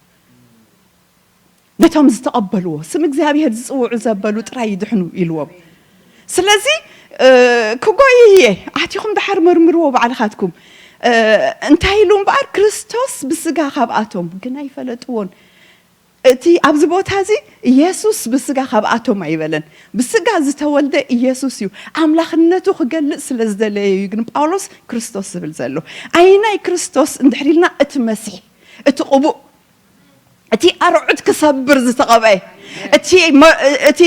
ነቶም ዝተቐበልዎ፣ ስም እግዚኣብሔር ዝጽውዑ ዘበሉ ጥራይ ይድሕኑ ኢልዎም። ስለዚ፣ እ፣ ክጎይ እየ፣ ኣቲኹም ደሓር መርምርዎ ባዕልኻትኩም። እ፣ እንታይ ኢሉ እምበኣር? ክርስቶስ ብስጋ ካብኣቶም ግን ኣይፈለጥዎን። እቲ ኣብዚ ቦታ እዚ ኢየሱስ ብስጋ ካብኣቶም ኣይበለን። ብስጋ ዝተወልደ ኢየሱስ እዩ። ኣምላኽነቱ ክገልጽ ስለ ዝደለየ እዩ ግን ጳውሎስ ክርስቶስ ዝብል ዘሎ። ኣየናይ ክርስቶስ እንድሕር ኢልና፣ እቲ መሲሕ፣ እቲ ቅቡእ፣ እቲ ኣርዑት ክሰብር ዝተቐብአ፣ እቲ መ-፣ እቲ፣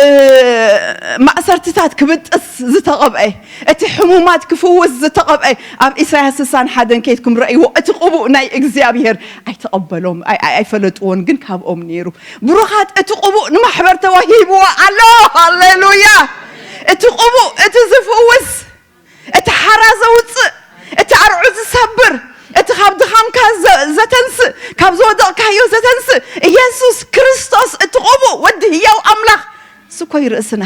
እ፣ ማእሰርትታት ክብጥስ ዝተቐብአ፣ እቲ ሕሙማት ክፍውስ ዝተቐብአ፣ ኣብ ኢሳያስ ስሳን ሓደን ከይድኩም ረእይዎ። እቲ ቅቡእ ናይ እግዚኣብሔር ኣይተቐበሎም፣ ኣይ-፣ ኣይ-፣ ኣይፈለጥዎን፣ ግን ካብኦም ነይሩ። ብሩኻት፣ እቲ ቅቡእ ንማሕበር ተዋሂብዎ ኣሎ። ሃሌሉያ! እቲ ቅቡእ፣ እቲ ዝፍውስ፣ እቲ ሓራ ዘውፅእ፣ እቲ ኣርዑት ዝሰብር፣ እቲ ካብ ድኻምካ ዘ-፣ ዘተንስእ፣ ካብ ዝወደቕካዮ ዘተንስእ፣ ኢየሱስ ክርስቶስ፣ እቲ ቅቡእ ወዲ ህያው ኣምላኽ፣ እሱ እኮ እዩ ርእስና።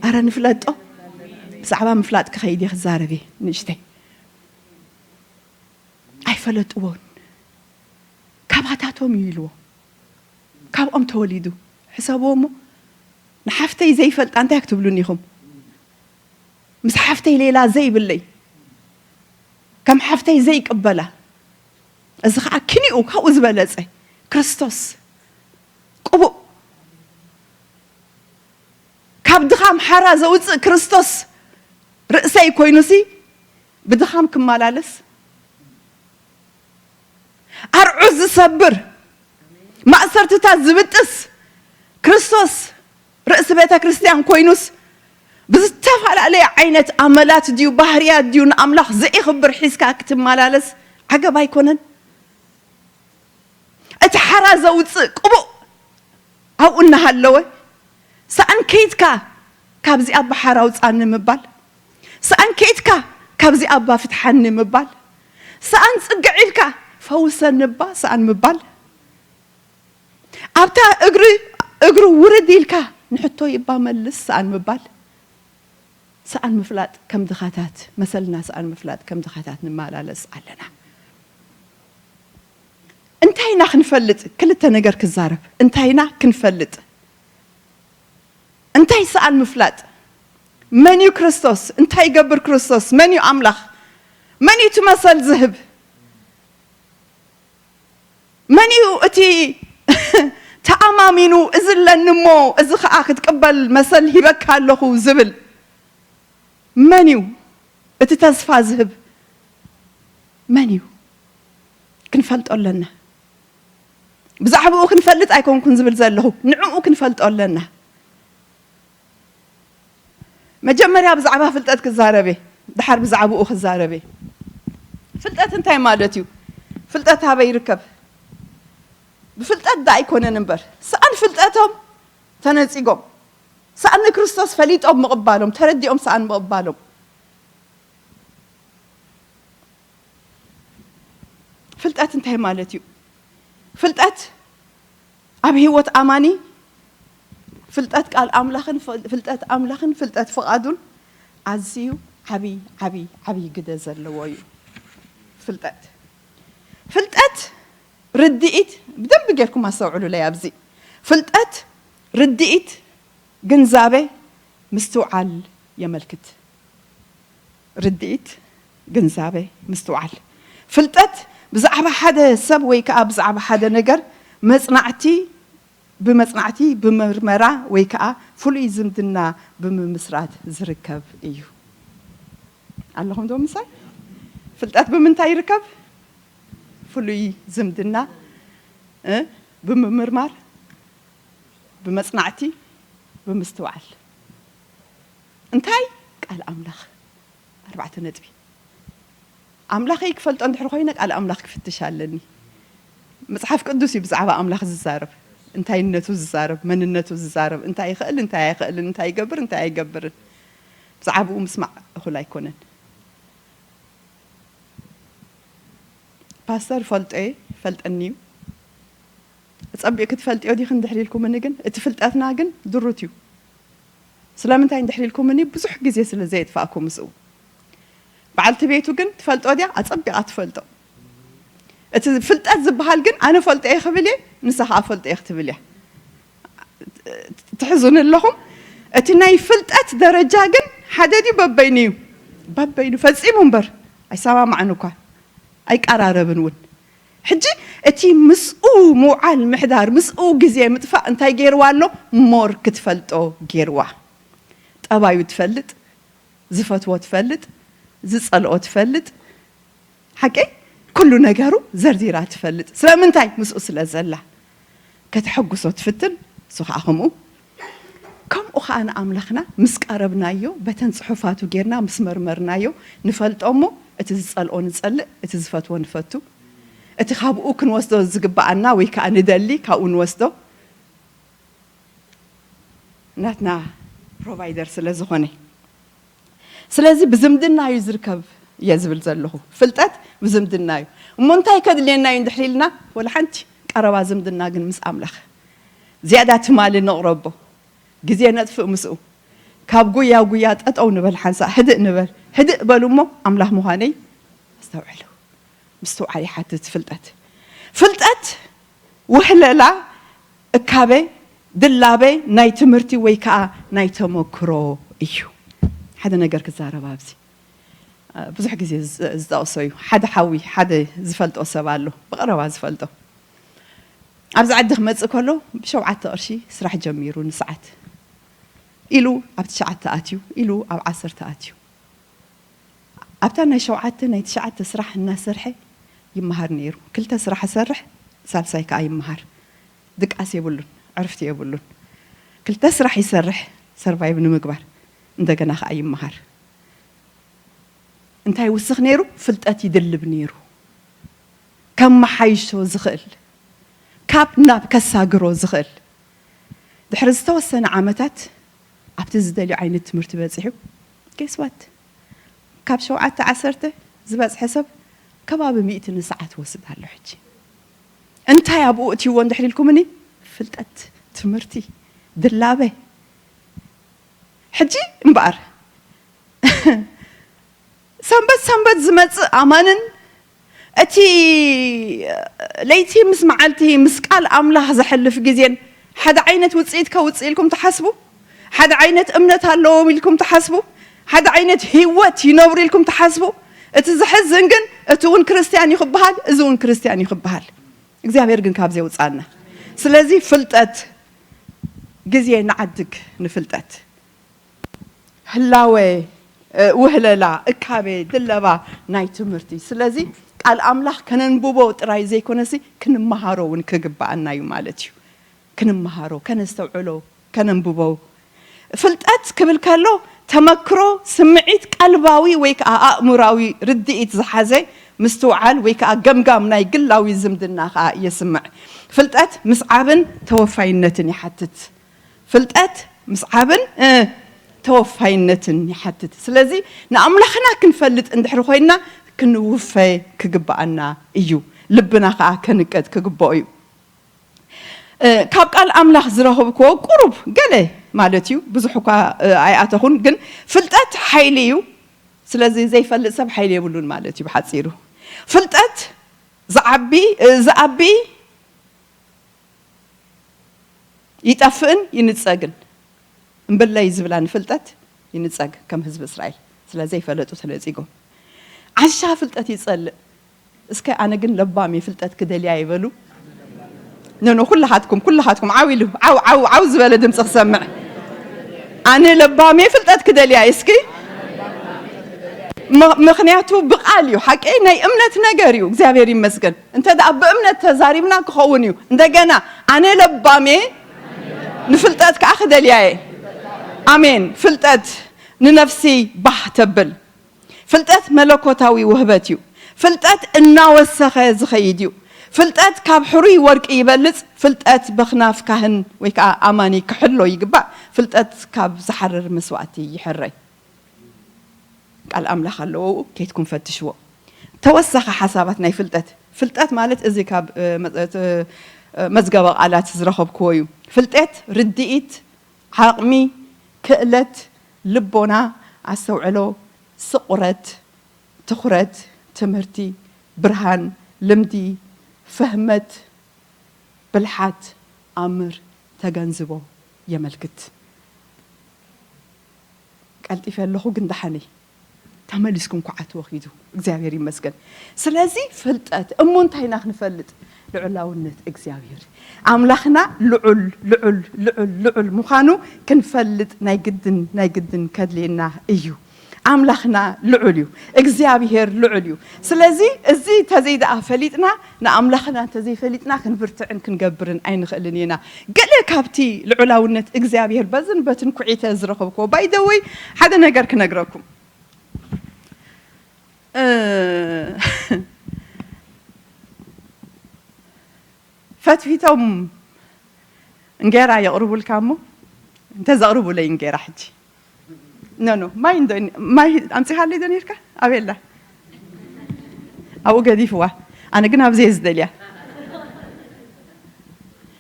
ኣረ ንፍለጦ። ብዛዕባ ምፍላጥ ክኸይድ እየ ክዛረብ እየ ንእሽተይ። ኣይፈለጥዎን። ካባታቶም እዩ ኢልዎ። ካብኦም ተወሊዱ። ሕሰብዎ እሞ፣ ንሓፍተይ ዘይፈልጣ እንታይ ክትብሉኒ ኢኹም? ምስ ሓፍተይ ሌላ ዘይብለይ፣ ከም ሓፍተይ ዘይቅበላ፣ እዚ ኸዓ ኪኒኡ ካብኡ ዝበለጸ ክርስቶስ ቅቡእ፣ ካብ ድኻም ሓራ ዘውፅእ ክርስቶስ ርእሰይ ኮይኑሲ ብድኻም ክመላለስ፣ ኣርዑት ዝሰብር፣ ማእሰርትታት ዝብጥስ ክርስቶስ ርእሲ ቤተ ክርስቲያን ኮይኑስ ብዝተፈላለየ ዓይነት ኣመላት ድዩ ባህርያት ድዩ ንኣምላኽ ዘየኽብር ሒዝካ ክትመላለስ ዓገብ ኣይኮነን? እቲ ሓራ ዘውፅእ ቅቡእ ኣብኡ እናሃለወ፣ ሰኣን ከይድካ ካብዚ ኣባ ሓራ ኣውፃኒ ምባል፣ ሰኣን ከይድካ ካብዚ ኣባ ፍትሓኒ ምባል፣ ሰኣን ፅግዕ ኢልካ ፈውሰኒ እባ ሰኣን ምባል፣ ኣብታ እግሪ፣ እግሩ ውርድ ኢልካ ንሕቶ ይባ መልስ ሰኣን ምባል፣ ሰኣን ምፍላጥ ከም ድኻታት፣ መሰልና ሰኣን ምፍላጥ ከም ድኻታት ንመላለስ ኣለና። እንታይ ኢና ክንፈልጥ? ክልተ ነገር ክዛረብ። እንታይ ኢና ክንፈልጥ? እንታይ ሰኣን ምፍላጥ? መን እዩ ክርስቶስ? እንታይ ይገብር ክርስቶስ? መን እዩ ኣምላኽ? መን እዩ እቲ መሰል ዝህብ? መን እዩ እቲ ተኣማሚኑ፣ እዚ ኣለኒ እሞ እዚ ኸኣ ክትቅበል መሰል ሂበካ ኣለኹ ዝብል? መን እዩ እቲ ተስፋ ዝህብ? መን እዩ? ክንፈልጦ ኣለና። ብዛዕባኡ ክንፈልጥ ኣይኮንኩን ዝብል ዘለኹ፣ ንዕኡ ክንፈልጦ ኣለና። መጀመርያ ብዛዕባ ፍልጠት ክዛረብ እየ፣ ድሓር ብዛዕባኡ ክዛረብ እየ። ፍልጠት እንታይ ማለት እዩ? ፍልጠት ኣበይ ይርከብ? ብፍልጠት ደኣ ኣይኮነን እምበር፣ ሰኣን ፍልጠቶም ተነጺጎም፣ ሰኣን ንክርስቶስ ፈሊጦም ምቕባሎም፣ ተረዲኦም ሰኣን ምቕባሎም። ፍልጠት እንታይ ማለት እዩ? ፍልጠት ኣብ ህይወት ኣማኒ፣ ፍልጠት ቃል ኣምላኽን ፍል-፣ ፍልጠት ኣምላኽን ፍልጠት ፍቓዱን ኣዝዩ ዓቢ፣ ዓቢ፣ ዓቢ ግደ ዘለዎ እዩ። ፍልጠት፣ ፍልጠት ርድኢት፣ ብደንቢ ጌርኩም ኣስተውዕሉለይ ኣብዚ። ፍልጠት ርድኢት፣ ግንዛበ፣ ምስትውዓል የመልክት። ርድኢት፣ ግንዛበ፣ ምስትውዓል። ፍልጠት ብዛዕባ ሓደ ሰብ ወይ ከኣ ብዛዕባ ሓደ ነገር መጽናዕቲ፣ ብመጽናዕቲ፣ ብምርመራ ወይ ከኣ ፍሉይ ዝምድና ብምምስራት ዝርከብ እዩ። ኣለኹም ዶ ምሳይ? ፍልጠት ብምንታይ ይርከብ? ፍሉይ ዝምድና፣ እ፣ ብምምርማር፣ ብመጽናዕቲ፣ ብምስትውዓል። እንታይ? ቃል ኣምላኽ። ኣርባዕተ ነጥቢ። ኣምላኸይ ክፈልጦ እንድሕር ኮይነ፣ ቃል ኣምላኽ ክፍትሽ ኣለኒ። መጽሓፍ ቅዱስ እዩ ብዛዕባ ኣምላኽ ዝዛረብ፣ እንታይነቱ ዝዛረብ፣ መንነቱ ዝዛረብ፣ እንታይ ይኽእል፣ እንታይ ኣይኽእልን፣ እንታይ ይገብር፣ እንታይ ኣይገብርን። ብዛዕባኡ ምስማዕ እኹል ኣይኮነን። ፓስተር ፈልጦ እየ፣ ይፈልጠኒ እዩ። ጸቢቕ ክትፈልጥዮ ዲኺ እንድሕር ኢልኩምኒ ግን፣ እቲ ፍልጠትና ግን ድሩት እዩ። ስለምንታይ እንድሕር ኢልኩምኒ፣ ብዙሕ ግዜ ስለ ዘየጥፋእኩ ምስኡ። በዓልቲ ቤቱ ግን ትፈልጦ ድያ? ኣጸቢቓ ትፈልጦ። እቲ ፍልጠት ዝበሃል ግን፣ ኣነ ፈልጦ እየ ክብል እየ፣ ንሳ ኸኣ ፈልጦ እየ ክትብል እያ። ትሕዙኒ ኣለኹም። እቲ ናይ ፍልጠት ደረጃ ግን ሓደ ድዩ? በበይኑ እዩ። በበይኑ ፈጺሙ እምበር፣ ኣይሰማማዕን እኳ፣ ኣይቀራረብን እውን። ሕጂ እቲ ምስኡ ምውዓል ምሕዳር፣ ምስኡ ግዜ ምጥፋእ እንታይ ገይርዋ ኣሎ? ሞር ክትፈልጦ ገይርዋ። ጠባዩ ትፈልጥ፣ ዝፈትዎ ትፈልጥ፣ ዝጸልኦ ትፈልጥ። ሓቀይ? ኩሉ ነገሩ ዘርዚራ ትፈልጥ። ስለምንታይ? ምስኡ ስለ ዘላ። ከተሐጉሶ ትፍትን፣ እሱ ኸኣ ከምኡ። ከምኡ ኸኣ ንኣምላኽና ምስ ቀረብናዮ፣ በተን ጽሑፋቱ ጌርና ምስ መርመርናዮ ንፈልጦ እሞ፣ እቲ ዝጸልኦ ንጸልእ፣ እቲ ዝፈትዎ ንፈቱ። እቲ ካብኡ ክንወስዶ ዝግብኣና ወይ ከኣ ንደሊ ካብኡ ንወስዶ ናትና ፕሮቫይደር ስለ ዝኾነ። ስለዚ ብዝምድና እዩ ዝርከብ እየ ዝብል ዘለኹ። ፍልጠት ብዝምድና እዩ። እሞ እንታይ ከድልየና እዩ እንድሕር ኢልና፣ ወላ ሓንቲ ቀረባ ዝምድና ግን ምስ ኣምላኽ። ዝያዳ ትማሊ ንቕረቦ። ግዜ ነጥፍእ ምስኡ። ካብ ጉያ ጉያ ጠጠው ንበል፣ ሓንሳእ ህድእ ንበል። ህድእ በሉ እሞ ኣምላኽ ምዃነይ ኣስተውዕሉ። ምስትውዓል ይሓትት ፍልጠት። ፍልጠት ውህለላ፣ እካበ፣ ድላበ ናይ ትምህርቲ ወይ ከኣ ናይ ተመክሮ እዩ። ሓደ ነገር ክዛረብ ኣብዚ። እ፣ ብዙሕ ግዜ ዝ-፣ ዝጠቕሶ እዩ። ሓደ ሓዊ፣ ሓደ ዝፈልጦ ሰብ ኣሎ፣ ብቐረባ ዝፈልጦ። ኣብዚ ዓዲ ክመጽእ ከሎ ብሸውዓተ ቅርሺ ስራሕ ጀሚሩ ንሰዓት። ኢሉ ኣብ ትሽዓተ ኣትዩ፣ ኢሉ ኣብ ዓሰርተ ኣትዩ። ኣብታ ናይ ሸውዓተ ናይ ትሽዓተ ስራሕ እናሰርሐ ይመሃር ነይሩ። ክልተ ስራሕ ይሰርሕ፣ ሳልሳይ ከኣ ይመሃር። ድቃስ የብሉን፣ ዕርፍቲ የብሉን። ክልተ ስራሕ ይሰርሕ ሰርቫይቭ ንምግባር፣ እንደገና ከኣ ይመሃር። እንታይ ይውስኽ ነይሩ? ፍልጠት ይድልብ ነይሩ። ከመሓይሾ ዝኽእል፣ ካብ ናብ ከሳግሮ ዝኽእል። ድሕሪ ዝተወሰነ ዓመታት ኣብቲ ዝደልዮ ዓይነት ትምህርቲ በጺሑ፣ ጌስ ዋት? ካብ ሸውዓተ ዓሰርተ ዝበጽሐ ሰብ ከባቢ ሚእቲ ንሰዓት ወስድ ኣሎ ሕጂ። እንታይ ኣብኡ እትይዎ እንድሕር ኢልኩምኒ? ፍልጠት፣ ትምህርቲ፣ ድላበ። ሕጂ እምበኣር ሰንበት ሰንበት ዝመጽእ ኣማንን እቲ ለይቲ ምስ መዓልቲ ምስ ቃል ኣምላኽ ዘሕልፍ ግዜን ሓደ ዓይነት ውጽኢት ከውጽእ ኢልኩም ትሓስቡ? ሓደ ዓይነት እምነት ኣለዎም ኢልኩም ትሓስቡ? ሓደ ዓይነት ህይወት ይነብሩ ኢልኩም ትሓስቡ? እቲ ዘሕዝን ግን፣ እቲ እውን ክርስትያን እዩ ክበሃል፣ እዚ እውን ክርስትያን እዩ ክበሃል። እግዚኣብሔር ግን ካብዚ የውፃና። ስለዚ ፍልጠት፣ ግዜ ንዓድግ ንፍልጠት። ህላወ፣ እ፣ ውህለላ፣ እካቤ፣ ድለባ ናይ ትምህርቲ። ስለዚ ቃል ኣምላኽ ከነንብቦ ጥራይ ዘይኮነሲ ክንመሃሮ እውን ክግብኣና እዩ ማለት እዩ። ክንመሃሮ፣ ከነስተውዕሎ፣ ከነንብቦ። ፍልጠት ክብል ከሎ ተመክሮ፣ ስምዒት፣ ቀልባዊ ወይ ከዓ ኣእምራዊ ርድኢት ዝሓዘ ምስትውዓል ወይ ከዓ ገምጋም ናይ ግላዊ ዝምድና ከዓ የስምዕ። ፍልጠት ምስዓብን ተወፋይነትን ይሓትት። ፍልጠት ምስዓብን፣ እ፣ ተወፋይነትን ይሓትት። ስለዚ ንኣምላኽና ክንፈልጥ እንድሕሪ ኮይንና ክንውፈ ክግብኣና እዩ። ልብና ከዓ ከንቀጥ ክግብኦ እዩ። እ፣ ካብ ቃል ኣምላኽ ዝረኸብክዎ ቁሩብ ገለ ማለት እዩ፣ ብዙሕ እኳ፣ እ፣ ኣይኣተኹን፣ ግን ፍልጠት ሓይሊ እዩ። ስለዚ ዘይፈልጥ ሰብ ሓይሊ የብሉን ማለት እዩ ብሓጺሩ። ፍልጠት ዝዓቢ፣ እ፣ ዝኣቢ ይጠፍእን ይንጸግን። እምብለይ ዝብላ ንፍልጠት ይንጸግ ከም ህዝቢ እስራኤል። ስለ ዘይፈለጡ ተነጺጎም። ዓሻ ፍልጠት ይጸልእ። እስከ ኣነ ግን ለባም እየ ፍልጠት ክደልያ ይበሉ። ኖ፣ ኖ፣ ኩልኻትኩም፣ ኩልኻትኩም ዓው ኢሉ፣ ዓው፣ ዓው፣ ዓው ዝበለ ድምፂ ክሰምዕ። ኣነ ለባም እየ ፍልጠት ክደልያ እየ። እስኪ ም-፣ ምኽንያቱ ብቃል እዩ፣ ሓቀይ ናይ እምነት ነገር እዩ። እግዚኣብሔር ይመስገን። እንተ ደኣ ብእምነት ተዛሪብና ክኸውን እዩ። እንደገና ኣነ ለባም እየ፣ ንፍልጠት ከዓ ክደልያ እየ። ኣሜን። ፍልጠት ንነፍሲ ባህ ተብል። ፍልጠት መለኮታዊ ውህበት እዩ። ፍልጠት እናወሰኸ ዝኸይድ እዩ። ፍልጠት ካብ ሕሩይ ወርቂ ይበልጽ። ፍልጠት በኽናፍ ካህን ወይ ከዓ ኣማኒ ክሕሎ ይግባእ። ፍልጠት ካብ ዝሓርር መስዋእቲ ይሕረይ። ቃል ኣምላኽ ኣለዎ፣ ኬድኩም ፈትሽዎ። ተወሳኺ ሓሳባት ናይ ፍልጠት። ፍልጠት ማለት እዚ ካብ፣ እ፣ መ-፣ እ፣ መዝገበ ቃላት ዝረኸብክዎ እዩ። ፍልጠት ርድኢት፣ ዓቕሚ፣ ክእለት፣ ልቦና፣ ኣስተውዕሎ፣ ስቑረት፣ ትኹረት፣ ትምህርቲ፣ ብርሃን፣ ልምዲ፣ ፍህመት፣ ብልሓት፣ ኣምር፣ ተገንዝቦ የመልክት። ቀልጢፈ ኣለኹ ግን ደሓነይ። ተመሊስኩም ኩዓት ወኺዱ። እግዚኣብሔር ይመስገን። ስለዚ ፍልጠት እሞ እንታይ ኢና ክንፈልጥ? ልዑላውነት እግዚኣብሔር። ኣምላኽና ልዑል፣ ልዑል፣ ልዑል፣ ልዑል ምዃኑ ክንፈልጥ ናይ ግድን፣ ናይ ግድን ከድልየና እዩ። ኣምላኽና ልዑል እዩ። እግዚኣብሔር ልዑል እዩ። ስለዚ እዚ ተዘይ ደኣ ፈሊጥና፣ ንኣምላኽና እንተዘይፈሊጥና ክንብርትዕን ክንገብርን ኣይንኽእልን ኢና። ገለ ካብቲ ልዑላውነት እግዚኣብሔር በዝን በትን ኩዒተ ዝረኸብክዎ። By the way፣ ሓደ ነገር ክነግረኩም። እ፣ ፈትፊቶም እንጌራ የቕርቡልካ እሞ፣ እንተ ዘቕርቡለይ እንጌራ ሕጂ። ኖ፣ ኖ፣ ማይ እንዶ፣ ማይ ኣምጺኻለይ ዶ ነርካ? ኣበይ ኣላ? ኣብኡ ገዲፍዋ። ኣነ ግን ኣብዚ እየ ዝደልያ።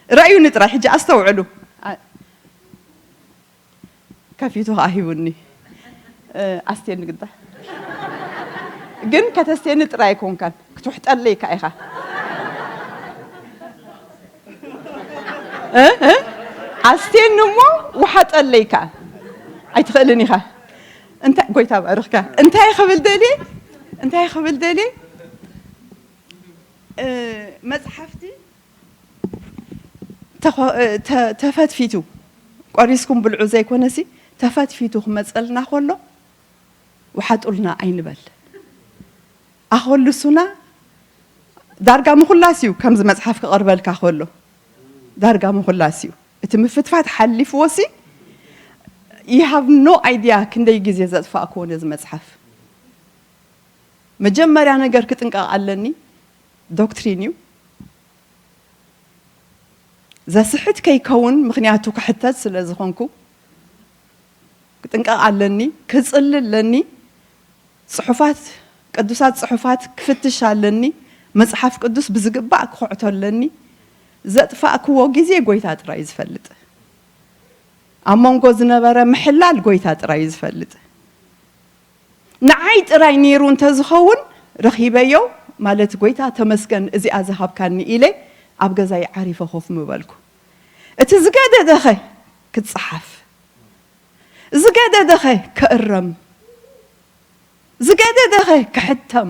ረእዩኒ ጥራይ፣ ሕጂ ኣስተውዕሉ። ኣ-፣ ከፊቱ ኸኣ ሂቡኒ። እ፣ ኣስቴኒ ግዳ። ግን ከተስቴኒ ጥራይ ኣይኮንካን፣ ክትውሕጠለይ ከኣ ኢኻ። እ፣ እ? ኣስቴኒ እሞ ውሓጠለይ ከኣ። ኣይትኽእልን ኢኻ። እንታይ፣ ጎይታ ባርኽካ። እንታይ ክብል ደልየ? እንታይ ክብል ደልየ? እ፣ መጽሓፍቲ ተኸ-፣ ተ-፣ ተፈትፊቱ፣ ቆሪስኩም ብልዑ ዘይኮነሲ፣ ተፈትፊቱ ክመጸልና ከሎ፣ ውሓጡልና ኣይንበል። ኣኸልሱና ዳርጋ ምኹላስ እዩ፣ ከምዚ መጽሓፍ ክቐርበልካ ከሎ፣ ዳርጋ ምኹላስ እዩ። እቲ ምፍትፋት ሓሊፍዎሲ፣ you have no idea ክንደይ ግዜ ዘጥፋእክዎ ነዚ መጽሓፍ። መጀመርያ ነገር ክጥንቀቕ ኣለኒ፣ ዶክትሪን እዩ። ዘስሕት ከይከውን፣ ምኽንያቱ ክሕተት ስለ ዝኾንኩ፣ ክጥንቀቕ ኣለኒ፣ ክጽሊ ኣለኒ፣ ጽሑፋት፣ ቅዱሳት ጽሑፋት ክፍትሽ ኣለኒ፣ መጽሓፍ ቅዱስ ብዝግባእ ክኹዕቶ ኣለኒ። ዘጥፋእክዎ ግዜ ጎይታ ጥራይ እዩ ዝፈልጥ። ኣብ መንጎ ዝነበረ ምሕላል ጎይታ ጥራይ እዩ ዝፈልጥ። ንዓይ ጥራይ ነይሩ እንተዝኸውን ረኺበዮ፣ ማለት፣ ጎይታ ተመስገን እዚኣ ዝሃብካኒ ኢለ ኣብ ገዛይ ዓሪፈ ኮፍ ምበልኩ። እቲ ዝገደደኸ ክጸሓፍ፣ ዝገደደኸ ክእረም፣ ዝገደደኸ ክሕተም።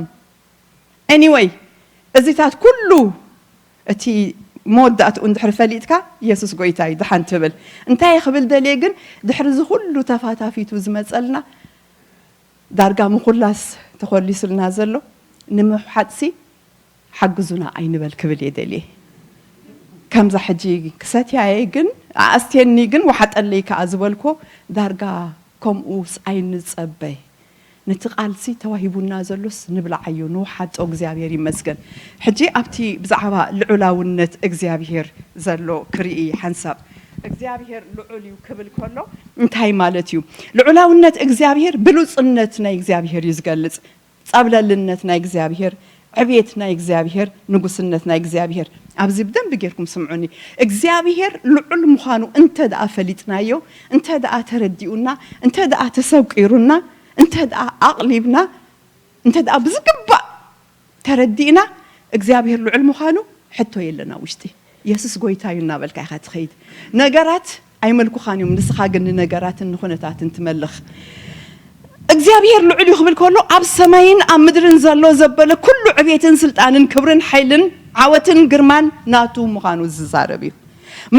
Anyway፣ እዚታት ኩሉ እቲ መወዳእትኡ እንድሕር ፈሊጥካ፣ የሱስ ጎይታ እዩ፣ ደሓን ትብል። እንታይ ክብል ደልየ ግን፣ ድሕሪ እዚ ኩሉ ተፋታፊቱ ዝመጸልና፣ ዳርጋ ምኹላስ ተኾሊስልና ዘሎ፣ ንምውሓጥሲ ሓግዙና ኣይንበል ክብል እየ ደልየ። ከምዛ ሕጂ ክሰትያየ ግን፣ ኣኣስትየኒ ግን ወሓጠለይ ከኣ ዝበልኮ፣ ዳርጋ ከምኡስ ኣይንጸበ። ነቲ ቃልሲ ተዋሂቡና ዘሎስ ንብልዓዮ፣ ንውሓጦ፣ እግዚኣብሔር ይመስገን። ሕጂ ኣብቲ ብዛዕባ ልዑላውነት እግዚኣብሔር ዘሎ ክርኢ ሓንሳብ። እግዚኣብሔር ልዑል እዩ ክብል ከሎ እንታይ ማለት እዩ? ልዑላውነት እግዚኣብሔር ብሉጽነት ናይ እግዚኣብሔር እዩ ዝገልጽ። ጸብለልነት ናይ እግዚኣብሔር፣ ዕቤት ናይ እግዚኣብሔር፣ ንጉስነት ናይ እግዚኣብሔር። ኣብዚ ብደንቢ ጌርኩም ስምዑኒ። እግዚኣብሔር ልዑል ምዃኑ እንተ ደኣ ፈሊጥናዮ፣ እንተ ደኣ ተረዲኡና፣ እንተ ደኣ ተሰቂሩና፣ እንተ ደኣ ኣቕሊብና፣ እንተ ደኣ ብዝግባእ ተረዲእና፣ እግዚኣብሔር ልዑል ምዃኑ ሕቶ የለን ኣብ ውሽጢ። የሱስ ጎይታ እዩ እናበልካ ኢኻ ትኸይድ። ነገራት ኣይመልኩኻን እዮም፣ ንስኻ ግን ንነገራትን ንኹነታትን ትመልኽ። እግዚኣብሔር ልዑል እዩ ክብል ከሎ፣ ኣብ ሰማይን ኣብ ምድርን ዘሎ ዘበለ ኩሉ ዕቤትን ስልጣንን ክብርን ሓይልን ዓወትን ግርማን ናቱ ምዃኑ ዝዛረብ እዩ።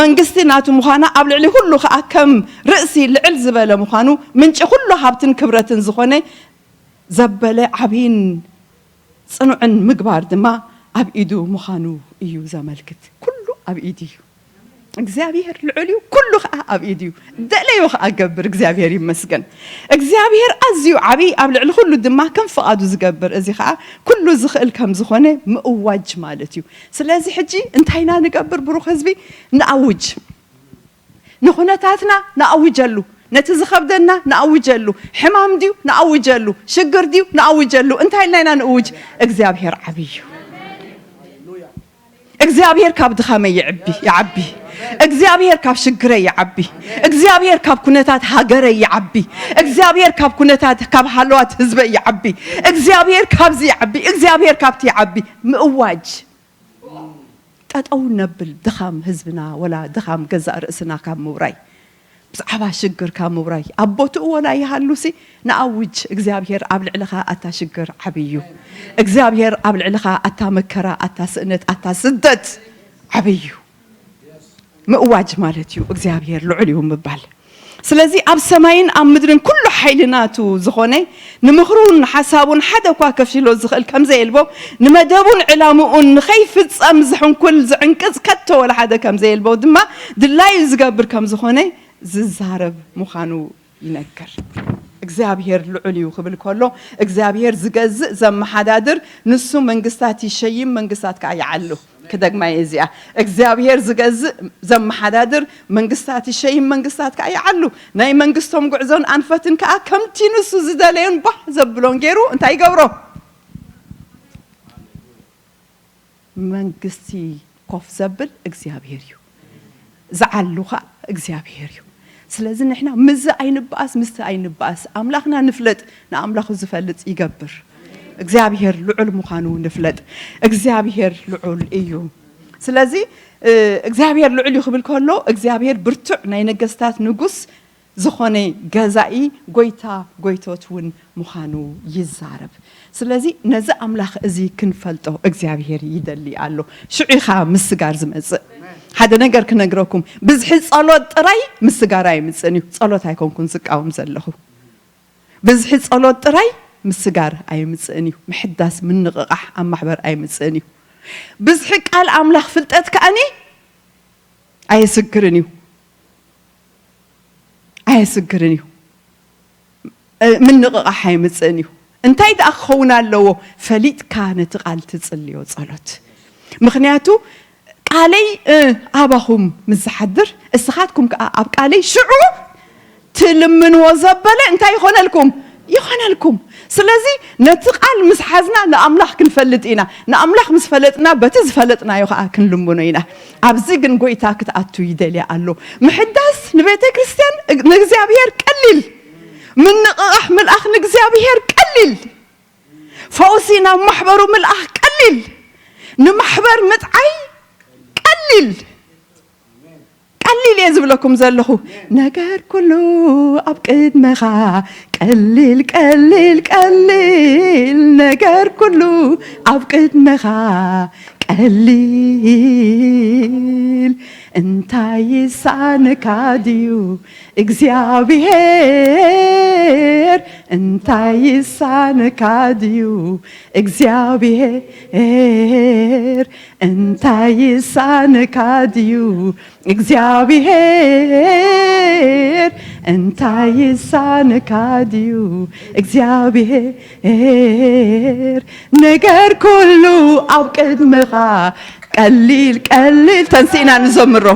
መንግስቲ ናቱ ምዃና፣ ኣብ ልዕሊ ኩሉ ኸኣ ከም ርእሲ ልዕል ዝበለ ምዃኑ፣ ምንጪ ኩሉ ሃብትን ክብረትን ዝኾነ ዘበለ ዓብይን ጽኑዕን ምግባር ድማ ኣብ ኢዱ ምዃኑ እዩ ዘመልክት። ኩሉ ኣብ ኢዱ እዩ። እግዚኣብሔር ልዑል እዩ፣ ኩሉ ኸኣ ኣብ ኢዱ እዩ። ደለዮ ኸኣ ገብር፣ እግዚኣብሔር ይመስገን። እግዚኣብሔር ኣዝዩ ዓብይ፣ ኣብ ልዕሊ ኩሉ ድማ ከም ፍቓዱ ዝገብር፣ እዚ ኸኣ ኩሉ ዝኽእል ከም ዝኾነ ምእዋጅ ማለት እዩ። ስለዚ ሕጂ እንታይ ኢና ንገብር ብሩኽ ህዝቢ? ንኣውጅ። ንኹነታትና ንኣውጀሉ፣ ነቲ ዝኸብደና ንኣውጀሉ። ሕማም ድዩ? ንኣውጀሉ። ሽግር ድዩ? ንኣውጀሉ። እንታይ ኢልና ኢና ንእውጅ? እግዚኣብሔር ዓብይ እዩ። እግዚኣብሔር ካብ ድኻመይ ይዕቢ፣ ይዓቢ። እግዚኣብሔር ካብ ሽግረይ ይዓቢ። እግዚኣብሔር ካብ ኩነታት ሃገረይ ይዓቢ። እግዚኣብሔር ካብ ኩነታት፣ ካብ ሃለዋት ህዝበይ ይዓቢ። እግዚኣብሔር ካብዚ ይዓቢ። እግዚኣብሔር ካብቲ ይዓቢ። ምእዋጅ። ጠጠው ነብል ድኻም ህዝብና፣ ወላ ድኻም ገዛእ ርእስና ካብ ምውራይ፣ ብዛዕባ ሽግር ካብ ምውራይ፣ ኣብ ቦትኡ ወላ ይሃሉሲ፣ ንኣውጅ። እግዚኣብሔር ኣብ ልዕልኻ ኣታ ሽግር ዓብይ እዩ። እግዚኣብሔር ኣብ ልዕልኻ ኣታ መከራ፣ ኣታ ስእነት፣ ኣታ ስደት ዓብይ እዩ። ምእዋጅ ማለት እዩ እግዚኣብሔር ልዑል እዩ ምባል። ስለዚ ኣብ ሰማይን ኣብ ምድርን ኩሉ ሓይሊ ናቱ ዝኾነ፣ ንምኽሩን ሓሳቡን ሓደ እኳ ከፊሎ ዝኽእል ከም ዘየልቦ፣ ንመደቡን ዕላምኡን ንኸይፍጸም ዝሕንኩል ዝዕንቅጽ ከቶ ወላ ሓደ ከም ዘየልቦ ድማ ድላዩ ዝገብር ከም ዝኾነ ዝዛረብ ምዃኑ ይነግር። እግዚኣብሔር ልዑል እዩ ክብል ከሎ፣ እግዚኣብሔር ዝገዝእ፣ ዘመሓዳድር፣ ንሱ መንግስታት ይሸይም፣ መንግስታት ከኣ ይዓሉ። ክደግማ እየ እዚኣ። እግዚኣብሔር ዝገዝእ፣ ዘመሓዳድር፣ መንግስታት ይሸይም፣ መንግስታት ከኣ ይዓሉ። ናይ መንግስቶም ጉዕዞን ኣንፈትን ከኣ ከምቲ ንሱ ዝደለዮን ባህ ዘብሎን ገይሩ እንታይ ይገብሮ? መንግስቲ ኮፍ ዘብል እግዚኣብሔር እዩ። ዝዓሉ ኸኣ እግዚኣብሔር እዩ። ስለዚ ንሕና ምስዚ ኣይንበኣስ፣ ምስቲ ኣይንበኣስ። ኣምላኽና ንፍለጥ፣ ንኣምላኹ ዝፈልጥ ይገብር። እግዚኣብሔር ልዑል ምዃኑ ንፍለጥ። እግዚኣብሔር ልዑል እዩ። ስለዚ፣ እ፣ እግዚኣብሔር ልዑል እዩ ክብል ከሎ፣ እግዚኣብሔር ብርቱዕ ናይ ነገስታት ንጉስ ዝኾነ ገዛኢ፣ ጎይታ ጎይቶት እውን ምዃኑ ይዛረብ። ስለዚ ነዚ ኣምላኽ እዚ ክንፈልጦ እግዚኣብሔር ይደሊ ኣሎ። ሽዑ ኢኻ ምስጋር ዝመጽእ። ሓደ ነገር ክነግረኩም፣ ብዝሒ ጸሎት ጥራይ ምስጋር ኣይምጽእን እዩ። ጸሎት ኣይኮንኩን ዝቃወም ዘለኹ። ብዝሒ ጸሎት ጥራይ ምስጋር ኣይምጽእን እዩ። ምሕዳስ፣ ምንቕቓሕ ኣብ ማሕበር ኣይምጽእን እዩ። ብዝሒ ቃል ኣምላኽ ፍልጠት ከኣኒ ኣየስግርን እዩ። ኣየስግርን እዩ። እ፣ ምንቕቓሕ ኣይምጽእን እዩ። እንታይ ደኣ ክኸውን ኣለዎ? ፈሊጥካ ነቲ ቃል ትጽልዮ ጸሎት። ምኽንያቱ ቃለይ፣ እ፣ ኣባኹም ምስ ዝሓድር፣ እስኻትኩም ከኣ ኣብ ቃለይ ሽዑ ትልምንዎ ዘበለ እንታይ ይኾነልኩም? ይኾነልኩም። ስለዚ ነቲ ቃል ምስ ሓዝና ንኣምላኽ ክንፈልጥ ኢና። ንኣምላኽ ምስ ፈለጥና በቲ ዝፈለጥናዮ ከኣ ክንልምኖ ኢና። ኣብዚ ግን ጎይታ ክትኣቱ ይደልያ ኣሎ። ምሕዳስ ንቤተ ክርስቲያን እግ-፣ ንእግዚኣብሔር ቀሊል። ምንቕቓሕ ምልኣኽ ንእግዚኣብሔር ቀሊል። ፈውሲ ናብ ማሕበሩ ምልኣኽ ቀሊል። ንማሕበር ምጥዓይ ቀሊል። ቀሊል እየ ዝብለኩም ዘለኹ። ነገር ኩሉ ኣብ ቅድመኻ ቀሊል፣ ቀሊል፣ ቀሊል። ነገር ኩሉ ኣብ ቅድመኻ ቀሊል። እንታይ ይሳንካ ድዩ እግዚኣብሔር? እንታይ ይሳንካ ድዩ እግዚኣብሔር? እንታይ ይሳንካ ድዩ እግዚኣብሔር? እንታይ ይሳንካ ድዩ እግዚኣብሔር? ነገር ኩሉ ኣብ ቅድምኻ ቀሊል ቀሊል። ተንሲእና ንዘምሮ፣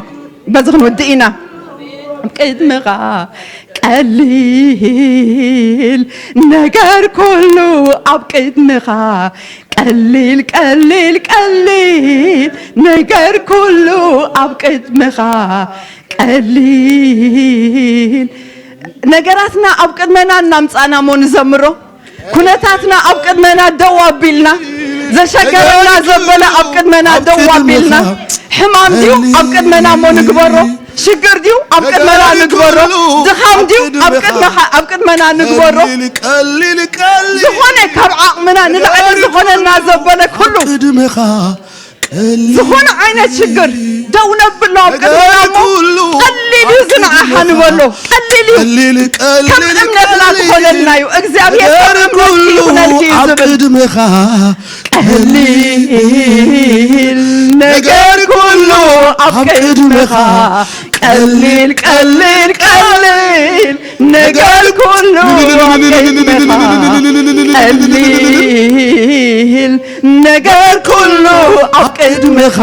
በዚ ክንውድእ ኢና። ኣብ ቅድምኻ ቀሊል ነገር ኩሉ ኣብ ቅድምኻ ቀሊል ቀሊል ቀሊል ነገር ኩሉ ኣብ ቅድምኻ ቀሊል። ነገራትና ኣብ ቅድመና እናምጻና እሞ ንዘምሮ። ኩነታትና ኣብ ቅድመና ደው ኣቢልና፣ ዘሸገረና ዘበለ ኣብ ቅድመና ደው ኣቢልና፣ ሕማም ድዩ ኣብ ቅድመና እሞ ንግበሮ፣ ሽግር ድዩ ኣብ ቅድመና ንግበሮ፣ ድኻም ድዩ ኣብ ቅድመኻ ኣብ ቅድመና ንግበሮ። ዝኾነ ካብ ዓቕምና ንላዕሊ ዝኾነና ዘበለ ኩሉ፣ ዝኾነ ዓይነት ሽግር ደው ነብሎ ኣብ ቅድመና እሞ፣ ቀሊል እዩ ዝንዓኻ ንበሎ። ቀሊል እዩ። ከም እምነትና ክኾነልና እዩ። እግዚኣብሔር ከም እምነትኪ ይኹነልኪ እዩ ኣብ ዝብል። ቅድምኻ ቀሊል ነገር ኩሉ ኣብ ቅድምኻ ቀሊል ቀሊል ቀሊል ነገር ኩሉ ኣብ ቅድምኻ ቀሊል ነገር ኩሉ ኣብ ቅድምኻ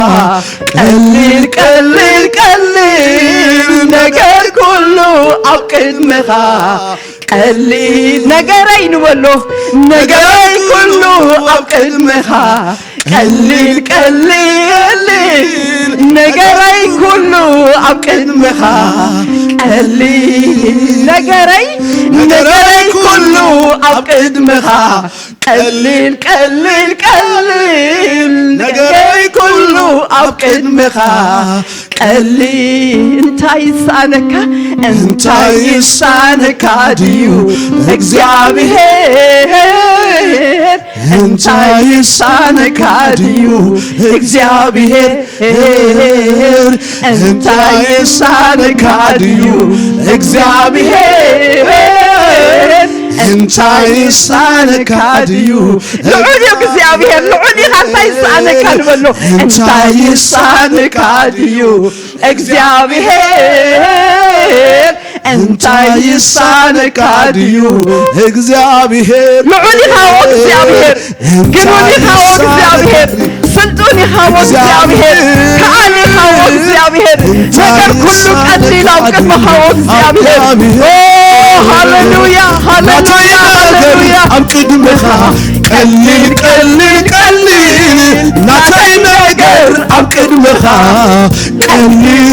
ቀሊል ቀሊል ቀሊል ነገር ኩሉ ኣብ ቅድምኻ ቀሊል ነገረይ ንበሎ ነገረይ ኩሉ ኣብ ቅድምኻ ቀሊል ቀሊል ነገረይ ኩሉ ኣብ ቅድምኻ ቀሊል ነገረይ ነገረይ ኩሉ ኣብ ቅድምኻ ቀሊል ቀሊል ቀሊል ነገረይ ኩሉ ኣብ ቅድምኻ ቀሊል እንታይ ይሳነካ እንታይ ይሳነካ ድዩ እግዚኣብሔር እንታይ ይሳነካ ድዩ እግዚኣብሔር እንታይ ይሳነካ ድዩ እግዚኣብሔር እንታይ ይሳነካ ድዩ ልዑል እዩ እግዚኣብሔር ልዑል ኢኻ እንታይ ይሳነካ ንበሎ እንታይ ይሳነካ ድዩ እግዚኣብሔር እንታይ ይሳነካ ድዩ እግዚኣብሔር ልዑል ኢኻ ኦ እግዚኣብሔር ግኑን ኢኻ ኦ እግዚኣብሔር ስልጡን ኢኻ ኦ እግዚኣብሔር ከኣል ኢኻ ኦ እግዚኣብሔር ነገር ኩሉ ቀሊል ኣብ ቅድመኻ ኦ እግዚኣብሔር ኦ ሃሌሉያ ሃሌሉያ ሃሌሉያ ኣብ ቅድመኻ ቀሊል ቀሊል ቀሊል ናተይ ነገር ኣብ ቅድመኻ ቀሊል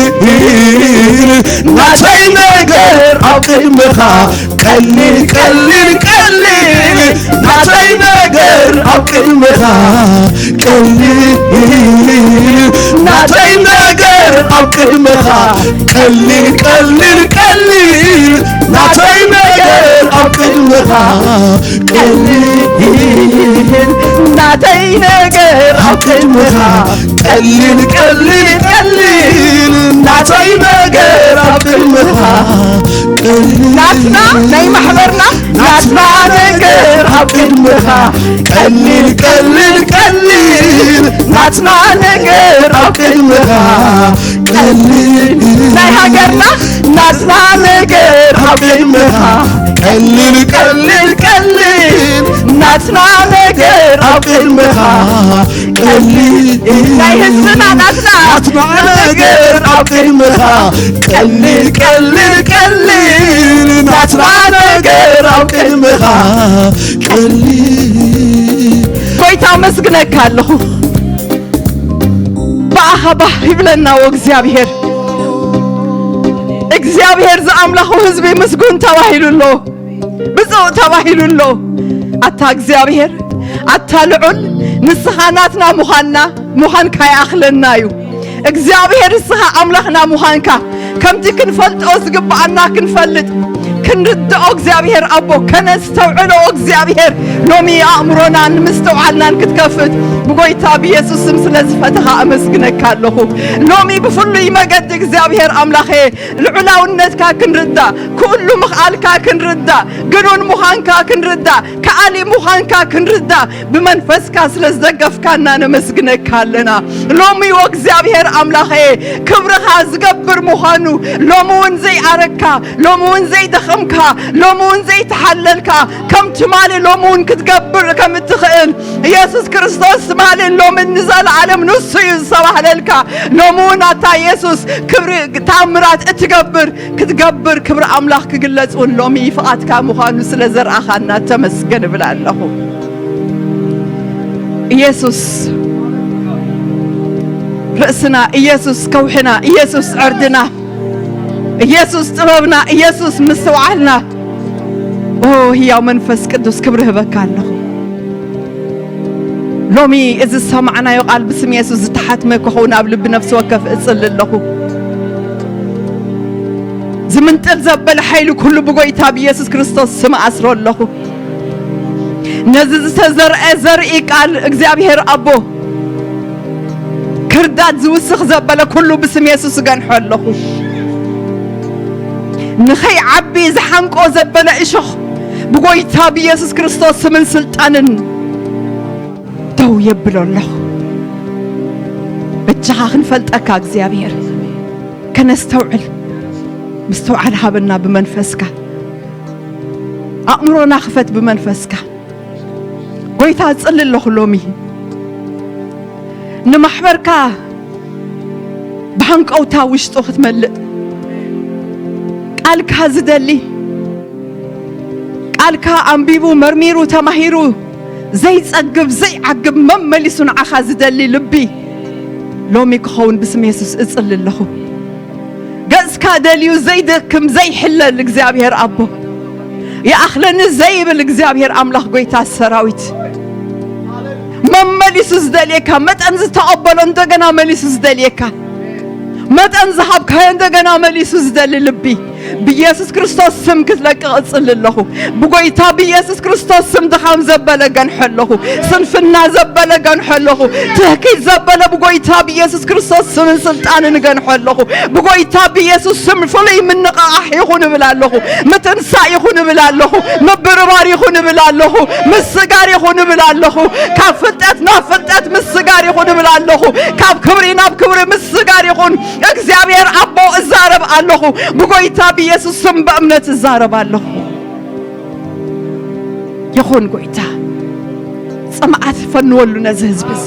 ናተይ ነገር ኣብ ቅድመኻ ቀሊል ቀሊል ቀሊል ናተይ ነገር ኣብ ቅድመኻ ቀሊል ናተይ ነገር ኣብ ቅድመኻ ቀሊል ቀሊል ቀሊል ናተይ ነገር ኣብ ቅድመኻ ቀሊል ናተይ ነገር ኣብ ቅድመኻ ቀሊል ቀሊል ቀሊል ናተይ ነገር ኣብ ቅድመኻ ቀሊል ናትና ናይ ማሕበርና ናትና ነገር ኣብ ቅድመኻ ቀሊል ቀሊል ቀሊል ናትና ነገር ኣብ ቅድመኻ ቀሊል ናይ ሃገርና ናትና ነገር ኣብ ቅድመኻ ቀሊል ቀሊል ቀሊል ናትና ነገር ኣብ ቅድመኻ ቀሊል ናይ ህዝብና ናትና ናትና ነገር ኣብ ቅድመኻ ቀሊል ቀሊል ቀሊል ናትና ነገር ኣብ ቅድመኻ ቀሊል ጎይታ መስግነካ ኣለኹ ብኣኻ ባህ ይብለና እግዚኣብሔር እግዚኣብሔር ዝኣምላኹ ህዝቢ ምስጉን ተባሂሉ ኣሎ ብፁዕ ተባሂሉ ኣሎ ኣታ እግዚኣብሔር ኣታ ልዑል ንስኻ ናትና ምዃንና ምዃንካ ይኣኽለና እዩ እግዚኣብሔር ንስኻ ኣምላኽና ምዃንካ ከምቲ ክንፈልጦ ዝግብኣና ክንፈልጥ፣ ክንርድኦ እግዚኣብሔር ኣቦ፣ ከነስተውዕሎ እግዚኣብሔር ሎሚ ኣእምሮናን ምስትውዓልናን ክትከፍት ብጎይታ ብየሱስ ስም ስለ ዝፈተኻ ኣመስግነካ ኣለኹ። ሎሚ ብፍሉይ መገዲ እግዚኣብሔር ኣምላኸ ልዑላውነትካ ክንርዳእ፣ ኩሉ ምኽኣልካ ክንርዳእ፣ ግኑን ምዃንካ ክንርዳእ፣ ከኣሊ ምዃንካ ክንርዳእ ብመንፈስካ ስለ ዝደገፍካና ነመስግነካ ኣለና። ሎሚ ወእግዚኣብሔር ኣምላኸ ክብርኻ ዝገብር ምዃኑ፣ ሎሚ እውን ዘይኣረግካ፣ ሎሚ እውን ዘይደኸምካ፣ ሎሚ እውን ዘይተሓለልካ፣ ከም ትማሊ ሎሚ እውን ክትገብር ከም እትኽእል፣ ኢየሱስ ክርስቶስ ትማልን ሎምን ንዘለዓለም ንሱ እዩ ዝተባህለልካ። ሎሚ እውን ኣታ ኢየሱስ ክብሪ ታምራት እትገብር፣ ክትገብር ክብሪ ኣምላኽ ክግለጽ እውን ሎሚ ፍቓድካ ምዃኑ ስለ ዘርኣኻና ተመስገን እብል ኣለኹ። ኢየሱስ ርእስና፣ ኢየሱስ ከውሕና፣ ኢየሱስ ዕርድና፣ ኢየሱስ ጥበብና፣ ኢየሱስ ምስትውዓልና። ኦ ህያው መንፈስ ቅዱስ ክብሪ ህበካ ኣለኹ። ሎሚ እዚ ዝሰማዕናዮ ቃል ብስም የሱስ ዝተሓትመ ክኸውን ኣብ ልቢ ነፍሲ ወከፍ እጽሊ ኣለኹ። ዝምንጥል ዘበለ ሓይሊ ኩሉ ብጎይታ ብየሱስ ክርስቶስ ስም ኣስሮ ኣለኹ። ነዚ ዝተዘርአ ዘርኢ ቃል እግዚኣብሔር ኣቦ ክርዳድ ዝውስኽ ዘበለ ኩሉ ብስም የሱስ እገንሖ ኣለኹ። ንኸይዓቢ ዝሓንቆ ዘበለ እሾኽ ብጎይታ ብየሱስ ክርስቶስ ስምን ስልጣንን ደው የብሎ ኣለኹ። በጃኻ ክንፈልጠካ እግዚኣብሔር፣ ከነስተውዕል ምስትውዓል ሃበና ብመንፈስካ። ኣእምሮና ክፈት ብመንፈስካ። ጎይታ እጽሊ ኣለኹ ሎሚ ንማሕበርካ ብሃንቀውታ ውሽጡ ክትመልእ፣ ቃልካ ዝደሊ፣ ቃልካ ኣንቢቡ መርሚሩ ተማሂሩ ዘይጸግብ ዘይዓግብ መመሊሱ ንዓኻ ዝደሊ ልቢ ሎሚ ክኸውን ብስም የሱስ እጽሊ ኣለኹ። ገጽካ ደልዩ ዘይደክም ዘይሕለል እግዚኣብሔር ኣቦ፣ ይኣኽለኒ ዘይብል እግዚኣብሔር ኣምላኽ ጎይታ ሰራዊት፣ መመሊሱ ዝደልየካ፣ መጠን ዝተቐበሎ እንደገና መሊሱ ዝደልየካ፣ መጠን ዝሃብካዮ እንደገና መሊሱ ዝደሊ ልቢ ብኢየሱስ ክርስቶስ ስም ክትለቅቕ እጽሊ ኣለኹ። ብጎይታ ብኢየሱስ ክርስቶስ ስም ድኻም ዘበለ ገንሖ ኣለኹ። ስንፍና ዘበለ ገንሖ ኣለኹ። ትህኪት ዘበለ ብጎይታ ብኢየሱስ ክርስቶስ ስምን ስልጣንን ገንሖ ኣለኹ። ብጎይታ ብኢየሱስ ስም ፍሉይ ምንቕቓሕ ይኹን እብል ኣለኹ። ምትንሳእ ይኹን እብል ኣለኹ። ምብርባር ይኹን እብል ኣለኹ። ምስጋር ይኹን እብል ኣለኹ። ካብ ፍልጠት ናብ ፍልጠት ምስጋር ይኹን እብል ኣለኹ። ካብ ክብሪ ናብ ክብሪ ምስጋር ይኹን። እግዚኣብሔር ኣቦ እዛረብ ኣለኹ። ብጎይታ ብኢየሱስ ስም በእምነት እዛረብ ኣለኹ። ይኹን ጎይታ፣ ጽምኣት ፈንወሉ ነዚ ህዝቢ እዚ።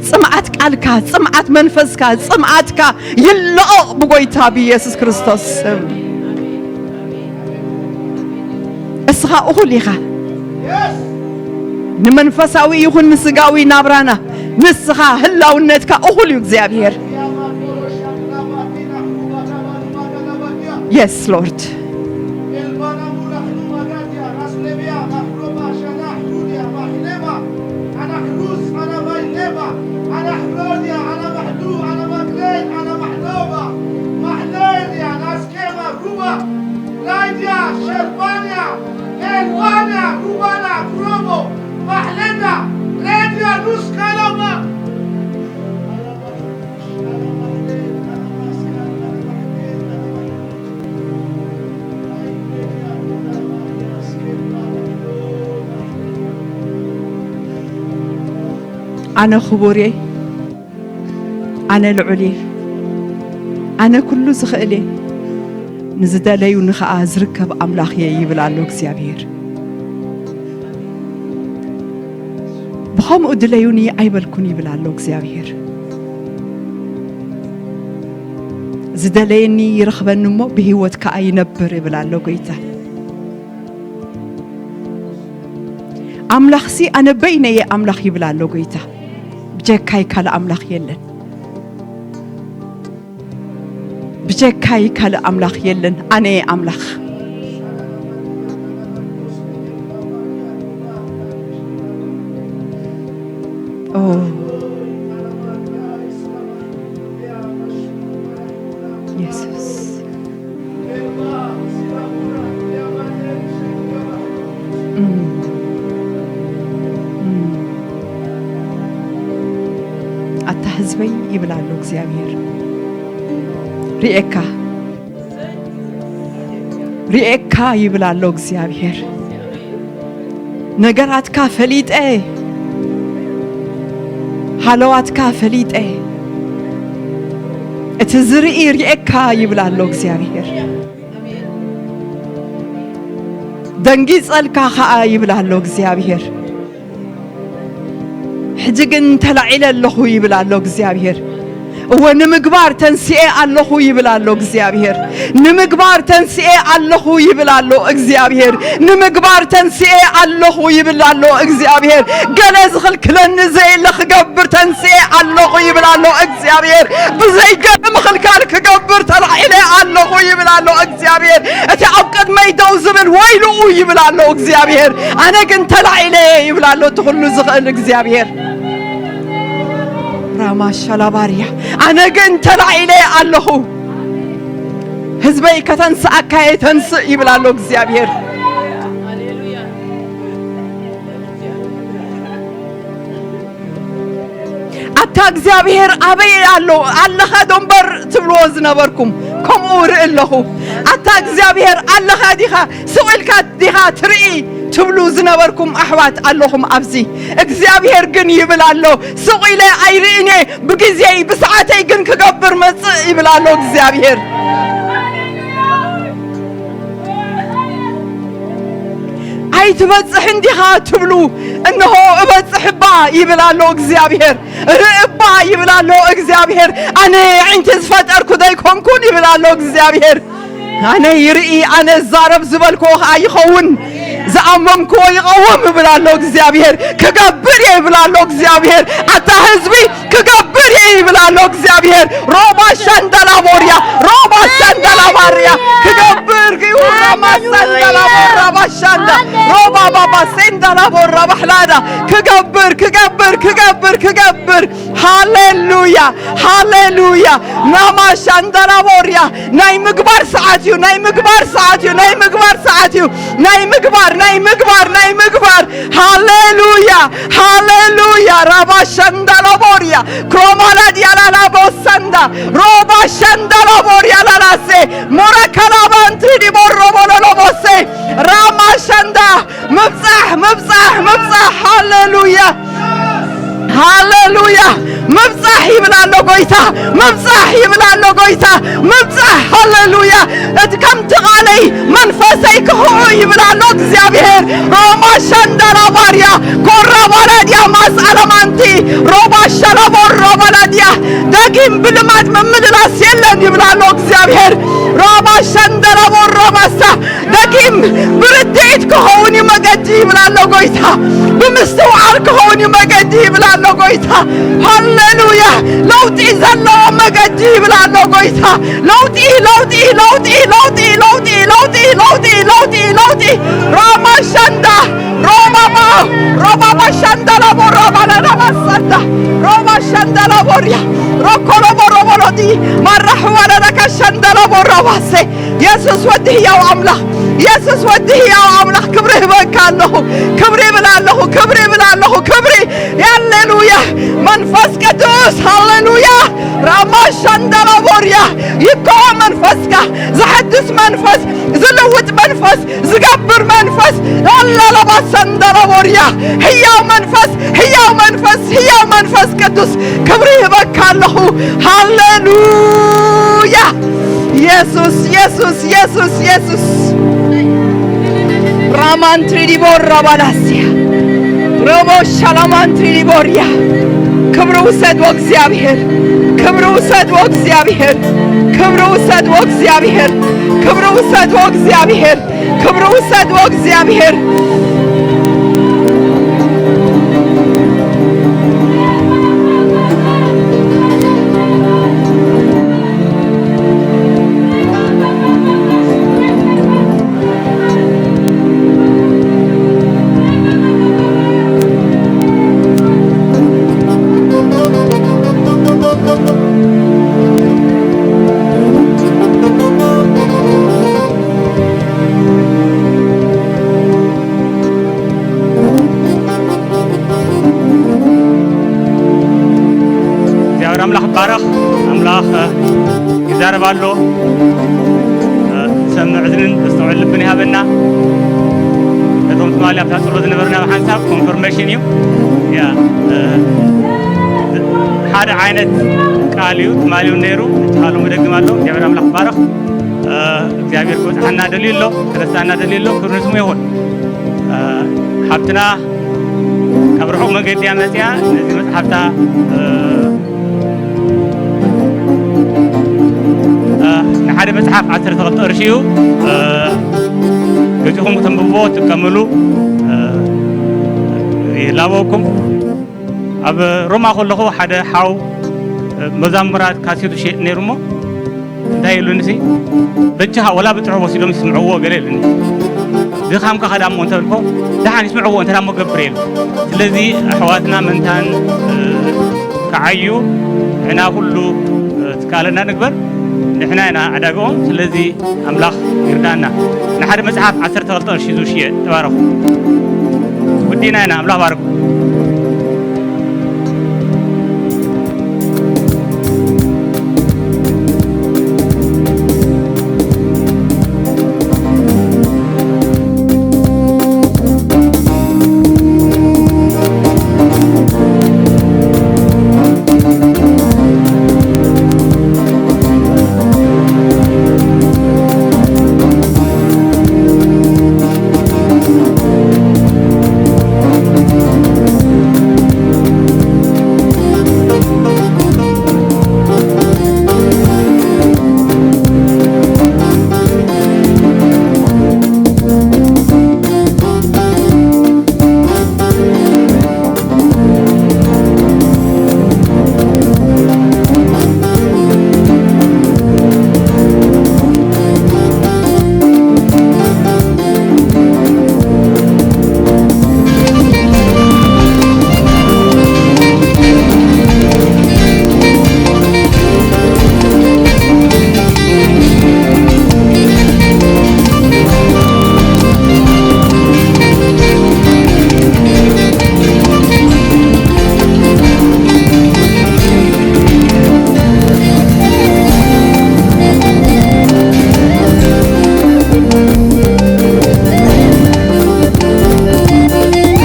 ጽምኣት ቃልካ፣ ጽምኣት መንፈስካ፣ ጽምኣትካ ይለቐቕ ብጎይታ ብኢየሱስ ክርስቶስ ስም። እስኻ እኹል ኢኻ። ንመንፈሳዊ ይኹን ንስጋዊ ናብራና ንስኻ ህላውነትካ እኹል እዩ እግዚኣብሔር። Yes, Lord. Kema, Ruba, Raidia, Sherbania, Elvania, Rubana, Grobo, Mahlena, Redia, Ruskaloma. ኣነ ክቡር እየ። ኣነ ልዑል እየ፣ ኣነ ኩሉ ዝኽእል እየ፣ ንዝደለዩኒ ኸኣ ዝርከብ ኣምላኽ እየ ይብል ኣሎ እግዚኣብሔር። ብኸምኡ ድለዩኒ ኣይበልኩን ይብል ኣሎ እግዚኣብሔር። ዝደለየኒ ይረኽበኒ እሞ ብህይወት ከኣ ይነብር ይብል ኣሎ ጎይታ። ኣምላኽሲ ኣነ በይነየ ኣምላኽ ይብል ኣሎ ጎይታ። ብጀካይ ካልእ ኣምላኽ የለን። ብጀካይ ካልእ ኣምላኽ የለን። ኣነ እየ ኣምላኽ። ኦ፣ የሱስ። እም። እም። ኣታ ህዝበይ ይብል ኣሎ እግዚኣብሔር። ሪኤካ፣ ሪኤካ ይብል ኣሎ እግዚኣብሔር። ነገራትካ ፈሊጠ፣ ሃለዋትካ ፈሊጠ፣ እቲ ዝርኢ ሪኤካ ይብል ኣሎ እግዚኣብሔር። ደንጊጸልካ ኸኣ ይብል ኣሎ እግዚኣብሔር። ሕጂ ግን ተላዒለ ኣለኹ ይብል ኣሎ እግዚኣብሔር። እወ፣ ንምግባር ተንስኤ ኣለኹ ይብል ኣሎ እግዚኣብሔር። ንምግባር ተንስኤ ኣለኹ ይብል ኣሎ እግዚኣብሔር። ንምግባር ተንስኤ ኣለኹ ይብል ኣሎ እግዚኣብሔር። ገለ ዝኽልክለኒ ዘየለ ክገብር ተንስኤ ኣለኹ ይብል ኣሎ እግዚኣብሔር። ብዘይ ገለ ምኽልካል ክገብር ተላዒለ ኣለኹ ይብል ኣሎ እግዚኣብሔር። እቲ ኣብ ቅድመይ ደው ዝብል ወይልኡ ይብል ኣሎ እግዚኣብሔር። ኣነ ግን ተላዒለ ይብል ኣሎ እቲ ኩሉ ዝኽእል እግዚኣብሔር። ራማሻላባርያ፣ ኣነ ግን ተላዒለ ኣለኹ። ህዝበይ ከተንስኣካየ ተንስእ ይብል ኣሎ እግዚኣብሔር። ኣታ እግዚኣብሔር ኣበይ ኣሎ ኣለኻ ዶ እምበር ትብልዎ ዝነበርኩም፣ ከምኡ ርኢ ኣለኹ። ኣታ እግዚኣብሔር ኣለኻ ዲኻ፣ ስቕ ኢልካ ዲኻ ትርኢ ትብሉ ዝነበርኩም ኣሕዋት ኣለኹም ኣብዚ። እግዚኣብሔር ግን ይብል ኣሎ፣ ስቕ ኢለ ኣይርእን እየ፣ ብግዜይ ብሰዓተይ ግን ክገብር መጽእ ይብል ኣሎ እግዚኣብሔር። ኣይትበጽሕን ዲኻ ትብሉ፣ እንሆ እበጽሕባ ይብል ኣሎ እግዚኣብሔር። ርእባ ይብል ኣሎ እግዚኣብሔር። ኣነ ኣዒንቲ ዝፈጠርኩ ዶይኮንኩን ይብል ኣሎ እግዚኣብሔር። ኣነ ይርኢ፣ ኣነ እዛረብ ዝበልክዎ ኸዓ ይኸውን፣ ዝኣመንክዎ ይቐውም ይብል ኣሎ እግዚኣብሔር። ክገብር እየ ይብል ኣሎ እግዚኣብሔር። ኣታ ህዝቢ ክገብር እየ ይብል ኣሎ እግዚኣብሔር። ሮባ ሻንዳላ ቦርያ፣ ሮባ ሻንዳላ ባርያ፣ ክገብር እዩ። ራማ ሳንዳላ ቦራ ባሻንዳ፣ ሮባ ባባ ሴንዳላ ቦራ ባሕላዳ፣ ክገብር፣ ክገብር፣ ክገብር፣ ክገብር። ሃሌሉያ፣ ሃሌሉያ። ናማ ሻንዳላ ቦርያ፣ ናይ ምግባር ሰዓት እዩ፣ ናይ ምግባር ሰዓት እዩ፣ ናይ ምግባር ሰዓት እዩ። ናይ ምግባር፣ ናይ ምግባር፣ ናይ ምግባር። ሃሌሉያ፣ ሃሌሉያ። ራባ ሸንዳላ ቦርያ፣ ክሮማላ ዲያላላ ቦሰንዳ፣ ሮባ ሸንዳላ ቦርያ ላላሴ፣ ሞራ ካላባንትሪ ዲቦሮ ቦሎሎ ቦሴ፣ ራማ ሸንዳ፣ ምብጻሕ፣ ምብጻሕ፣ ምብጻሕ። ሃሌሉያ፣ ሃሌሉያ። ምብጻሕ ይብል ኣሎ ጎይታ፣ ምብጻሕ ይብል ኣሎ ጎይታ፣ ምብጻሕ። ሃሌሉያ። እቲ ከምቲ ቃለይ መንፈሰይ ክኽዑ ይብል ኣሎ እግዚኣብሔር። ሮማ ሸንዳላ ባርያ፣ ኮራ ባላድያ ማስ ኣለማንቲ፣ ሮባ ሸላቦ ሮባላድያ። ደጊም ብልማድ ምምልላስ የለን ይብል ኣሎ እግዚኣብሔር። ሮባ ሸንዳላ ቦሮ ማሳ፣ ደጊም ብርድኢት ክኸውን እዩ መገዲ ይብል ኣሎ ጎይታ። ብምስትውዓል ክኸውን እዩ መገዲ ይብል ኣሎ ጎይታ። ሃሌሉያ። ለውጢ ዘለዎ መገዲ ይብል ኣሎ ጎይታ። ለውጢ፣ ለውጢ፣ ለውጢ፣ ለውጢ፣ ለውጢ፣ ለውጢ፣ ለውጢ፣ ለውጢ፣ ለውጢ። ራማ ሻንዳ፣ ሮባባ፣ ሮባባ ሻንዳ ላቦ፣ ሮባ ላላባ ሳንዳ፣ ሮባ ሻንዳ ላቦርያ፣ ሮኮሎቦ ሮቦሎዲ፣ ማራሕ ዋላላካ ሻንዳ ላቦ ራባሴ። የሱስ ወዲ ህያው ኣምላኽ፣ የሱስ ወዲ ህያው ኣምላኽ፣ ክብሪ ህበካ ኣለኹ፣ ክብሪ ይብል ኣለኹ፣ ክብሪ ይብል ኣለኹ፣ ክብሪ። ሃሌሉያ። መንፈስ ቅዱስ፣ ሃሌሉያ። ራማ ሻንዳላ ቦርያ፣ ይኮ መንፈስካ፣ ዝሐድስ መንፈስ፣ ዝልውጥ መንፈስ፣ ዝገብር መንፈስ፣ ላላባ ሰንዳላ ቦርያ፣ ህያው መንፈስ፣ ህያው መንፈስ፣ ህያው መንፈስ ቅዱስ፣ ክብሪ ይህበካ ኣለኹ። ሃሌሉያ። የሱስ፣ የሱስ፣ የሱስ፣ የሱስ። ራማንትሪ ዲቦራ ባላስያ፣ ሮቦ ሻላማንትሪ ዲቦርያ። ክብሪ ውሰድ ወእግዚኣብሔር፣ ክብሪ ውሰድ ወእግዚኣብሔር፣ ክብሪ ውሰድ ወእግዚኣብሔር፣ ክብሪ ውሰድ ወእግዚኣብሔር። ክብሪ ውሰድ ወእግዚኣብሔር። ኣምላኽ ይዛረብ ኣሎ። ዝሰምዕ እዝንን ዘስተውዕል ልብን ይሃበና። ነቶም ትማሊ ኣብታ ጸሎት ዝነበርና ብሓንሳብ ኮንፈርሜሽን እዩ። ያ፣ ሓደ ዓይነት ቃል እዩ ትማሊ እውን ነይሩ። ሕጂ ካልኡ መደግም ኣሎ። እግዚኣብሔር ኣምላኽ ይባረኽ። እግዚኣብሔር ክበጽሓና ደልዩ ኣሎ፣ ክረስዓና ደልዩ ኣሎ። ክብሪ ንስሙ ይኹን። ሓብትና ካብ ርሑቕ መገዲ እያ መጺኣ። ነዚ መጽሓፍታ ንሓደ መጽሓፍ ዓሰርተ ክልተ ቅርሺ እዩ። ገዚኹም ክተንብብዎ ትጥቀምሉ ይላበወኩም። ኣብ ሮማ ከለኹ ሓደ ሓው መዛሙራት ካሴቱ ሸይጥ ነይሩ እሞ እንታይ ኢሉኒ ሲ፣ በጃኻ ወላ ብጥዑቕ ወሲዶም ይስምዕዎ ገለ ኢሉኒ። ድኻምካ ከዳ እሞ እንተበልኮ፣ ደሓን ይስምዕዎ እንተ እሞ ገብር ኢሉ። ስለዚ ኣሕዋትና መንታን ክዓዩ ንሕና ኩሉ ዝከኣለና ንግበር። ንሕና ኢና ዕዳግኦም። ስለዚ ኣምላኽ ይርዳና። ንሓደ መጽሓፍ ዓሰርተ ክልተ ቅርሺ እዩ ዝሽየጥ። ተባረኹ። ወዲና ኢና። ኣምላኽ ባርኩ።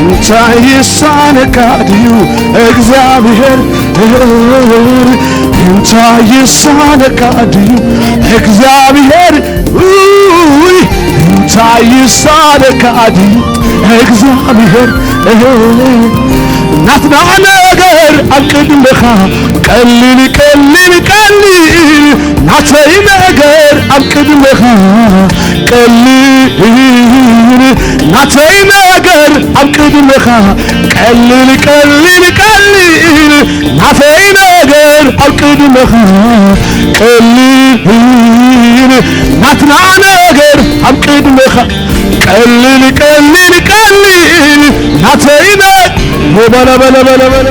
እንታይ ይሳነካ ድዩ እግዚኣብሔር? እንታይ ይሳነካ ድዩ እግዚኣብሔር? ውይ፣ እንታይ ይሳነካ ድዩ እግዚኣብሔር? ናትና ነገር ኣብ ቅድመኻ ቀሊል፣ ቀሊል፣ ቀሊል። ናተይ ነገር ኣብ ቅድመኻ ቀሊል፣ ናተይ ነገር ኣብ ቅድመኻ ቀሊል፣ ቀሊል፣ ቀሊል። ናተይ ነገር ኣብ ቅድመኻ ቀሊል፣ ናትና ነገር ኣብ ቅድመኻ ቀሊል፣ ቀሊል፣ ቀሊል። ናተይ ነ-፣ በለ፣ በለ፣ በለ፣ በለ።